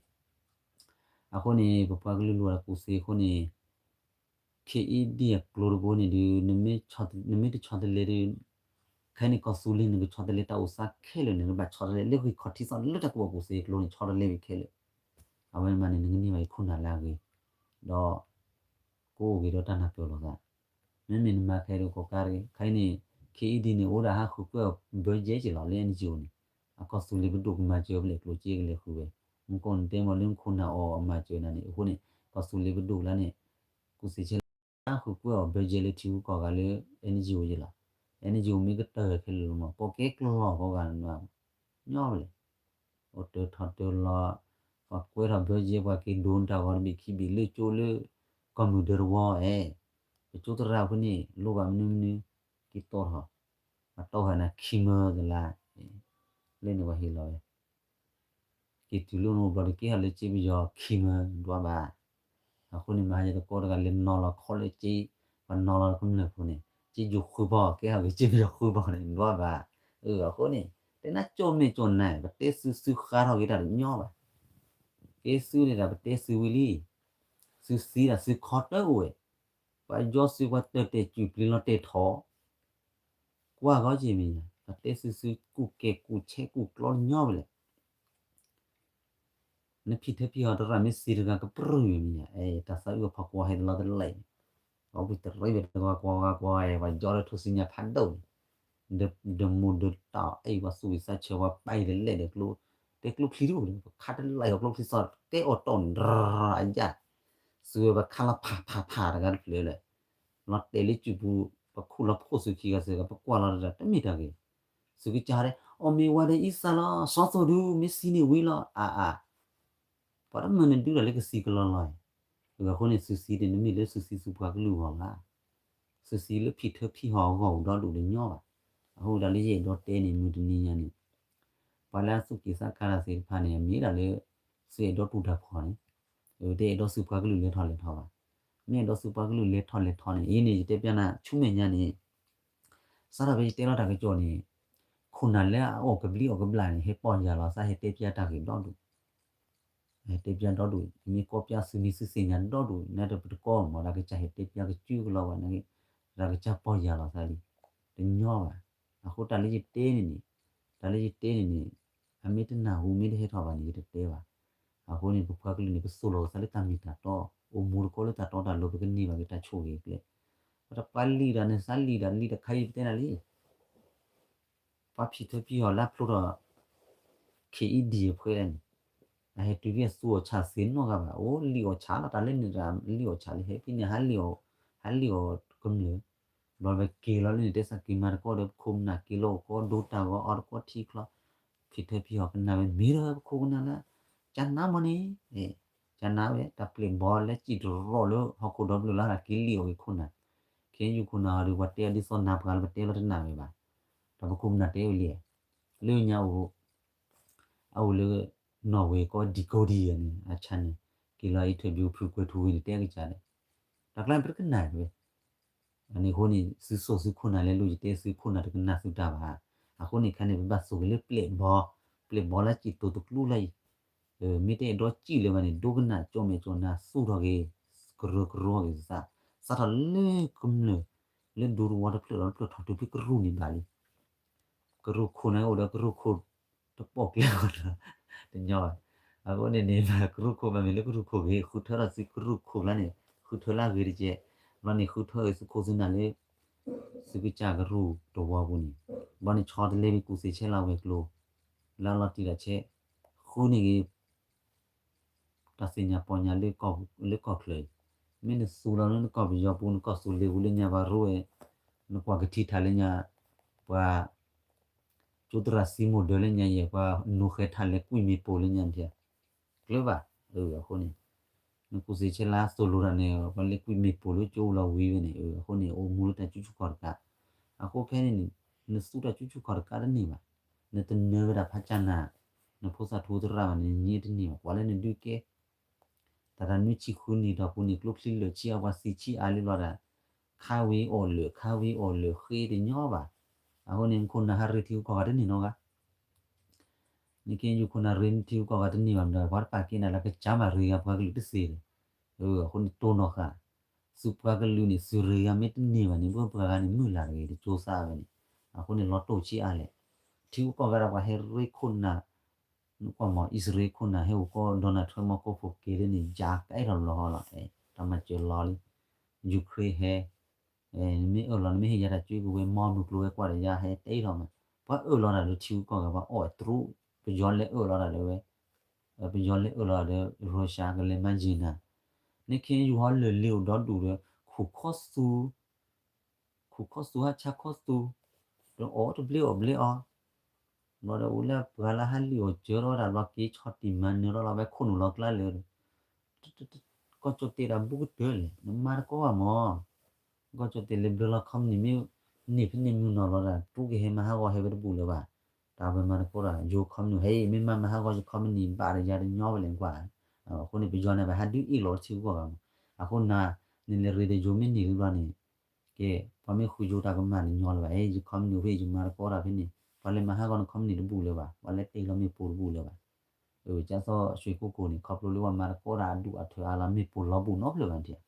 အဃိန့ၣ် ပပှၤကလုာ်လိၣ်ဘၣ်တၢ်ကူၣ်သ့အဃိန့ၣ် ခ့အ့ဒံၣ်အကျိၤတဘိန့ၣ်ဒီး နမ့ၢ်တဆီတလဲဒီး ခဲအံၤန့ၣ် ကီၢ်သူလ့ၤန့ၣ် ကဆီတလဲတၢ်အိၣ်သးခဲလၢာ်န့ၣ် နဘၣ်ဆီတလဲလၢဂံၢ်ခီၣ်ထံးသီၣ်လၢတၢ်ကူၣ်ဘၣ်ကူၣ်သ့အကျိၤန့ၣ် ဆီတလဲဝံၤခဲလၢာ်, အဝဲမးန့ၣ် နကန့ၢ်ဘၣ်အံၤခိၣ်နၢ်လၢအဂ့ၤ, ဒီး ကအိၣ်က့ၤဒီးတၢ်နၢ်ပၢၢ်လိာ်သး, မ့မ့ၢ်နမၤခဲအံၤဒီးကီၢ်ကါတဂ့ၤ, ခဲအံၤန့ၣ် ခ့အ့ဒံၣ်န့ၣ် အိၣ်ဒၣ်ဟးဃုာ်ကွဲၢ်အီၤ budget က့ၤလီၤလၢ NGO န့ၣ်, အကီၢ်သူလ့ၤပဒိၣ်ကမၤစၢၤအီၤဖဲလဲၣ် ကျိၣ်စ့ကလဲၤဃုာ်ဝဲ, မ့ၢ်ကီၢ်န့ၣ်တဲမ့ၢ်လၢနခိၣ်နၢ်အီၤအမၤစၢၤနၤန့ၣ် အဃိန့ၣ် ကီၢ်သူလ့ၤပဒိၣ်ကျါန့ၣ် ကူၣ်သ့ဆဲးလၢ ဃုာ်ကွဲၢ်အီၤ budget လၢထံဂုၤကီၢ်ဂၤလၢ NGO ယဲလီၤ, NGO မ့ၢ်ကတၢၢ်ခဲလၢာ်လီၤမး ပကဲကျီၢ်ကီၢ်ဂၤန့ၣ် ညီပလဲၣ်, အိၣ်တၢၤထီၣ်တၢၤလီၤ, ပှၤကွဲထီၣ် budget ပှၤက့ၤဒိးနတၢ်ဂီၤတဘ့ၣ်ခံဘ့ၣ်လၢကၠိလၢ ကီၢ်မုၢ်ဒၢတဝီအဲ, ပကၠိသရၣ်ဖိန့ၣ် လိၣ်ဘၣ်မနုၤမနုၤ, က့ၤတီၢ်ထီၣ်, အတီၢ်ဃာ်နၤခံမၢကလါ, လၢန့ၣ်ပှၤဟ့ၣ်လီၤဝဲ က့ၤတုၤလၢနအိၣ်ဘျီဒီး ကဲထီၣ်လၢကၠ့ပယီၤခံမၢ ဒွးဘၣ်. အဃိန့ၣ် မဟါယသကိးတဂၤလဲၤနီၤလီၤခီလၢကၠ့, ပှၤနီၤလီၤကမျၢၢ်ဖိန့ၣ် ကၠ့ယိၤဃုဘီ ကဲထီၣ်က့ၤကၠ့ပယီၤဃုဘီန့ၣ် ဒွးဘၣ်. အဃိန့ၣ် တဲနၤကၠိၣ်မဲာ်ကၠိၣ်နါ ပတဲစုစုဃါထီၣ်က့ၤတၢ်တညီဘၣ်. က့ၤစုန့ၣ်ဒီး ပတဲစုဝံၤလံ, စုစံဒၣ်စုခီတအိၣ်ဝဲ, ပှၤယီၤစုပှၤတၢၢ်တဲာ်စူၣ်ပျံၤလီၤတဲာ်ထီၣ် ကွၢ်ဂီၢ်က့ၤမ့ၢ်ယါ, ပတဲစုစု ကူၣ်ကဲကူၣ်ဆဲကူၣ်ကျီတညီဝဲလဲၣ်. နဖံးထၢဖံးဟီၣ်တရၣ်မ့ၢ်စံတဂၤကပြုၢ်မ့ၢ်ယါ, တၢ်သးအုးအဖီကွီၤဟဲတလီၤတလဲၣ်, အီပှံၤတရံးဝဲတဂၤကွၢ်ကွၢ်ကွၢ်ဝဲ ပှၤယီၤလၢထူၣ်စုညါဖးဒိၣ်န့ၣ်, ဒီးမိၢ်ဒီးတၢ်အဲၣ်ပှၤသူၣ်ဝံၤသးဆၢ ပှၤပာ်အံၤတလဲၣ်ဒီးကျိ, တဲကျိချံတအိၣ်ဒီး ပခးတလံာ်အီၤကျိချံစီ ကဲအီၤတီၢ်န့ၣ် အယၣ်, စုဝဲပခးလီၤဖးဖးဖးတဂၤတဖျၢၣ်လၢ လီၤတဲာ်လၢစုပူၤ, ပခူၣ်လီၤဖှိၣ်စုခံဂၤစ့ၢ်ကီး ပကွၢ်လီၤတၢ်တမ့ၢ်တၢ်ဂ့ၤ, စုကစၢ်ဟီဒဲး အီၣ်မ့ၢ်ဝဲဒီးအံသၣ်လီၤ စီၤသိၣ်ဒူ မ့ၢ်စံန့ၣ်ဝံၤလီၤ အါအါ, ပှၤတမၢနဒုးတၢ်လၢကစံကလီလီၤ, အဃိန့ၣ် စုစံန့ၣ် တမ့ၢ်လၢစုစံစုပှၤကလုာ်အဂီၢ်ဘၣ်, စုစံလၢဖံးထၢဖံးဟီၣ်အဂီၢ်အိၣ်ဒီဒူၣ်တညီဘၣ်, အဃိဒၣ်လၢယအဲၣ်ဒိးတဲန့ၣ် မုၢ်တနံၤညါန့ၣ် ပှၤလၢအသူၣ်က့ၣ်သးကါတၢ်သ့ၣ်တဖၣ်န့ၣ် မ့ၢ်ဒၣ်လၢ သုအဲၣ်ဒိးတူၢ်တၢ်ဖှီၣ်န့ၣ်, တအဲၣ်ဒိးသုပှၤကလုာ်လဲၤထီၣ်လဲၤထီဘၣ်, မ့ၢ်အဲၣ်ဒိးသုပှၤကလုာ်လဲၤထီၣ်လဲၤထီန့ၣ် အံၤန့ၣ် ယတဲပျးနၤ ဆူမဲာ်ညါန့ၣ်, စးထီၣ်ဖဲယတဲလီၤတၢ်ကစီၣ်န့ၣ်, ခိၣ်နၢ်လၢအအီၣ်ကဘျံးအီၣ်ကဘျၣ်န့ၣ် ဟဲပီၢ်ယၢ်လီၤသး ဟဲတဲပျးတၢ်ဂ့ၢ်ဒီဒူၣ် ဟဲတဲပျးဒီဒူၣ် မ့ၢ်ကီပျးသုမံၤသုသ့ၣ်ညါဒီဒူၣ် နတပတကီမ့ၢ် တၢ်ကစၢ်ဟဲတဲပျးကစုကလီၤဘၣ်န့ၣ်, တၢ်ကစၢ်ပီၢ်ယၢ်လီၤသးလံ, တညီဘၣ်. အဃိတၢ်လၢယတဲန့ၣ်န့ၣ်, တၢ်လၢယတဲန့ၣ်န့ၣ်, အမ့ၢ်တနၢ်ဟူမ့ၢ်တဟဲထီၣ်ဘၣ်န့ၣ် ယတတဲဘၣ်. အဃိန့ၣ် ပပှၤကလုာ်န့ၣ် ပသိၣ်လီၤကသးလၢတၢ်မ့ၢ်တၢ်တီ, အိၣ်မူတကိးလၢတၢ်တီတၢ်လိၤ ပကန့ၢ်ဘၣ်က့ၤတၢ်ဆိၣ်ဂ့ၤအကျဲ, ပတပှၤလံာ်ဒီးန့ၣ် စးလံာ်ဒီးလံာ်တခါအံၤပတဲနၤလံ ပှၤဖံးထၢဖံးဟီၣ်လၢအဖျိထီၣ် ခ့အံဒံၣ်အဖှဲလၢန့ၣ်, အဟဲတုၤဖဲအသူအီၣ်ဆၣ်သ့နီတဂၤဘၣ်, အိၣ်လံာ်အီၣ်ဆၣ်လီၤ တၢ်လၢန့ၣ်တၢ်လံာ်အီၣ်ဆၣ်လံ ဟဲဖဲန့ၣ် ဟးလံာ်အီၣ်ကမျၢၢ်, ဘျီဝဲက့ၤလီၤလၢန့ၣ် တဲစၢ်က့ၤမၤတကီၢ်ဒီး ပခိၣ်ပနၢ်က့ၤလီၤအိၣ်ကီၢ်ဒိတၢ်ဂီၤအီၣ်တကီၢ်ထံချီ, ဖံးထၢဖံးဟီၣ်ကနၣ်ဝဲမ့ၢ်ဒီးပခိၣ်ပနၢ်လၢ ကနါမီၤန့ၣ်, ကနါဝဲ တၢ်ပျဲၢ်ဘီလၢစံၣ်တရီၣ်လၢဟီၣ်ခိၣ်ဒီဖျၢၣ်လၢက့ၤလံာ်အီၣ်ဂ့ၤခိၣ်နၢ်, ခဲယူၢ်ခိၣ်နၢ်ဟီၣ်ဒီး ပှၤတဲအီၤဒ်သိးနၢ်ပှၤလၢပတဲလီၤတနၢ်ဝဲဘၣ်, တၢ်ပခိၣ်ပနၢ်တဲဝဲလံ, လၢညါအိၣ် အအိၣ်လၢ နီၣ်ဝ့ၤကီၢ်ဒံကိဒံယဲန့ၣ် အဆါန့ၣ် က့ၤလီၤအံးထွဲဘျုးဖုကွဲၤထူဝ့ၤန့ၣ် တဲကစၢ်လဲၣ်, တၢ်ကျါန့ၣ်ပတကနၣ်ဝဲ, အန့ၣ်အဃိန့ၣ် သုစိာ်သုခိၣ်နၢ်လဲၤလိၤယတဲသုခိၣ်နၢ်တကနၣ်သုတၢ်ဘၣ်, အဃိန့ၣ်ခါန့ၣ် ပဘၣ်သိၣ်က့ၤလၢပျဲၢ်ဘီ, ပျဲၢ်ဘီလၢစံၣ်တိၤတကျူလၢအံၤ, မ့ၢ်တအဲၣ်ဒိးစံၣ်လၢၤဘၣ်န့ၣ် ဒိကနၣ်ကၠီၣ်မဲာ်ကၠီၣ်နါသူၣ်ထီၣ်က့ၤ, ကရၢကရိက့ၤသး, စးထီၣ်လၢကမျၢၢ် လၢဒူသဝီတဖျၢၣ်ဒီးတဖျၢၣ်ထီၣ်တုၤဖဲကရူၢ်န့ၣ်ဘၣ်လံ ကရူၢ်ခိၣ်န့ၣ်အိၣ်ဒီးကရူၢ်ခိၣ် တပိာ်ကျဲအီၤဒီး တညီဘၣ်. အဃိန့ၣ်န့ၣ် ကရူၢ်ခိၣ်မ့ၢ်လၢကရူၢ်ခိၣ်ဂ့ၤ ဃုထၢထီၣ်သုကရူၢ်ခိၣ်ကျါန့ၣ် ဃုထၢလၢအဂ့ၤတက့ၢ်. ဘျီန့ၣ်ဃုထၢဂ့ၤသုခိၣ်သုနၢ်လၢ သုကစၢ်ကရူၢ်တဝီပူၤန့ၣ် ဘျီန့ၣ်ဆီတလဲဝံၤကူၣ်သ့ၣ်ဆဲလၢအဝဲၤကျိၤ လၢအလီၤတံၢ်လီၤဆဲး ဃုန့ၢ်ဂ့ၤ တၢ်သ့ၣ်ညါပီညါလၢကီၢ်ချၢအံၤ, မ့ၢ်နသူလီၤလၢနကီၢ်ပယီၤပူၤ နကီၢ်သူလ့ၤပူၤလၢညါပှၤရိဝဲ, နကွၢ်ကထံၣ်ထၣ်လၢညါ, ပှၤ ကၠိသရၣ်စံမိၣ်ဒၢလၢညါယဲၢ် ပှၤနိဃဲၤထၣ်လဲၤကွံာ်မ့ၣ်ပိၢ်လၢညါန့ၣ် ကျၢၤဘၣ်. အဃိန့ၣ် နကူၣ်သ့ၣ်ဆဲလၢသိၣ်လိတၢ်န့ၣ် ပှၤလဲၤကွံာ်မ့ၣ်ပိၢ်လၢကၠိလီၤဝံၤဝဲန့ၣ် အဃိန့ၣ် အိၣ်မူလၢတၢ်ကူၣ်ဆူၣ်ခီၣ်တကး, အဃိဖဲန့ၣ်န့ၣ် နသူတၢ်ကူၣ်ဆူၣ်ခီၣ်တကးတန့ၢ်ဘၣ်, နတနၢၤဝဲဒၣ်ဖးကၢ်နၤ, နဖိသၣ်ထူသရၣ်ဘၣ်န့ၣ် နညံတန့ၢ်ဘၣ် ကွၢ်လၢနဒုးကဲ တၢ်တၢ်နွံဆံဃုနံၣ်တီၢ်ပူၤန့ၣ် ကျိချံလၢာ်ဆံအါပှၤသံဆံအါလံလီၤဒၣ်, ခါဝံၤအီၣ်လၢာ် ခါဝံၤအီၣ်လၢာ်ဃ့တညီဘၣ်. အဃိန့ၣ် နခိၣ်နၢ်ဟးရ့ထံဂုၤကီၢ်ဂၤတန့ၢ်နီတဂၤ, နက့ယုၢ်ခိၣ်နၢ်ရ့ထံဂုၤကီၢ်ဂၤတန့ၢ်ဘၣ်မတၤ ပှၤတပာ်ကဲနၤလၢကစၢ်မၤရ့ဂၤပှၤကလုာ်တသ့လၢၤ. အဃိန့ၣ်တိၢ်နီၢ်ဃာ်, သုပှၤကလုာ်န့ၣ် သုရ့ဂၤမ့ၢ်တန့ၢ်ဘၣ်န့ၣ် ဘၣ်ပှၤဂၤန့ၣ်မုၢ်လၢ်တဂ့ၤ တကၠိသးဝဲန့ၣ်, အဃိန့ၣ်လီၤတိၢ်ဆံအါလဲၣ်, ထံဂုၤကီၢ်ဂၤဒၣ်ပှၤဟဲရ့ခိၣ်နၢ် နကွၢ်မး အံၣ်စရ့လးခိၣ်နၢ်ဟဲအိၣ်ကီၢ် Donald Trump မီၢ်ကိၣ်ဖိက့ၤလၢန့ၣ် ယၤကအဲၣ်ထီၣ်လီၤဟီလီၤ, တၢ်မၤစၢၤလီၤလံ, Ukraine ဟဲ, နမ့ၢ်အၢၣ်လီၤ နမ့ၢ်ဟ့ၣ်ယၤတၢ်ကၠွ့ကဝဲ မီမုၢ်ကျိၤဝဲၤကွာ်ဒီးယၤဟဲတအဲၣ်ထီၣ်မး, ပှၤအၢၣ်လီၤတၢ်လၢထံဂုၤကီၢ်ဂၤ ပှၤအီၣ်တရူး, ပယီၤလဲၤအၢၣ်လီၤတၢ်လၢဝဲ, ပယီၤလဲၤအၢၣ်လီၤဒီး Russia ကလဲၤမၤယံၤနၤ, နခ့ယုၢ်ဟီလၢာ်လ့အိၣ်ဒီဒူၣ်ဒီး ခူၣ်ခီၣ်သူ ခူၣ်ခီၣ်သူဟးဆါခီၣ်သူ, ဒီးအီၣ်တဘျ့အီၣ်ဘျ့အီ, ဘျီဒီးအိၣ်လၢပှၤလၢဟးလံၣ်အီၣ်စၢၤထီၣ်ဝဲဒၣ် လီၤက့ၤဆီၣ်တံၢ်မၤနၢၤထီၣ်လီၤ ဝဲခိၣ်နူာ်လီၤကျါလၢာ်ဒီး ကီၢ်ကၠီၣ်တဲာ်တၢ်ဘူးကတၢၢ်လဲၣ် နမၤတကီဘၣ်မး, ကီၢ်ကၠီၣ်တဲာ်လဲၤဘျၢလီၤခီပနံၣ်မ့ၢ်န့ၢ်ဖဲန့ၣ်မုၢ်နီၢ်လီၤဒၣ် တြူးကဟဲမၤဟးဂီၤဟဲဝဲတဘူးလၢၤဘၣ်, တၢ်ဝဲမၤသကိးတၢ် ယိၤ company ဟဲအံၤ မ့ၢ်မၤမၤဟးဂီၤယ company ဘၣ်ဒီးယၤတညီဝဲလဲၣ်ကွၢ်, အဃိန့ၣ် ပယီၤန့ၣ် ပဟးဒုးအ့ၣ်လီၤထံဂုၤကီၢ်ဂၤမး, အဃိနၤ နလဲၤရ့ဒီးယိၤမ့ၢ်န့ၢ်လံဘျီန့ၣ်, ကဲ ပှၤမ့ၢ်ဃုယိၤတၢ်ကမၣ်တညီလၢၤဘၣ်, ယ company ဖဲယမၤသကိးတၢ်ဖဲန့ၣ် ပှၤလဲၤမၤဟးဂီၤန company တဘူၣ်လၢၤဘၣ်, ပှၤလဲၤတ့ၢ်လီၤမ့ၣ်ပိၢ်တဘူၣ်လၢၤဘၣ်. ကၠၢ်သီၣ် ရွှေကုက္ကို န့ၣ် ခီဖျိလၢပှၤမၤသကိးတၢ်အဒူၣ်အထၢအါလီၤ မ့ၣ်ပိၢ်လီၤဘူၣ်နီတဖျၢၣ်ဘၣ်န့ၣ်,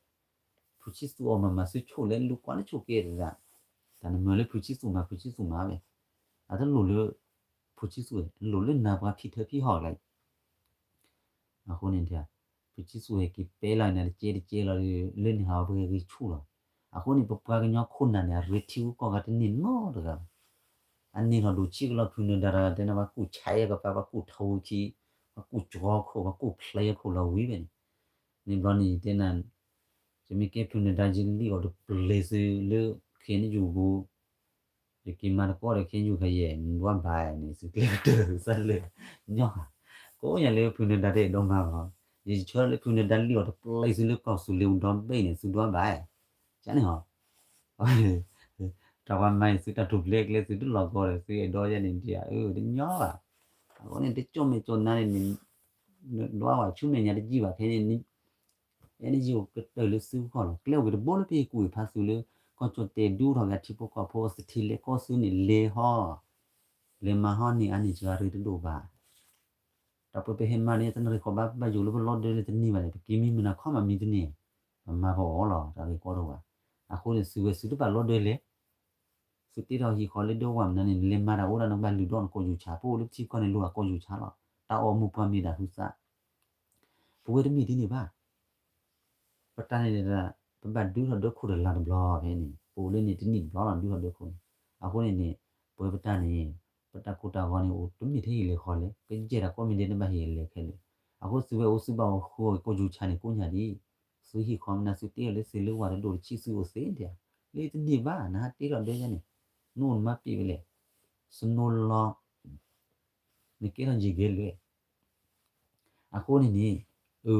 ဖုဆံသူၣ်အီၣ်မၤမၤ သုဆိၣ်လဲၤလူၤကွၢ်လၢဆိၣ်ကဲတဂၤ, တၢ်နမၤလၢဖုဆံသူၣ်မၤ ဖုဆံသူၣ်မၤဝဲ, အတလိၣ်လၢ ဖုဆံသူၣ် လိၣ်လၢနၤပှၤဖံထၢဖံဟီၣ်လီၤ. အဃိန့ၣ် ဖုဆံသူၣ်ဟဲက့ၤပဲလီၤနၤတကဲတကဲလီၤဒီး လၢန့ၣ်ဟးဝဲပှၤဂ့ၤဆူၣ်လီၤ. အဃိန့ၣ် ပပှၤကညီခိၣ်နၢ်န့ၣ် အရ့ထံဂုၤကီၢ်ဂၤတန့ၢ်နီတဂၤဘၣ်. အန့ၣ်ထီၣ်ဒိၣ်ဆံးကလီၤ ဖုနဒါတဂၤတဲန့ၣ် ပှၤကူၣ်ဆဲးအကပၤ ပှၤကူၣ်ထီဝူခံ ပှၤကူၣ်ကၠီခိၣ် ပှၤကူၣ်ဖျဲးအခိၣ်လီၤဝံၤဝဲန့ၣ်, န့ၣ်ဘျီန့ၣ်တဲနၤ ယမ့ၢ်ကဲဖုနဒါယလံၣ်အီၤတပျ့ၤသုလၢ ခ့ၣ်အဲၣ်ယူၣ်ပူၤ ယက့ၤမၤသကိးဒီး ခ့ၣ်အဲၣ်ယူၣ် ခဲယဲၢ် နဒွးဘၣ်န့ၣ် သုကျဲကတၢၢ်သုသးလၢာ်, ညီ, ကိးညါလၢဖုနဒါတအဲၣ်ဒိးမၤဘၣ်, ယဆၢလၢဖုနဒါလံၣ်အီၤတပျ့ၤသုလၢကီၢ်သူးလ့ၤအူဒီဘ့ၣ်န့ၣ် သုဒွးဘၣ်, ကန့ၣ်ဟီ တၢ်ပှၤမၤအံၤ သုတၢ်ထူၣ်ဖျဲးကျဲ သုတလီၤကီဒီး သုအဲၣ်ဒိးယဲန့ၣ်ဒ်အံၤ တညီဘၣ်. အဃိန့ၣ် တကၠိၣ်မဲာ်ကၠိၣ်နါန့ၣ်န့ၣ် ဒွးဝဲဆူမဲာ်ညါတယံာ်ဘၣ်ခဲန့ၣ် အဲၣ်ဒိးယိၣ်ကတၢၢ်လၢသုဂီၢ်လီၤ. ကျဲအိၣ်က့ၤတဘိလၢပဟ့ၣ်ကူၣ်ဟ့ၣ်ဖးသုလၢ ကီၢ်ကၠီၣ်တဲာ်ဒုးအိၣ်ထီၣ်က့ၤအထံဖိကီၢ်ဖိ သထ့လဲၤကီၢ်သုန့ၣ် လဲၤဟီ, လဲၤမၤဟီန့ၣ် အါန့ၢ်စှၤရ့တဒိၣ်ဘၣ်. တၢ်ပှဲၤပဟဲမၤန့ၣ် တနၢ်ရံၣ်ဃီဘၣ် ပဘၣ်ယိၣ်လၢပလီၢ်ဒၢလၢတန့ၢ်ဘၣ်န့ၣ် ပက့ၤမံမုၢ်နၤခီမးမံတန့ၢ်, ပမၤပအီၣ်လီၤ တၢ်ဂ့ၢ်ကီတအိၣ်ဘၣ်. အဃိန့ၣ် သုဝဲသုတဘၣ်လီၢ်ဒၢလဲၣ် သုတ့ထီၣ်ဟံၣ်ဃီလၢဒိဝၢ်မနုၤန့ၣ် နလဲၤမၤတၢ်အိၣ်ဒၣ်နကဘၣ်လုၢ်ဒီးနကိာ်ယူၢ်ဆါ ပအိၣ်လၢထံကီၢ်န့ၣ်လိၣ်အကိာ်ယူၢ်ဆါလီၤ. တၢ်အီၣ်မူပှၤမ့ၢ်ဒၣ်ဟုသး ပဝဲတမ့ၢ်ဒ်န့ၣ်ဘၣ်. ပတၢ်န့ၣ် ပဘၣ်ဒုးထီၣ်ဒၢခိၣ်တလါတဘျီဖဲန့ၣ် ပအိၣ်လၢန့ၣ်တနံၣ်တဘျီလီၤ ဒုးထီၣ်ဒၢခိၣ်န့ၣ်. အဃိန့ၣ်န့ၣ် ပဝဲပတၢ်န့ၣ် ပတၢ်ကိၢ်တၢ်ဂီၤန့ၣ် အိၣ်တမ့ၢ်ထဲဟံၣ်လဲၤဃီလဲၣ် ကယဲၢ်တၢ်ကိးမံၤဒဲးနဘၣ်ဟ့ၣ်လဲၤခဲလၢာ်. အဃိသုဝဲအိၣ်သုဘၣ်အိၣ်ဃုအီၣ်ကိာ်ယူၢ်ဆါန့ၣ် ကိးညါဒ် သုဟံၣ်ဃီမနုၤ သုတ့ထီၣ်လၢသုလၢဝၢ်တဒိၣ်တဆံသုအိၣ်သ့ဒၣ်, လၢတန့ၢ်ဘၣ် နဟးတ့ထီၣ်ဒၢယါန့ၣ် နအိၣ်နမါပ့ၢ်ဝဲလဲၣ်, စနိလီၤ နကဲထီၣ်ယံာ်ဂဲၤလၢာ်. အဃိန့ၣ်န့ၣ်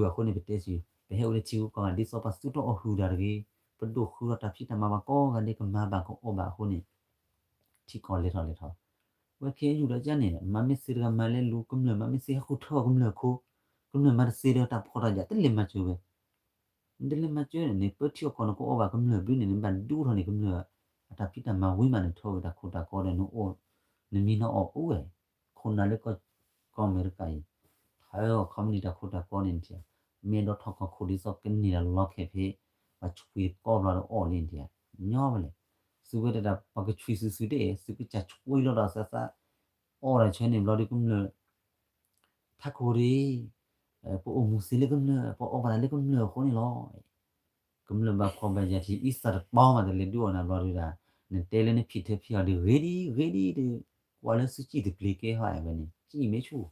အဃိန့ၣ်ပတဲစ့ၢ် ပဟဲအိၣ်လၢထံဂုၤကီၢ်ဂၤ ဒ်သိးပှၤသူၣ်ထီၣ်အီၣ်ဟုၣ်တၢ်တဂ့ၤ, ပဒိၣ်ဃုထီၣ်တၢ်ဖံးတၢ်မၤ ပှၤကိးဂၤဒဲးကမၤဘၣ်ကအီၣ်ဘၣ်အဃိန့ၣ် ထံကီၢ်လဲၤထီၣ်လဲၤထီၣ်, ဝဲခဲယူၢ်ဒီးကန့ၣ် မၤမ့ၢ်သ့တဂၤမၤလဲၤလူၤကမျၢၢ် မၤမ့ၢ်သ့ဟဲဃုထၢအီၤကမျၢၢ်ခိ, ကမျၢၢ်မၤတသ့ဒီးတၢ်ဖှီၣ်တၢ်ယာ် တလဲၤမၤစၢၤဝဲ နတလဲၤမၤစၢၤန့ၣ် ပၢထံအီၣ်ကီၢ်နကအိၣ်ဘၣ်ကမျၢၢ်ဘုန့ၣ် နဘၣ်ဒူထီၣ်န့ၢ်ကမျၢၢ် အတၢ်ဖံးတၢ်မၤဝံၤမး နထၢဝဲတၢ်ခိတၢ်ကီဒီး နအိၣ် နမံနီၤအီၣ်အိၣ်ဝဲ, ခိၣ်နၢ်လၢကီၢ်အမဲရကၤအံၤ ထၢအီၤ company တၢ်ခိတၢ်ကီန့ၣ်ထံၣ်, မ့ၢ်ဒီးထီၣ်ကီၢ်ခိၣ်ဒ်သိးကန့ၢ်တၢ်လီၤခဲဖဲ ပှၤဆွံကီၢ်ဘျီဒီးအီၣ်လံထံၣ်, ညီဝဲလဲၣ်, သုဝဲတၢ်ပှၤကဆွံစုာ်စုာ်တအဲၣ် သုကစၢ်ဆွံလီၤဒီးသးသး အီၣ်တၢ်ဆၢန့ၣ်ဘျီဒီးကမျၢၢ် ထးခိၣ်ရ့ၣ်, ပအိၣ်မူသ့လၢကမျၢၢ် ပအီၣ်ဘၣ်တၢ်လၢကမျၢၢ်အဃိန့ၣ်လီၤ. ကမျၢၢ်ဘၣ်ဖှီၣ်ဘၣ်ယာ်ထံး အံသၣ်တပီမး တလဲၤဒုးအီၣ်နၤဘျီဒီး နတဲလၢနဖံးထၢဖံးအီၤဒီး ဂ့ၤဒ်ဂ့ၤဒ်ဒီး ကွၢ်လၢသုစံၣ်တပျ့ၤကဲဟီၣ်ဝဲန့ၣ် စံၣ်မ့ၢ်ဆူၣ်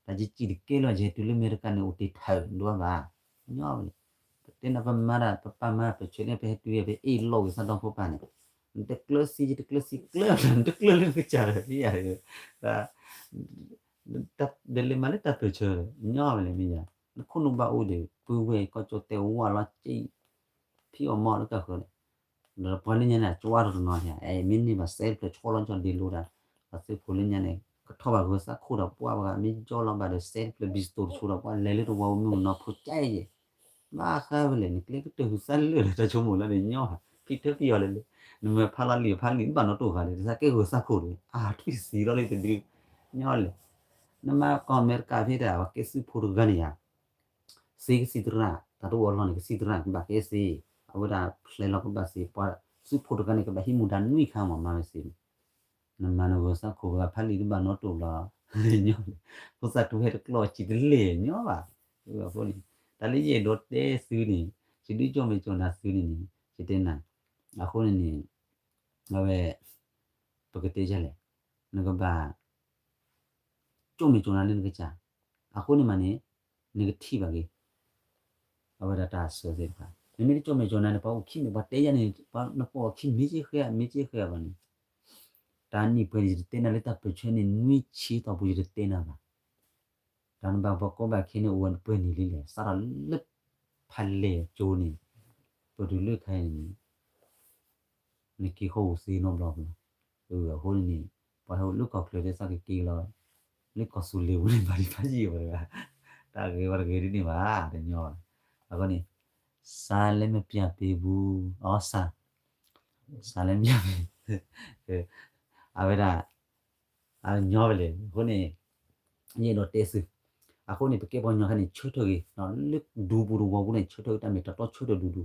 တၢ်ယစံၣ်တကဲလီၤ ယဟဲတုၤလၢအမဲရကၤန့ၣ် အိၣ်တ့ၢ်ထၢၣ်ဒွးဘၣ်, ညီဝဲန့ၣ်, ပတဲနၤပမၤတၢ် ပပာ်မၤပဆၢန့ၣ် ပဟဲတုၤယဲၢ် ပအ့ၣ်လိာ်က့ၤသးဒီဖိပၢ်န့ၣ်, နတကျၢၤစံး ယတကျၢၤစံးကျၢၤ နတကျၢၤလၢနကစၢ်ဒီး ဒ်လဲၣ်မးလၢတၢ်ပၢၢ်ဆၢ ညီဝဲလဲၣ်မ့ၢ်ယါ, နခိၣ်နူာ်ဘၣ်အိၣ်ဒီး ပုၢ်ဝဲၢ်ကီၢ်ကၠီၣ်တဲာ်ဝါလီၤက့ ဖံးအီၣ်မၤအီၣ်လၢတၢ်ဃၢၤန့ၣ်, ဒီးပှၤလၢညါန့ၣ် ကၠွါတနီၤန့ၣ် အဲ မ့ၢ်န့ၢ်ဘၣ်စဲးတဖျၢၣ်ဆီလီၤကၠီၣ်ဒ့လိၤဒီး ပှၤသုးဖိလၢညါန့ၣ် ကထီၣ်ဘၣ်ဂၢၤသးခိၣ်ဒီးပှၤဘၣ်ဂၤ မ့ၢ်ယီလီၤဘၣ်ဒီးစဲးတဖျၢၣ်ဘံစတိၤတဆိဒီးပှၤ လဲၤလၢတဝီမုၢ်နီၤဖိကဲယဲၢ် ဘၣ်ဃးဝဲလဲၣ် နကျဲကတၢၢ်ဟုသးလၢာ်လၢတၢ်ဆိကမိၣ်လၢန့ၣ်ညီဘၣ် ဖံးထၢဖံးအီၤလဲၣ်လၢ နမၤဖးလီၤလံာ်ဖးလံာ်တဘၣ်နီတအိၣ်ဃာ်ဒီး တသးကဲဂၢၤသးခိၣ်ဒီး အါထွံၣ်သံလီၤလၢတဒု ညီလဲၣ် နမၤကီၢ်အမဲရကၤဖဲဒၣ် ပှၤကဲသုးဖိတဂၤန့ၣ်ယါ စ့ကစံးသရၣ် တၢ်တအိၣ်အလီၢ်န့ၣ် ကစံးသရၣ် ကဘၣ်ကဲစ့ အဝဲဒၣ်ဖျဲးလီၤကဘၣ်စ့ ပှၤသုးဖိတဂၤန့ၣ် ကဘၣ်ဟံးမူဒါနွံခါမး မၤဝဲစ့ နမၤနဂၢၤသးခိၣ် ပှၤဖးလံာ်တဘၣ်နီတအိၣ်လီၤ ညီ ဖိသၣ်တူၢ်ဟဲတကျီၢ်စံၣ်တလဲၣ်ညီဘၣ် အဃိန့ၣ် တၢ်လၢယအဲၣ်ဒိးတဲသုန့ၣ် ယဒုးကၠီၣ်မဲာ်ကၠီၣ်နၤသုန့ၣ်န့ၣ် ယတဲနၤ အဃိန့ၣ်န့ၣ် အဝဲ ပကတဲယၤလဲၣ် နကဘၣ် ကၠီၣ်မဲာ်ကၠီၣ်နၤလၢနကစၢ် အဃိန့ၣ်မးန့ၣ် နကထံၣ်ဘၣ်က့ၤ အဝဲဒၣ်တၢ်ဆၢသ့ၣ်တဖၣ် နမ့ၢ်တကၠီၣ်မဲာ်ကၠီၣ်နၤန့ၣ် ပှၤအိၣ်ခံမ့ၢ် ပှၤတဲယၤန့ၣ် ပှၤနပိာ်အခံမ့ၢ်က့ၤဃဲ မ့ၢ်က့ၤဃဲဘၣ်န့ၣ် တၢ်နံၣ်ပှဲၤန့ၣ် ယတတဲနၤလၢတၢ်ပၢၢ်ဆၢန့ၣ် နွံဆံတီၢ်ပူၤ ယတတဲနၤဘၣ် တၢ်နဘၣ်ပှၤကိးဘၣ်ခဲန့ၣ် အိၣ်ဝဲနပှဲၤန့ၣ်လံလဲၣ် စးထီၣ်လၢဖးလဲၢ်ကၠိန့ၣ် ပတုၤလၢခါအံၤန့ၣ် နက့ၤဃီအိၣ်သ့နီတဘျီဘၣ် အဃိန့ၣ်န့ၣ် ပှၤဟဲအိၣ်လၢကီၢ်ချၢသ့ၣ် စးက့ၤက့ၤလီၤ လၢကီၢ်စူၤလ့ၤပူၤန့ၣ် ဘၣ်ဒံးဘၣ်ယံာ်ဝဲတဂၤ, တၢ်ဂ့ၤဝဲတဂ့ၤဒ်န့ၣ်ဘၣ် တညီဘၣ်. အဃိန့ၣ် စးလဲမပျးပ့ၤပူၤ အီစၢ် စးလဲမပျးပ့ၤ အဝဲဒၣ် အညီဝဲလဲၣ် အဃိန့ၣ် ယအဲၣ်ဒိးတဲသု အဃိန့ၣ် ပကဲပှၤကညီခဲန့ၣ် ဆၢထၢၣ်ဂ့ၤ လၢဒူပူၤတဝီပူၤန့ၣ် ဆၢထၢၣ်ဂ့ၤ တၢ်မ့ၢ်တၢ်တီဆၢထၢၣ်ဒူဒူ,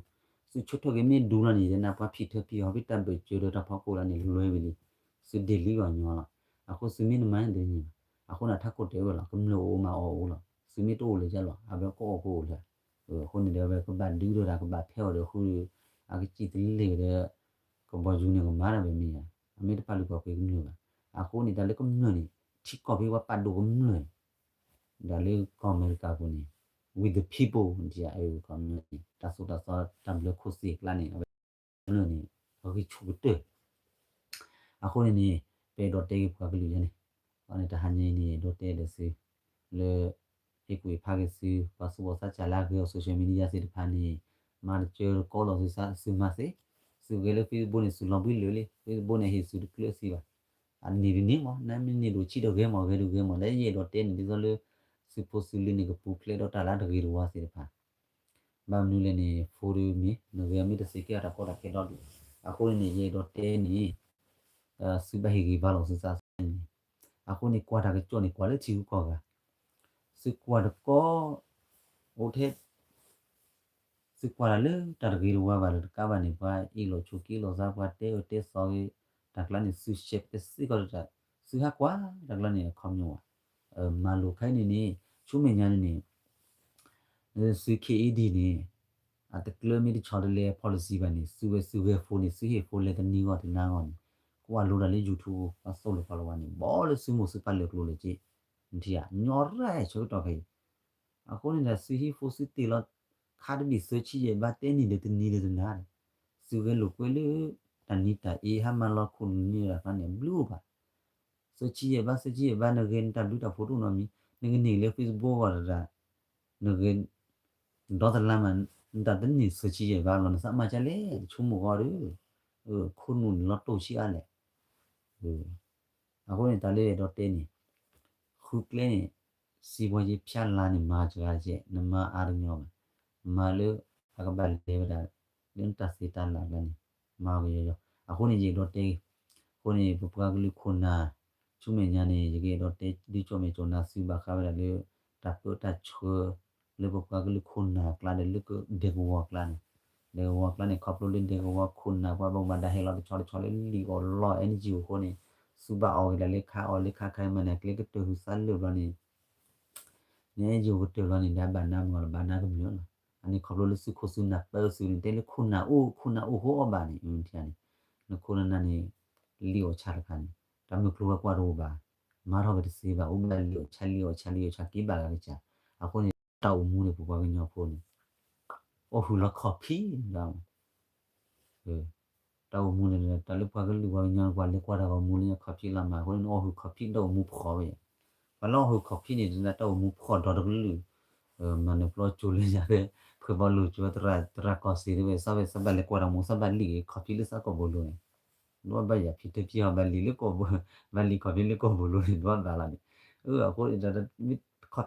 သုဆၢထၢၣ်ဂ့ၤမ့ၢ်ဒူလီၤန့ၣ် ယဲနပှၤဖံးထၢဖံးဟီၣ်ဖံးတၢ်ဘၢၣ်စၢၤဒီးတၢ်ဖီခိၣ်လၢန့ၣ် လွဲဝံၤလံ, သုဒ့ၣ်လံပှၤကညီလီၤ. အဃိသုမ့ၢ်တမၤန့ၣ်တန့ၢ်ဘၣ်, အဃိန့ၣ် ထးခိၣ်တဲဝဲလီၤ ကမျၢၢ်အိၣ်မးအီၣ်အိၣ်လီၤ, သုမ့ၢ်တအိၣ်လၢၤကလီၤ အဝဲကအိၣ်ကအိၣ်လၢၤ, အဃိန့ၣ်ဒီး အဝဲကဘၣ်ဒုးဒီးတၢ်ကဘၣ်ဖဲအီၤဒီးဃု အကစံၣ်တလ့ၢ်ဒီး ကဘီယူၤန့ၣ်ကမၤတၢ်ဘၣ်မ့ၢ်ဧါ, အမ့ၢ်တပာ်လုၢ်ပာ်ပှ့ၤကမျၢၢ်ဘၣ်, အဃိန့ၣ် တၢ်လၢကမျၢၢ်န့ၣ် ထံကီၢ်ဖဲပှၤပာ်ဒိၣ်ကမျၢၢ်န့ၣ် ဒီးလၢကီၢ်အမဲရကၤပူၤန့ၣ် with the people န့ၣ် တၢ်စိတၢ်သီတၢ်ဘျၢခိၣ်သ့ၣ်အကျါန့ၣ် အဝဲကမျၢၢ်န့ၣ် ပဂံၢ်ဆူၣ်ကတၢၢ်, အဃိန့ၣ်န့ၣ် ပအဲၣ်ဒိးတဲက့ၤပှၤကလုာ်ယါန့ၣ်, အန့ၣ်တဟါညါအံၤန့ၣ် အဲၣ်ဒိးတဲဒီးသု လၢ ဟ့ၣ်ကူၣ်ဟ့ၣ်ဖးက့ၤသု ပှၤသူၣ်ဘီၣ်သးစၢ်လၢအဂဲၤအီၤ social media သ့ၣ်တဖၣ်န့ၣ် မၤတစၢတကီလီၤသုသး သုမၤသ့, သုဂဲၤလၢ Facebook န့ၣ် သုလီၤဘှံးလၢာ်လံ Facebook န့ၣ် ဟ့ၣ်သုတကျၢၤသံဘၣ်, အန့ၣ်တန့ၢ်မး နမ့ၢ်န့ၢ်ဒိၣ်ဆံးဒီးဂဲၤမး ဂဲၤဒိၣ်ဂဲၤမး လၢယအဲၣ်ဒိးတဲန့ၣ် ဒ်သိးလၢ သုဖိသုလံၤန့ၣ် ကပူၤဖျဲးဒီးတၢ်လၢတဂ့ၤတဝါသ့ၣ်တဖၣ် ဘၣ်မနုၤလဲၣ်န့ၣ် phone ဒုးမ့ၢ် နဂဲၤမ့ၢ်တသ့ကဲအီၤတၢ်ကီတၢ်ခဲဒီဒူၣ်, အဃိန့ၣ်န့ၣ် ယအဲၣ်ဒိးတဲန့ၣ် သုဘၣ်ဟ့ၣ်ဂံၢ်ဘါလီၤသုသးန့ၣ်, အဃိန့ၣ် ကွၢ်တၢ်ကစီၣ်န့ၣ် ကွၢ်လၢထံဂုၤကီၢ်ဂၤ, သုကွၢ်တကီ အိၣ်ထဲ သုကွၢ်တၢ်လၢတၢ်တဂ့ၤတဝါဘၣ်ဒီးတကးဘၣ်န့ၣ် ပှၤအ့ၣ်လိာ်ဆိးက့လိာ်သး ပှၤတဲအၢတဲသီဂ့ၤ တၢ်ကျါန့ၣ် သု share ကသ့ကီးတၢ်, သုဟးကွၢ်တၢ်ကျါန့ၣ် အခီပညီဘၣ်, မၤလိာ်ခဲအံၤန့ၣ်န့ၣ် ဆူမဲာ်ညါန့ၣ်န့ၣ် သု KED န့ၣ် အတကျၢၤမ့ၢ်တဆီတလဲ policy ဘၣ်န့ၣ် သုဝဲသုဂဲၤ phone န့ၣ် သုဟ့ၣ် phone လဲၤတနံၤဂီၢ်တနၤဂီၢ်န့ၣ် ကွၢ်လိတၢ်လၢ YouTube ပှၤသိၣ်လိ follow ဝဲန့ၣ် ဘီလၢသုမိၢ်သုပၢ်လၢာ်ကျိၤလၢာ်စ့ၢ်, နထံၣ်ဧါ ညီရၣ်ဆၢကတီၢ်ခဲအံၤ, အဃိန့ၣ်ဒီး သုဟံး phone သုတ့ၢ်လီၤ ခါတဘ့ၣ်သၢဆံယဲၢ်ဘး တဲနံၣ်ဒီးတနံၤဒီးတနၤဒီး သုဂဲၤလိာ်ကွဲလၢ တၢ်နံၤတၢ်အ့ ဟါမၢ်လီၤခိၣ်နူာ်န့ၣ်တၢ်န့ၣ် အဘျုးအိၣ်ဘၣ် သၢဆံယဲၢ်ဘး သၢဆံယဲၢ်ဘး နဂဲၤနတၢ်ဘျုးတၢ်ဖှိၣ်တအိၣ်နီတမံၤ, နကန့ၢ်လၢ Facebook ဂီၢ်တဒၣ်, နဂဲၤ ဒီသလါမး နတၢ်တန့ၢ်သၢဆံယဲၢ်ဘးလီၤ နသးမၤကလဲၣ် တဆိကမိၣ်ဂီၢ်ဒီး, ခိၣ်နူာ်န့ၣ်လီၤတိၢ်ဆံးအါလဲၣ်, အဃိန့ၣ် တၢ်လၢအဲၣ်ဒိးတဲန့ၣ်, ဃုကျဲန့ၣ်, စံးဘီယ့ဖၠါလါန့ၣ် မၤစှၤတကဲး နမၤအါတညီဘၣ်, မၤလၢ အကဘၣ်လဲၤဝဲဒၣ် လၢနတၢ်သ့တၢ်လၢ်ကျါန့ၣ်, မၤကယီယီ, အဃိန့ၣ် ယအဲၣ်ဒိးတဲ, အဃိန့ၣ် ပပှၤကလုာ်ခိၣ်နၢ်, ဆူမဲာ်ညါန့ၣ် ယကအဲၣ်ဒိးတဲဒုးကၠီၣ်မဲာ်ကၠီၣ်နၢ်သုဘၣ်ဃးဝဲဒၣ်လၢ တၢ်ပၢတၢ်ဆှၢ လၢပပှၤကလုာ်ခိၣ်နၢ်အကျါဒီးလၢဒဲကဝီၤအကျါန့ၣ်, ဒဲကဝီၤအကျါန့ၣ် ခီဖျိလၢဒဲကဝီၤခိၣ်နၢ်ပှၤဘၣ်မူဘၣ်ဒါဟဲလီၤတဆီတဆီလၢလံာ်အီၣ်လီၢ် NGO အဃိန့ၣ်, သုဘၣ်အီၣ်က့ၤဒၣ်လၢခါအီၣ်လၢခါခါမးန့ၣ် ကျဲကတၢၢ်ဟူးသါလၢာ်ဘျီန့ၣ် န့ၣ်ယိၤကတၢၢ်လီၤန့ၣ် ဒီးဘၣ်နါမုာ်လီၤ ဘၣ်နါကမျၢၢ်လီၤ. အန့ၣ်ခီဖျိလၢသုခိၣ်သုနၢ်ပၢသုန့ၣ် တဲလၢခိၣ်နၢ်အိၣ် ခိၣ်နၢ်အိၣ်ဃိအီၣ်ဘၣ်န့ၣ် န့ၣ်, နခိၣ်နၢ်န့ၣ် လံာ်အီၣ်ဆၣ်တခါန့ၣ် တၢ်မုၢ်ကျိၤဝဲၤကွာ်တအိၣ်ဘၣ်, မၤထီၣ်ဝဲတသ့ဘၣ် အိၣ်ဘၣ်လံာ်အီၣ်ဆၣ် လံာ်အီၣ်ဆၣ် လံာ်အီၣ်ဆၣ်က့ၤဘၣ်ဂၤကစၢ်, အဃိန့ၣ် တၢ်အိၣ်မူန့ၣ် ပပှၤကညီဖိန့ၣ် အီၣ်ဟုၣ်လီၤခီၣ်ဖံးလီၤ တၢ်အိၣ်မူန့ၣ် တၢ်လၢပှၤကလုာ်ပှၤကညီန့ၣ် ပှၤလဲၤကွၢ်တၢ်ဂီၤမူလၢခီၣ်ဖံးလီၤမး အဃိန့ၣ် နအီၣ်ဟုၣ်ခီၣ်ဖံးတၢ်အိၣ်မူဖှီၣ်ဝဲ, ပှၤလၢအီၣ်ဟုၣ်ခီၣ်ဖံးန့ၣ် တၢ်အိၣ်မူဖှီၣ်ဒီတကလုာ်, မၤနၢၤပျီကၠိလၢညါဖဲ ဖှဲးဘီလိၤကၠိ သရၣ်ကီၢ်စ့ၢ်သ့ၣ်ဝဲ သးဘၣ်လဲၤကွၢ်တၢ်မူ သးဘၣ်လံာ်က့ၤခီၣ်ဖံးလၢသးကီၢ်ဘိလိၤန့ၣ်, ဒွးဘၣ်ယၤဖံးတဖံးအီၤဘၣ်လံာ်လၢကီၢ်ဘိ, ဘၣ်လံာ်ခီၣ်ဖံးလၢကီၢ်ဘိလိၤန့ၣ် ဒွးဘၣ်လီၤန့ၣ်, အဃိန့ၣ်တၢ်မ့ၢ်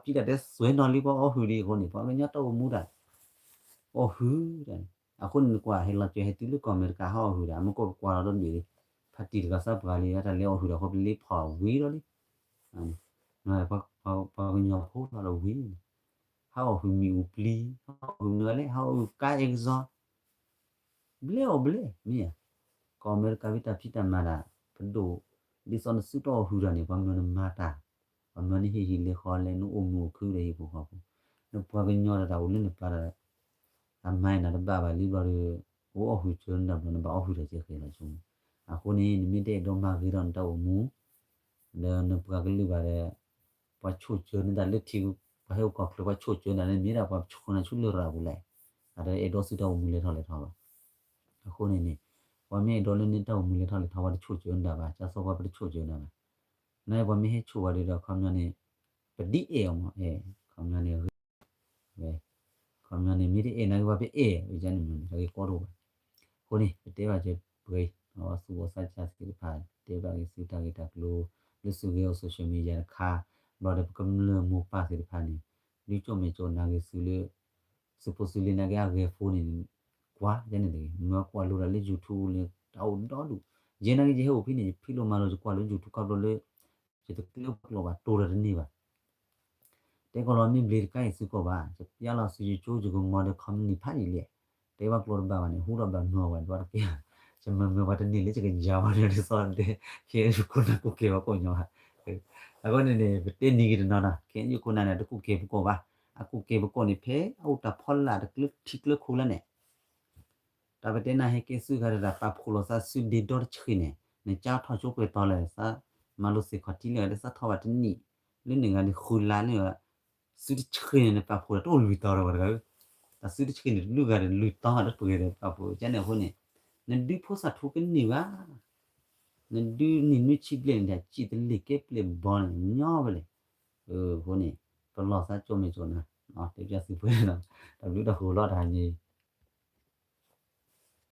ခီၣ်ဖံးတၢ်တဲစွဲနီၤလံ ပှၤအီၣ်ဟုၣ်ဒံးအဃိန့ၣ် ပှၤကညီတၢ်အိၣ်မူတၢ် အီၣ်ဟုၣ်တၢ်န့ၣ်, အဃိန့ၣ်နကွၢ်ဟဲလီၤစၢၤဟဲတုၤလၢကီၢ်အမဲရကၤဟီၣ်အီၣ်ဟုၣ်တၢ် မ့ၢ်ကီၢ်ပကွၢ်လီၤဒီးဒံး, ဖါတံၢ်တဂၤသးပှၢ်လံ တၢ်လဲၤအီၣ်ဟုၣ်ဒီးဃိပလ့ဖီၣ်ဝံၤဒီးလံ, ပှၤကညီဖိထီၣ်ဒီးဝံၤ, ဟးအီၣ်ဟုၣ်မ့ၣ်အူပျံၤ ဟးအီၣ်ဟုၣ်မ့ၢ်ဝဲလဲၣ် ဟးအီၣ်ဟုၣ်ကါအဲၣ်ကစီ ဘျဲၣ်အီၣ်ဘျဲၣ် မ့ၢ်ဧါ, ကီၢ်အမဲရကၤဖဲတၢ်ဖံးတၢ်မၤတၢ် ပဒိၣ်, ဒ်သိးနသုတအီၣ်ဟုၣ်တၢ်န့ၣ် ပှၤမၢနမၤတၢ်, ပှၤမၢနဟ့ၣ်ဟံၣ်လဲၤဃီလဲၤ နအိၣ်မူအိၣ်ခုဒီးဟံၣ်ဖိဃီဖိ, နပှၤကညီတၢ်တၢ်အိၣ်လၢနပၤတၢ် အမၤနၤတဘၣ်ဘၣ်လံဘျီဒီး, အိၣ်အီၣ်ဟုၣ်စၢၤနတၢ်ဘျီ နဘၣ်အီၣ်ဟုၣ်တၢ်ကဲဃဲလီၤဆိကမိၣ်, အဃိန့ၣ် နမ့ၢ်တအဲၣ်ဒိးမၤဂ့ၤထီၣ်နတၢ်အိၣ်မူ ဒီးနပှၤကလုာ်ဘၣ်ဒီး, ပှၤဆိၣ်စၢၤနတၢ်လၢထံ, ပှၤဟဲအိၣ်ကီၢ်ချၢ ပှၤဆိၣ်စၢၤနတၢ်လၢမ့ၢ်ဒၣ်ပှၤဆိၣ်နၤဆူလရာ်ပူၤလဲၣ်, အတအဲၣ်ဒိးသုတၢ်အိၣ်မူလဲၤထီၣ်လဲၤထီဘၣ်. အဃိန့ၣ်န့ၣ်, ပှၤမ့ၢ်အဲၣ်ဒိးလၢနတၢ်အိၣ်မူလဲၤထီၣ်လဲၤထီ ပှၤတဆိၣ်စၢၤနတၢ်ဘၣ်, ကၢ်သီပှၤပတဆိၣ်စၢၤနၤဘၣ်. နပှၤမ့ၢ်ဟဲဆိၣ်ဝဲဒီး ခီပညီန့ၣ်, ပဒ်အဲၣ်အီၤမး, ခီပညီန့ၣ်ဂ့ၤ, ခီပညီန့ၣ် မ့ၢ်တအဲၣ်နၤဂ့ၤ ပှၤပအဲၣ်ဝဲန့ၣ်မ့ၢ်န့ၣ် တၢ်ဂ့ၢ်ကီတအိၣ်ဘၣ်. အဃိန့ၣ် ပတဲဘၣ်စၢၤပှဲၤအံၤ, အဝဲသူၣ်ဘီၣ်သးစၢ်သ့ၣ်တဖၣ် တဲဘၣ်က့ၤသုတၢ်ဂ့ၢ်တၢ်ကျိၤ လၢသုဂဲၤအီၤ social media တခါ, ဘျီဒီးပကမျၢၢ်မိၢ်ပၢ်သ့ၣ်တဖၣ်န့ၣ် ဒုးကၠီၣ်မဲာ်ကၠီၣ်နါက့ၤသုလၢ သုးဖိသုးလံၤနာ်က့အဂဲၤဖိန့ၣ် ကွၢ်ယဲန့ၣ်တဂ့ၤ, မ့ၢ်ကွၢ်လိဒီးလၢ YouTube လၢတၢ်အိၣ်ဒီဒူၣ်, ယဲနာ်က့ယဟဲအိၣ်ဖဲန့ၣ် ယဖံးလိာ်မၤလိာ် ယကွၢ်လၢ YouTube ခီဖျိလၢ ယတကျၢၤပှၤကျိာ်ဘၣ် တိၤဒီးတန့ၢ်ဘၣ် တဲကီးလီၤ မ့ၢ်ဘျ့တကါအံၤသုကိးဘၣ်, ယပျၢ်လီၤသုယကၠိယကမီၤဒီး ခီမနံၣ်ဖးယံာ်လံ, တဲဘၣ်ကျိာ်တဘၣ်ဘၣ်န့ၣ် ဟူထီၣ်ဘၣ်မုာ်အီၤဝဲ ဒွးတက့ၢ်, ယမၤမုာ်ပှၤတန့ၢ်လၢယကယၤဝဲန့ၣ် ဒ်သိးတဲ ခဲအံၤယခိၣ်နၢ်ကူၣ်ကဲပှၤကိးညီဘၣ်, အဃိန့ၣ်န့ၣ် ပတဲနံၤက့ၤတနီၤနီၤ ခဲအံၤယခိၣ်နၢ်န့ၣ် တကူၣ်ကဲပှၤကိးဘၣ်, အကူၣ်ကဲပှၤကိးန့ၣ်ဖဲအအိၣ်တၢ်ဖီလာ်တကျၢၤထံကျၢၤခိၣ်လၢန့ၣ် တၢ်ပတဲနၤဟဲကဲသုးခါဒီး ပာ်ဖှိၣ်လိာ်သးသုဒ့ဒီတဆှံန့ၣ် နကၢ်ထီၣ်ကၠိပှဲၤတီၤလဲၣ် သးမၤလိသ့ၣ်ခီၣ်ထံးလၢ ဒ်သးထီၣ်ဘၣ်တနံၣ် လၢန့ၣ်ဂၤန့ၣ် ဃုလါန့ၣ် သုတဆှံန့ၣ် နပာ်ဖှိၣ်ဒီးတအိၣ်လွံၢ်တီၤဒီးဝဲတဂၤဧၢ, တၢ်သုတဆှံန့ၣ် တလုၢ်ဂၤဒီးလွံၢ်တီၤဒီးပှဲၤဒီးပာ်ဖှိၣ်ကဲန့ၣ်အဃိန့ၣ် နဒုးဖိသၣ်ထူကန့ၢ်ဘၣ် နဒုးနံၣ်နွံဆံဘျဲၣ်န့ၣ် စံၣ်တလ့ၢ်ကဲပျဲၢ်ဘီန့ၣ် ညီဝဲလဲၣ်. အဃိန့ၣ် ပလီၢ်သးကၠိမဲာ်ကၠိနါ တဲပျၢ်သုပှဲၤနီၤ တၢ်ဘျုးတၢ်ဃိၤလီၤတဟါညါ